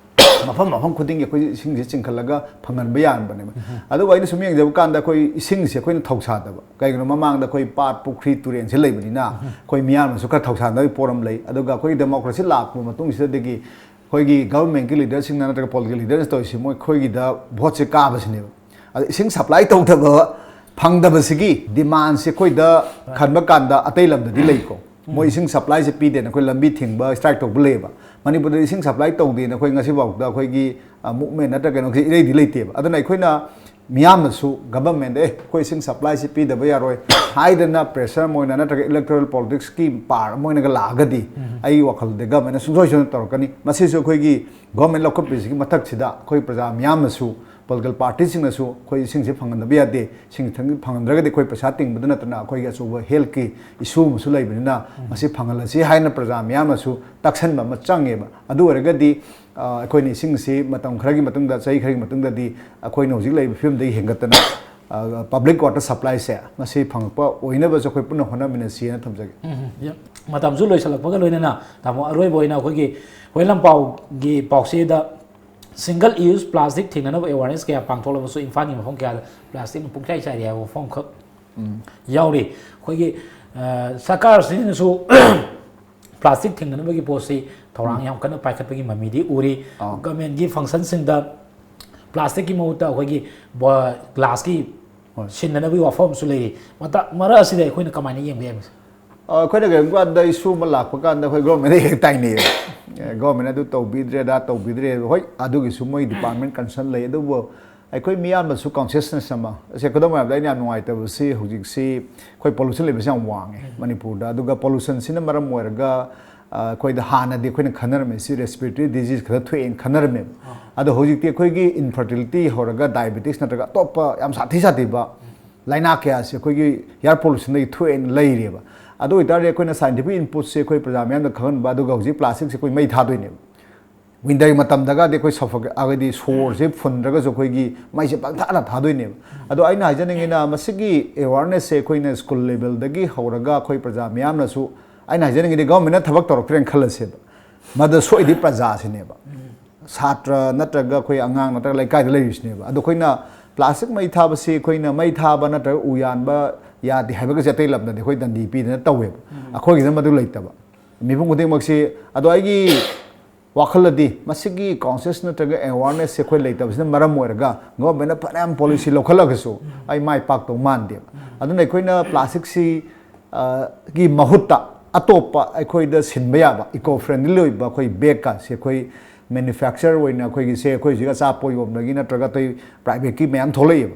ꯃꯐꯝ ꯃꯐꯝ ꯈꯨꯗꯤꯡꯒꯤ ꯑꯩꯈꯣꯏ ꯏꯁꯤꯡꯁꯦ ꯆꯤꯡꯈꯠꯂꯒ ꯐꯪꯍꯟꯕ ꯌꯥꯔꯝꯕꯅꯦꯕ꯫ ꯑꯗꯨꯕꯨ ꯑꯩꯅ ꯁꯨꯝ ꯌꯦꯡꯖꯕ ꯀꯥꯟꯗ ꯑꯩꯈꯣꯏ ꯏꯁꯤꯡꯁꯦ ꯑꯩꯈꯣꯏꯅ ꯊꯧꯁꯥꯗꯕ꯫ ꯀꯩꯒꯤꯅꯣ? ꯃꯃꯥꯡꯗ ꯑꯩꯈꯣꯏ ꯄꯥꯠ, ꯄꯨꯈ꯭ꯔꯤ, ꯇꯨꯔꯦꯟꯁꯦ ꯂꯩꯕꯅꯤꯅ ꯑꯩꯈꯣꯏ ꯃꯤꯌꯥꯝꯅꯁꯨ ꯈꯔ ꯊꯧꯁꯥꯅꯕꯒꯤ ꯄꯣꯠ ꯑꯃ ꯂꯩ꯫ ꯑꯗꯨꯒ ꯑꯩꯈꯣꯏꯒꯤ democracy ꯂꯥꯛꯄ ꯃꯇꯨꯡꯁꯤꯗꯗꯒꯤ ꯑꯩꯈꯣꯏꯒꯤ government ꯀꯤ leader ꯁꯤꯡꯅ ꯅꯠꯇ꯭ꯔꯒ political leader ꯅ ꯇꯧꯔꯤꯁꯤ ꯃꯣꯏ ꯑꯩꯈꯣꯏꯒꯤꯗ vote ꯁꯦ ꯀꯥꯕꯁꯤꯅꯦꯕ꯫ ꯑꯗ ꯏꯁꯤꯡ supply ꯇꯧꯗꯕ, ꯐꯪꯗꯕꯁꯤꯒꯤ demand ꯁꯦ ꯑꯩꯈꯣꯏꯗ ꯈꯟꯕ ꯀꯥꯟꯗ ꯑꯇꯩ ꯂꯝꯗꯗꯤ ꯂꯩꯀꯣ꯫ ꯃꯣꯏ ꯏꯁꯤꯡ supply ꯁꯦ ꯄꯤꯗꯦꯅ ꯑꯩꯈꯣꯏ ꯂꯝꯕꯤ ꯊꯤꯡꯕ, strike ꯇꯧꯕ ꯂꯩꯌꯦꯕ꯫ ꯃꯅꯤꯄꯨꯔꯗ ꯏꯁꯤꯡ supply ꯇꯧꯗꯦꯅ ꯑꯩꯈꯣꯏ ꯉꯁꯤꯐꯥꯎꯗ ꯑꯩꯈꯣꯏꯒꯤ, ꯑ, movement ꯅꯠꯇ꯭ꯔꯒ ꯀꯩꯅꯣꯁꯦ ꯏꯔꯩꯗꯤ ꯂꯩꯇꯦꯕ꯫ ꯑꯗꯨꯅ ꯑꯩꯈꯣꯏꯅ ꯃꯤꯌꯥꯝꯅꯁꯨ government ꯗ, "ꯑꯦ, ꯑꯩꯈꯣꯏ ꯏꯁꯤꯡ supply ꯁꯤ ꯄꯤꯗꯕ ꯌꯥꯔꯣꯏ" ꯍꯥꯏꯗꯅ pressure ꯑꯃ ꯑꯣꯏꯅ ꯅꯠꯇ꯭ꯔꯒ electoral politics ꯀꯤ power ꯑꯃ ꯑꯣꯏꯅꯒ ꯂꯥꯛꯑꯒꯗꯤ ꯑꯩꯒꯤ ꯋꯥꯈꯜꯗꯗꯤ government ꯅ ꯁꯨꯡꯁꯣꯏ ꯁꯣꯏꯗꯅ ꯇꯧꯔꯛꯀꯅꯤ꯫ ꯃꯁꯤꯁꯨ ꯑꯩꯈꯣꯏꯒꯤ government ꯂꯧꯈꯠꯄꯤꯁꯤꯒꯤ ꯃꯊꯛꯁꯤꯗ ꯑꯩꯈꯣꯏ ꯄ꯭ꯔꯖꯥ ꯃꯤꯌꯥꯝꯅꯁꯨ, political party ꯁꯤꯡꯅꯁꯨ ꯑꯩꯈꯣꯏ ꯏꯁꯤꯡꯁꯦ ꯐꯪꯍꯟꯗꯕ ꯌꯥꯗꯦ, ꯏꯁꯤꯡ ꯈꯤꯇꯪ ꯐꯪꯍꯟꯗ꯭ꯔꯒꯗꯤ ꯑꯩꯈꯣꯏ ꯄꯩꯁꯥ ꯇꯤꯡꯕꯗ ꯅꯠꯇꯅ ꯑꯩꯈꯣꯏꯒꯤ ꯑꯆꯧꯕ health ꯀꯤ issue ꯑꯃꯁꯨ ꯂꯩꯕꯅꯤꯅ ꯃꯁꯤ ꯐꯪꯍꯜꯂꯁꯤ ꯍꯥꯏꯅ ꯄ꯭ꯔꯖꯥ ꯃꯤꯌꯥꯝꯅꯁꯨ ꯇꯛꯁꯟꯕ ꯑꯃ ꯆꯪꯉꯦꯕ꯫ ꯑꯗꯨ ꯑꯣꯏꯔꯒꯗꯤ, ꯑ, ꯑꯩꯈꯣꯏꯅ ꯏꯁꯤꯡꯁꯤ ꯃꯇꯝ ꯈꯔꯒꯤ ꯃꯇꯨꯡꯗ, ꯆꯍꯤ ꯈꯔꯒꯤ ꯃꯇꯨꯡꯗꯗꯤ ꯑꯩꯈꯣꯏꯅ ꯍꯧꯖꯤꯛ ꯂꯩꯔꯤꯕ ꯐꯤꯕꯝꯗꯒꯤ ꯍꯦꯟꯒꯠꯇꯅ, ꯑ, public water supply ꯁꯦ ꯃꯁꯤ ꯐꯪꯉꯛꯄ ꯑꯣꯏꯅꯕꯁꯨ ꯑꯩꯈꯣꯏ ꯄꯨꯟꯅ ꯍꯣꯠꯅꯃꯤꯟꯅꯁꯤꯅ ꯊꯝꯖꯒꯦ꯫ ꯎꯝ, ꯎꯝ, ꯌꯥꯝ-, ꯃꯇꯝꯁꯨ ꯂꯣꯏꯁꯤꯜꯂꯛꯄꯒ ꯂꯣꯏꯅꯅ, ꯇꯥꯃꯣ, ꯑꯔꯣꯏꯕ ꯑꯣꯏꯅ ꯑꯩꯈꯣꯏꯒꯤ ꯍꯨꯏꯂꯝꯄꯥꯎꯒꯤ ꯄꯥꯎꯆꯦꯗ single use plastic ꯊꯤꯡꯅꯅꯕ awareness ꯀꯌꯥ ꯄꯥꯡꯊꯣꯛꯂꯕꯁꯨ ꯏꯝꯐꯥꯜꯒꯤ ꯃꯐꯝ ꯀꯌꯥꯗ plastic ꯅ ꯄꯨꯡꯆꯥꯏ ꯆꯥꯏꯔꯤ ꯍꯥꯏꯕ ꯋꯥꯐꯝꯈꯛ ꯌꯥꯎꯔꯤ꯫ ꯑꯩꯈꯣꯏꯒꯤ, ꯑ, ꯁꯔꯀꯥꯔꯁꯤꯅꯁꯨ plastic ꯊꯤꯡꯅꯅꯕꯒꯤ ꯄꯣꯠꯁꯤ ꯊꯧꯔꯥꯡ ꯌꯥꯝ ꯀꯟꯅ ꯄꯥꯏꯈꯠꯄꯒꯤ ꯃꯃꯤꯗꯤ ꯎꯔꯤ꯫ ꯑꯥ꯫ Government ꯀꯤ function ꯁꯤꯡꯗ plastic ꯀꯤ ꯃꯍꯨꯠꯇ ꯑꯩꯈꯣꯏꯒꯤ ꯕ-, glass ꯀꯤ ꯍꯣꯏ꯫ ꯁꯤꯟꯅꯅꯕꯒꯤ ꯋꯥꯐꯝ ꯑꯃꯁꯨ ꯂꯩꯔꯤ꯫ ꯃꯇꯥ-, ꯃꯔꯛ ꯑꯁꯤꯗ ꯑꯩꯈꯣꯏꯅ ꯀꯃꯥꯏꯅ ꯌꯦꯡꯕ ꯌꯥꯏ ꯃꯁꯤ? ꯑ, ꯑꯩꯈꯣꯏꯅ ꯀꯔꯤꯒꯨꯝꯕ ꯀꯥꯟꯗ issue ꯑꯃ ꯂꯥꯛꯄ ꯀꯥꯟꯗ ꯑꯩꯈꯣꯏ government ꯗ ꯍꯦꯛ ꯇꯥꯏꯅꯩꯌꯦ꯫ ꯑꯦ, government ꯑꯗꯨ ꯇꯧꯕꯤꯗ꯭ꯔꯦ, ꯑꯗꯥ ꯇꯧꯕꯤꯗ꯭ꯔꯦ꯫ ꯍꯣꯏ, ꯑꯗꯨꯒꯤꯁꯨ ꯃꯣꯏ department concern ꯂꯩ꯫ ꯑꯗꯨꯕꯨ ꯑꯩꯈꯣꯏ ꯃꯤꯌꯥꯝꯅꯁꯨ consciousness ꯑꯃ, ꯁꯦ ꯈꯨꯗꯝ ꯑꯣꯏꯅ ꯍꯥꯏꯔꯕꯗ ꯑꯩꯅ ꯌꯥꯝ ꯅꯨꯡꯉꯥꯏꯇꯕꯁꯤ ꯍꯧꯖꯤꯛꯁꯤ ꯑꯩꯈꯣꯏ pollution ꯂꯩꯕꯁꯤ ꯌꯥꯝ ꯋꯥꯡꯉꯦ ꯃꯅꯤꯄꯨꯔꯗ꯫ ꯑꯗꯨꯒ pollution ꯁꯤꯅ ꯃꯔꯝ ꯑꯣꯏꯔꯒ, ꯑ, ꯑꯩꯈꯣꯏꯗ ꯍꯥꯟꯅꯗꯤ ꯑꯩꯈꯣꯏꯅ ꯈꯟꯅꯔꯝꯃꯤꯁꯤ respiratory disease ꯈꯛꯇ ꯊꯣꯛꯑꯦꯅ ꯈꯟꯅꯔꯝꯃꯦꯕ꯫ ꯑꯗꯣ ꯍꯧꯖꯤꯛꯇꯤ ꯑꯩꯈꯣꯏꯒꯤ infertility ꯍꯧꯔꯒ diabetes ꯅꯠꯇ꯭ꯔꯒ ꯑꯇꯣꯞꯄ ꯌꯥꯝ ꯁꯥꯊꯤ ꯁꯥꯊꯤꯕ ꯂꯥꯏꯅꯥ ꯀꯌꯥꯁꯤ ꯑꯩꯈꯣꯏꯒꯤ air pollution ꯗꯒꯤ ꯊꯣꯛꯑꯦꯅ ꯂꯩꯔꯦꯕ꯫ ꯑꯗꯨ ꯑꯣꯏꯇꯥꯔꯗꯤ ꯑꯩꯈꯣꯏꯅ scientific input ꯁꯦ ꯑꯩꯈꯣꯏ ꯄ꯭ꯔꯖꯥ ꯃꯌꯥꯝꯗ ꯈꯪꯍꯟꯕ, ꯑꯗꯨꯒ ꯍꯧꯖꯤꯛ plastic ꯁꯦ ꯑꯩꯈꯣꯏ ꯃꯩ ꯊꯥꯗꯣꯏꯅꯦꯕ꯫ Winter ꯒꯤ ꯃꯇꯝꯗꯒꯗꯤ ꯑꯩꯈꯣꯏ suffoc-, ꯍꯥꯏꯗꯤ ꯁꯣꯔꯁꯦ ꯐꯨꯟꯗ꯭ꯔꯒꯁꯨ ꯑꯩꯈꯣꯏꯒꯤ ꯃꯩꯁꯦ ꯄꯪꯊꯥꯗ ꯊꯥꯗꯣꯏꯅꯦꯕ꯫ ꯑꯗꯣ ꯑꯩꯅ ꯍꯥꯏꯖꯅꯤꯡꯉꯤꯅ ꯃꯁꯤꯒꯤ awareness ꯁꯦ ꯑꯩꯈꯣꯏꯅ school level ꯗꯒꯤ ꯍꯧꯔꯒ ꯑꯩꯈꯣꯏ ꯄ꯭ꯔꯖꯥ ꯃꯌꯥꯝꯅꯁꯨ, ꯑꯩꯅ ꯍꯥꯏꯖꯅꯤꯡꯉꯤꯗꯤ government ꯅ ꯊꯕꯛ ꯇꯧꯔꯛꯇ꯭ꯔꯦꯅ ꯈꯜꯂꯁꯦꯕ, ꯃꯗꯨ ꯁꯣꯏꯗꯤ ꯄ꯭ꯔꯖꯥꯁꯤꯅꯦꯕ꯫ ꯁꯥꯇ꯭ꯔ ꯅꯠꯇ꯭ꯔꯒ ꯑꯩꯈꯣꯏ ꯑꯉꯥꯡ ꯅꯠꯇ꯭ꯔꯒ ꯂꯩꯀꯥꯏꯗ ꯂꯩꯔꯤꯁꯤꯅꯦꯕ꯫ ꯑꯗꯣ ꯑꯩꯈꯣꯏꯅ ꯄ꯭ꯂꯥꯁꯇꯤꯛ ꯃꯩ ꯊꯥꯕꯁꯤ ꯑꯩꯈꯣꯏꯅ ꯃꯩ ꯊꯥꯕ ꯅꯠꯇ꯭ꯔꯒ ꯎ ꯌꯥꯟꯕ ꯌꯥꯗꯦ ꯍꯥꯏꯕꯒꯁꯦ ꯑꯇꯩ ꯂꯝꯗꯗꯤ ꯑꯩꯈꯣꯏ ꯗꯟꯗꯤ ꯄꯤꯗꯅ ꯇꯧꯋꯦꯕ꯫ ꯑꯩꯈꯣꯏꯒꯤꯗ ꯃꯗꯨ ꯂꯩꯇꯕ꯫ ꯃꯤꯄꯨꯝ ꯈꯨꯗꯤꯡꯃꯛꯁꯤ, ꯑꯗꯣ ꯑꯩꯒꯤ ꯋꯥꯈꯜꯗꯗꯤ ꯃꯁꯤꯒꯤ conscious ꯅꯠꯇ꯭ꯔꯒ awareness ꯁꯦ ꯑꯩꯈꯣꯏ ꯂꯩꯇꯕꯁꯤꯅ ꯃꯔꯝ ꯑꯣꯏꯔꯒ government ꯅ ꯐꯅꯌꯥꯝ policy ꯂꯧꯈꯠꯂꯒꯁꯨ ꯑꯩ ꯃꯥꯏ ꯄꯥꯛꯇꯧ ꯃꯥꯟꯗꯦꯕ꯫ ꯑꯗꯨꯅ ꯑꯩꯈꯣꯏꯅ ꯄ꯭ꯂꯥꯁꯇꯤꯛꯁꯤ, ꯑ, ꯒꯤ ꯃꯍꯨꯠꯇ ꯑꯇꯣꯞꯄ ꯑꯩꯈꯣꯏꯗ ꯁꯤꯟꯕ ꯌꯥꯕ eco friendly ꯑꯣꯏꯕ ꯑꯩꯈꯣꯏ bag ꯀꯥꯁꯦ ꯑꯩꯈꯣꯏ manufacture ꯑꯣꯏꯅ ꯑꯩꯈꯣꯏꯒꯤꯁꯦ, ꯑꯩꯈꯣꯏ ꯍꯧꯖꯤꯛ ꯑꯆꯥꯄꯣꯠ ꯌꯣꯟꯕꯒꯤ ꯅꯠꯇ꯭ꯔꯒ ꯑꯇꯩ private ꯀꯤ ꯃꯌꯥꯝ ꯊꯣꯛꯂꯛꯑꯦꯕ꯫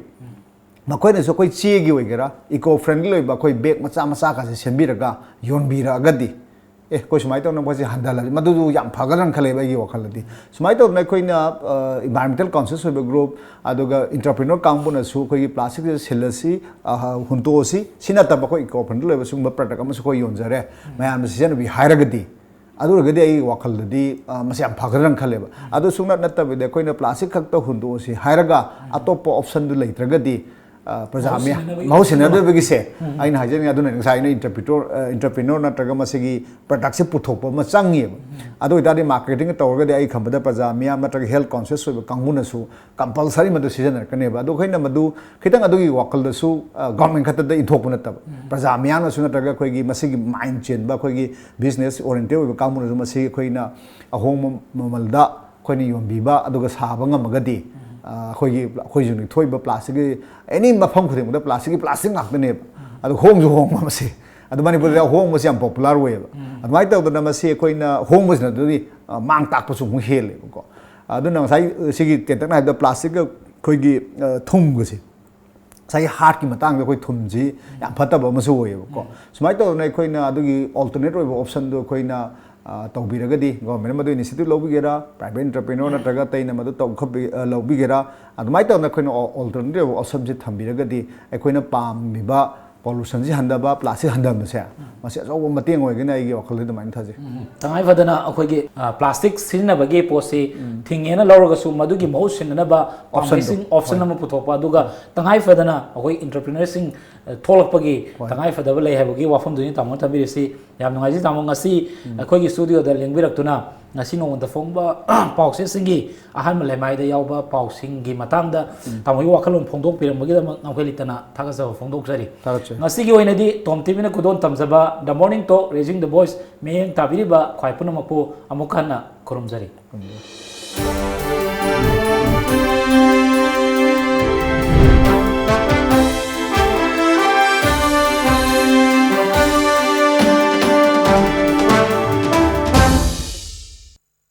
ꯃꯈꯣꯏꯅꯁꯨ ꯑꯩꯈꯣꯏ ꯆꯦꯒꯤ ꯑꯣꯏꯒꯦꯔꯥ, eco friendly ꯑꯣꯏꯕ ꯑꯩꯈꯣꯏ bag ꯃꯆꯥ ꯃꯆꯥ ꯀꯥꯁꯦ ꯁꯦꯝꯕꯤꯔꯒ ꯌꯣꯟꯕꯤꯔꯛꯑꯒꯗꯤ, ꯑꯦ, ꯑꯩꯈꯣꯏ ꯁꯨꯃꯥꯏꯅ ꯇꯧꯅ ꯃꯣꯏꯁꯦ ꯍꯟꯊꯍꯜꯂꯁꯤ, ꯃꯗꯨꯁꯨ ꯌꯥꯝ ꯐꯒꯗ꯭ꯔꯅ ꯈꯜꯂꯦꯕ ꯑꯩꯒꯤ ꯋꯥꯈꯜꯗꯗꯤ꯫ ꯁꯨꯃꯥꯏꯅ ꯇꯧꯗꯅ ꯑꯩꯈꯣꯏꯅ, ꯑ, environmental conscious ꯑꯣꯏꯕ group, ꯑꯗꯨꯒ entrepreneur ꯀꯥꯡꯕꯨꯅꯁꯨ ꯑꯩꯈꯣꯏꯒꯤ plastic ꯁꯦ ꯁꯤꯜꯂꯁꯤ, ꯑ, ꯍꯨꯟꯇꯣꯛꯑꯁꯤ, ꯁꯤ ꯅꯠꯇꯕ ꯑꯩꯈꯣꯏ eco friendly ꯑꯣꯏꯕ ꯁꯤꯒꯨꯝꯕ product ꯑꯃꯁꯨ ꯑꯩꯈꯣꯏ ꯌꯣꯟꯖꯔꯦ, ꯃꯌꯥꯝꯅ ꯁꯤꯖꯤꯟꯅꯕꯤꯌꯨ ꯍꯥꯏꯔꯒꯗꯤ, ꯑꯗꯨ ꯑꯣꯏꯔꯒꯗꯤ ꯑꯩꯒꯤ ꯋꯥꯈꯜꯗꯗꯤ, ꯑ, ꯃꯁꯤ ꯌꯥꯝ ꯐꯒꯗ꯭ꯔꯅ ꯈꯜꯂꯦꯕ꯫ ꯑꯗꯨ ꯁꯨꯡꯅꯠ ꯅꯠꯇꯕꯤꯗ ꯑꯩꯈꯣꯏꯅ plastic ꯈꯛꯇ ꯍꯨꯟꯗꯣꯛꯑꯁꯤ ꯍꯥꯏꯔꯒ ꯑꯇꯣꯞꯄ option ꯗꯨ ꯂꯩꯇ꯭ꯔꯒꯗꯤ, ꯑ, ꯄ꯭ꯔꯖꯥ ꯃꯍꯨꯠ ꯃꯤꯌꯥꯝ, ꯁꯤꯟꯅꯅꯕꯒꯤ ꯃꯍꯨꯠ ꯁꯤꯟꯅꯗꯕꯒꯤꯁꯦ, ꯎꯝ꯫ ꯑꯩꯅ ꯍꯥꯏꯖꯅꯤꯡꯉꯤ, ꯑꯗꯨꯅ ꯉꯁꯥꯏ ꯑꯩꯅ entrepreneur, ꯑ, entrepreneur ꯅꯠꯇ꯭ꯔꯒ ꯃꯁꯤꯒꯤ product ꯁꯦ ꯄꯨꯊꯣꯛꯄ ꯑꯃ ꯆꯪꯉꯦꯕ꯫ ꯑꯗꯨ ꯑꯣꯏꯇꯥꯔꯗꯤ marketing ꯇꯧꯔꯒꯗꯤ ꯑꯩ ꯈꯟꯕꯗ ꯄ꯭ꯔꯖꯥ ꯃꯤꯌꯥꯝ ꯅꯠꯇ꯭ꯔꯒ health conscious ꯑꯣꯏꯕ ꯀꯥꯡꯕꯨꯅꯁꯨ compulsory ꯃꯗꯨ ꯁꯤꯖꯤꯟꯅꯔꯛꯀꯅꯦꯕ꯫ ꯑꯗꯣ ꯑꯩꯈꯣꯏꯅ ꯃꯗꯨ ꯈꯤꯇꯪ ꯑꯗꯨꯒꯤ ꯋꯥꯈꯜꯗꯁꯨ, ꯑ, government ꯈꯛꯇꯗ ꯏꯟꯊꯣꯛꯄ ꯅꯠꯇꯕ, ꯄ꯭ꯔꯖꯥ ꯃꯤꯌꯥꯝꯅꯁꯨ ꯅꯠꯇ꯭ꯔꯒ ꯑꯩꯈꯣꯏꯒꯤ ꯃꯁꯤꯒꯤ mind ꯆꯦꯟꯕ ꯑꯩꯈꯣꯏꯒꯤ business oriented ꯑꯣꯏꯕ ꯀꯥꯡꯕꯨꯅꯁꯨ ꯃꯁꯤ ꯑꯩꯈꯣꯏꯅ ꯑꯍꯣꯡꯕ ꯃꯃꯜꯗ ꯑꯩꯈꯣꯏꯅ ꯌꯣꯟꯕꯤꯕ ꯑꯗꯨꯒ ꯁꯥꯕ ꯉꯝꯃꯒꯗꯤ, ꯑ, ꯑꯩꯈꯣꯏꯒꯤ, ꯑꯩꯈꯣꯏ ꯍꯧꯖꯤꯛ ꯊꯣꯛꯏꯕ plastic ꯀꯤ any ꯃꯐꯝ ꯈꯨꯗꯤꯡꯃꯛꯇ plastic ꯀꯤ plastic ꯉꯥꯛꯇꯅꯦꯕ꯫ ꯑꯗꯣ ꯍꯣꯡꯁꯨ ꯍꯣꯡꯕ ꯃꯁꯤ꯫ ꯑꯗꯣ ꯃꯅꯤꯄꯨꯔꯗ ꯑꯍꯣꯡꯕꯁꯤ ꯌꯥꯝ popular ꯑꯣꯏꯌꯦꯕ꯫ ꯑꯗꯨꯃꯥꯏꯅ ꯇꯧꯗꯅ ꯃꯁꯤ ꯑꯩꯈꯣꯏꯅ ꯍꯣꯡꯕꯁꯤꯅ ꯑꯗꯨꯗꯤ, ꯑ, ꯃꯥꯡ ꯇꯥꯛꯄꯁꯨ ꯑꯃꯨꯛ ꯍꯦꯜꯂꯦꯕꯀꯣ꯫ ꯑꯗꯨꯅ ꯉꯁꯥꯏ ꯁꯤꯒꯤ ꯇꯦꯟꯇꯛꯅ ꯍꯥꯏꯕꯗ plastic ꯀ ꯑꯩꯈꯣꯏꯒꯤ, ꯑ, ꯊꯨꯝꯒꯁꯦ, ꯉꯁꯥꯏꯒꯤ heart ꯀꯤ ꯃꯇꯥꯡꯗ ꯑꯩꯈꯣꯏ ꯊꯨꯝꯁꯤ ꯌꯥꯝ ꯐꯠꯇꯕ ꯑꯃꯁꯨ ꯑꯣꯏꯌꯦꯕꯀꯣ꯫ ꯁꯨꯃꯥꯏꯅ ꯇꯧꯗꯅ ꯑꯩꯈꯣꯏꯅ ꯑꯗꯨꯒꯤ alternate ꯑꯣꯏꯕ option ꯗꯨ ꯑꯩꯈꯣꯏꯅ, ꯑ, ꯇꯧꯕꯤꯔꯒꯗꯤ, government ꯅ ꯃꯗꯨ initiative ꯂꯧꯕꯤꯒꯦꯔꯥ, private entrepreneur ꯅꯠꯇ꯭ꯔꯒ ꯑꯇꯩꯅ ꯃꯗꯨ ꯇꯧꯈꯠꯄꯤ-, ꯑ, ꯂꯧꯕꯤꯒꯦꯔꯥ, ꯑꯗꯨꯃꯥꯏꯅ ꯇꯧꯗꯅ ꯑꯩꯈꯣꯏꯅ al-, alternative ꯑꯣꯏꯕ option ꯁꯤ ꯊꯝꯕꯤꯔꯒꯗꯤ ꯑꯩꯈꯣꯏꯅ ꯄꯥꯝꯃꯤꯕ pollution ꯁꯤ ꯍꯟꯊꯕ, plastic ꯍꯟꯊꯍꯟꯕꯁꯦ, ꯃꯁꯤ ꯑꯆꯧꯕ ꯃꯇꯦꯡ ꯑꯣꯏꯒꯅꯤ ꯑꯩꯒꯤ ꯋꯥꯈꯜꯗ ꯑꯗꯨꯃꯥꯏꯅ ꯊꯥꯖꯩ꯫ ꯇꯉꯥꯏ ꯐꯗꯅ ꯑꯩꯈꯣꯏꯒꯤ, ꯑ, plastic ꯁꯤꯖꯤꯟꯅꯕꯒꯤ ꯄꯣꯠꯁꯤ ꯊꯤꯡꯉꯦꯅ ꯂꯧꯔꯒꯁꯨ ꯃꯗꯨꯒꯤ ꯃꯍꯨꯠ ꯁꯤꯟꯅꯅꯕ option ꯗꯣ꯫ ꯄꯥꯝꯕꯩꯁꯤꯡ option ꯍꯣꯏ꯫ ꯑꯃ ꯄꯨꯊꯣꯛꯄ, ꯑꯗꯨꯒ ꯇꯉꯥꯏ ꯐꯗꯅ ꯑꯩꯈꯣꯏ entrepreneur ꯁꯤꯡ, ꯑ, ꯊꯣꯛꯂꯛꯄꯒꯤ ꯍꯣꯏ꯫ ꯇꯉꯥꯏ ꯐꯗꯕ ꯂꯩ ꯍꯥꯏꯕꯒꯤ ꯋꯥꯐꯝꯗꯨꯅꯤ ꯇꯥꯃꯣꯅ ꯊꯝꯕꯤꯔꯤꯁꯤ꯫ ꯌꯥꯝ ꯅꯨꯡꯉꯥꯏꯖꯩ ꯇꯥꯃꯣ, ꯉꯁꯤ ꯑꯩꯈꯣꯏꯒꯤ studio ꯗ ꯂꯦꯡꯕꯤꯔꯛꯇꯨꯅ ꯉꯁꯤ ꯅꯣꯡꯃꯗ ꯐꯣꯡꯕ ꯄꯥꯎꯆꯦꯁꯤꯡꯒꯤ ꯑꯍꯥꯟꯕ ꯂꯩꯃꯥꯏꯗ ꯌꯥꯎꯕ ꯄꯥꯎꯁꯤꯡꯒꯤ ꯃꯇꯥꯡꯗ ꯇꯥꯃꯣꯒꯤ ꯋꯥꯈꯜꯂꯣꯟ ꯐꯣꯡꯗꯣꯛꯄꯤꯔꯝꯕꯒꯤꯗꯃꯛ ꯉꯝꯈꯩ ꯂꯩꯇꯅ ꯊꯥꯒꯠꯆꯕ ꯐꯣꯡꯗꯣꯛꯆꯔꯤ꯫ ꯊꯥꯒꯠꯆꯔꯤ꯫ ꯉꯁꯤꯒꯤ ꯑꯣꯏꯅꯗꯤ ꯇꯣꯝ ꯇꯤꯚꯤꯅ ꯈꯨꯗꯣꯜ ꯇꯝꯖꯕ The Morning Talk, Raising the Voice ꯃꯤꯠꯌꯦꯡ ꯇꯥꯕꯤꯔꯤꯕ ꯈ꯭ꯋꯥꯏ ꯄꯨꯝꯅꯃꯛꯄꯨ ꯑꯃꯨꯛ ꯍꯟꯅ ꯈꯨꯔꯨꯝꯖꯔꯤ꯫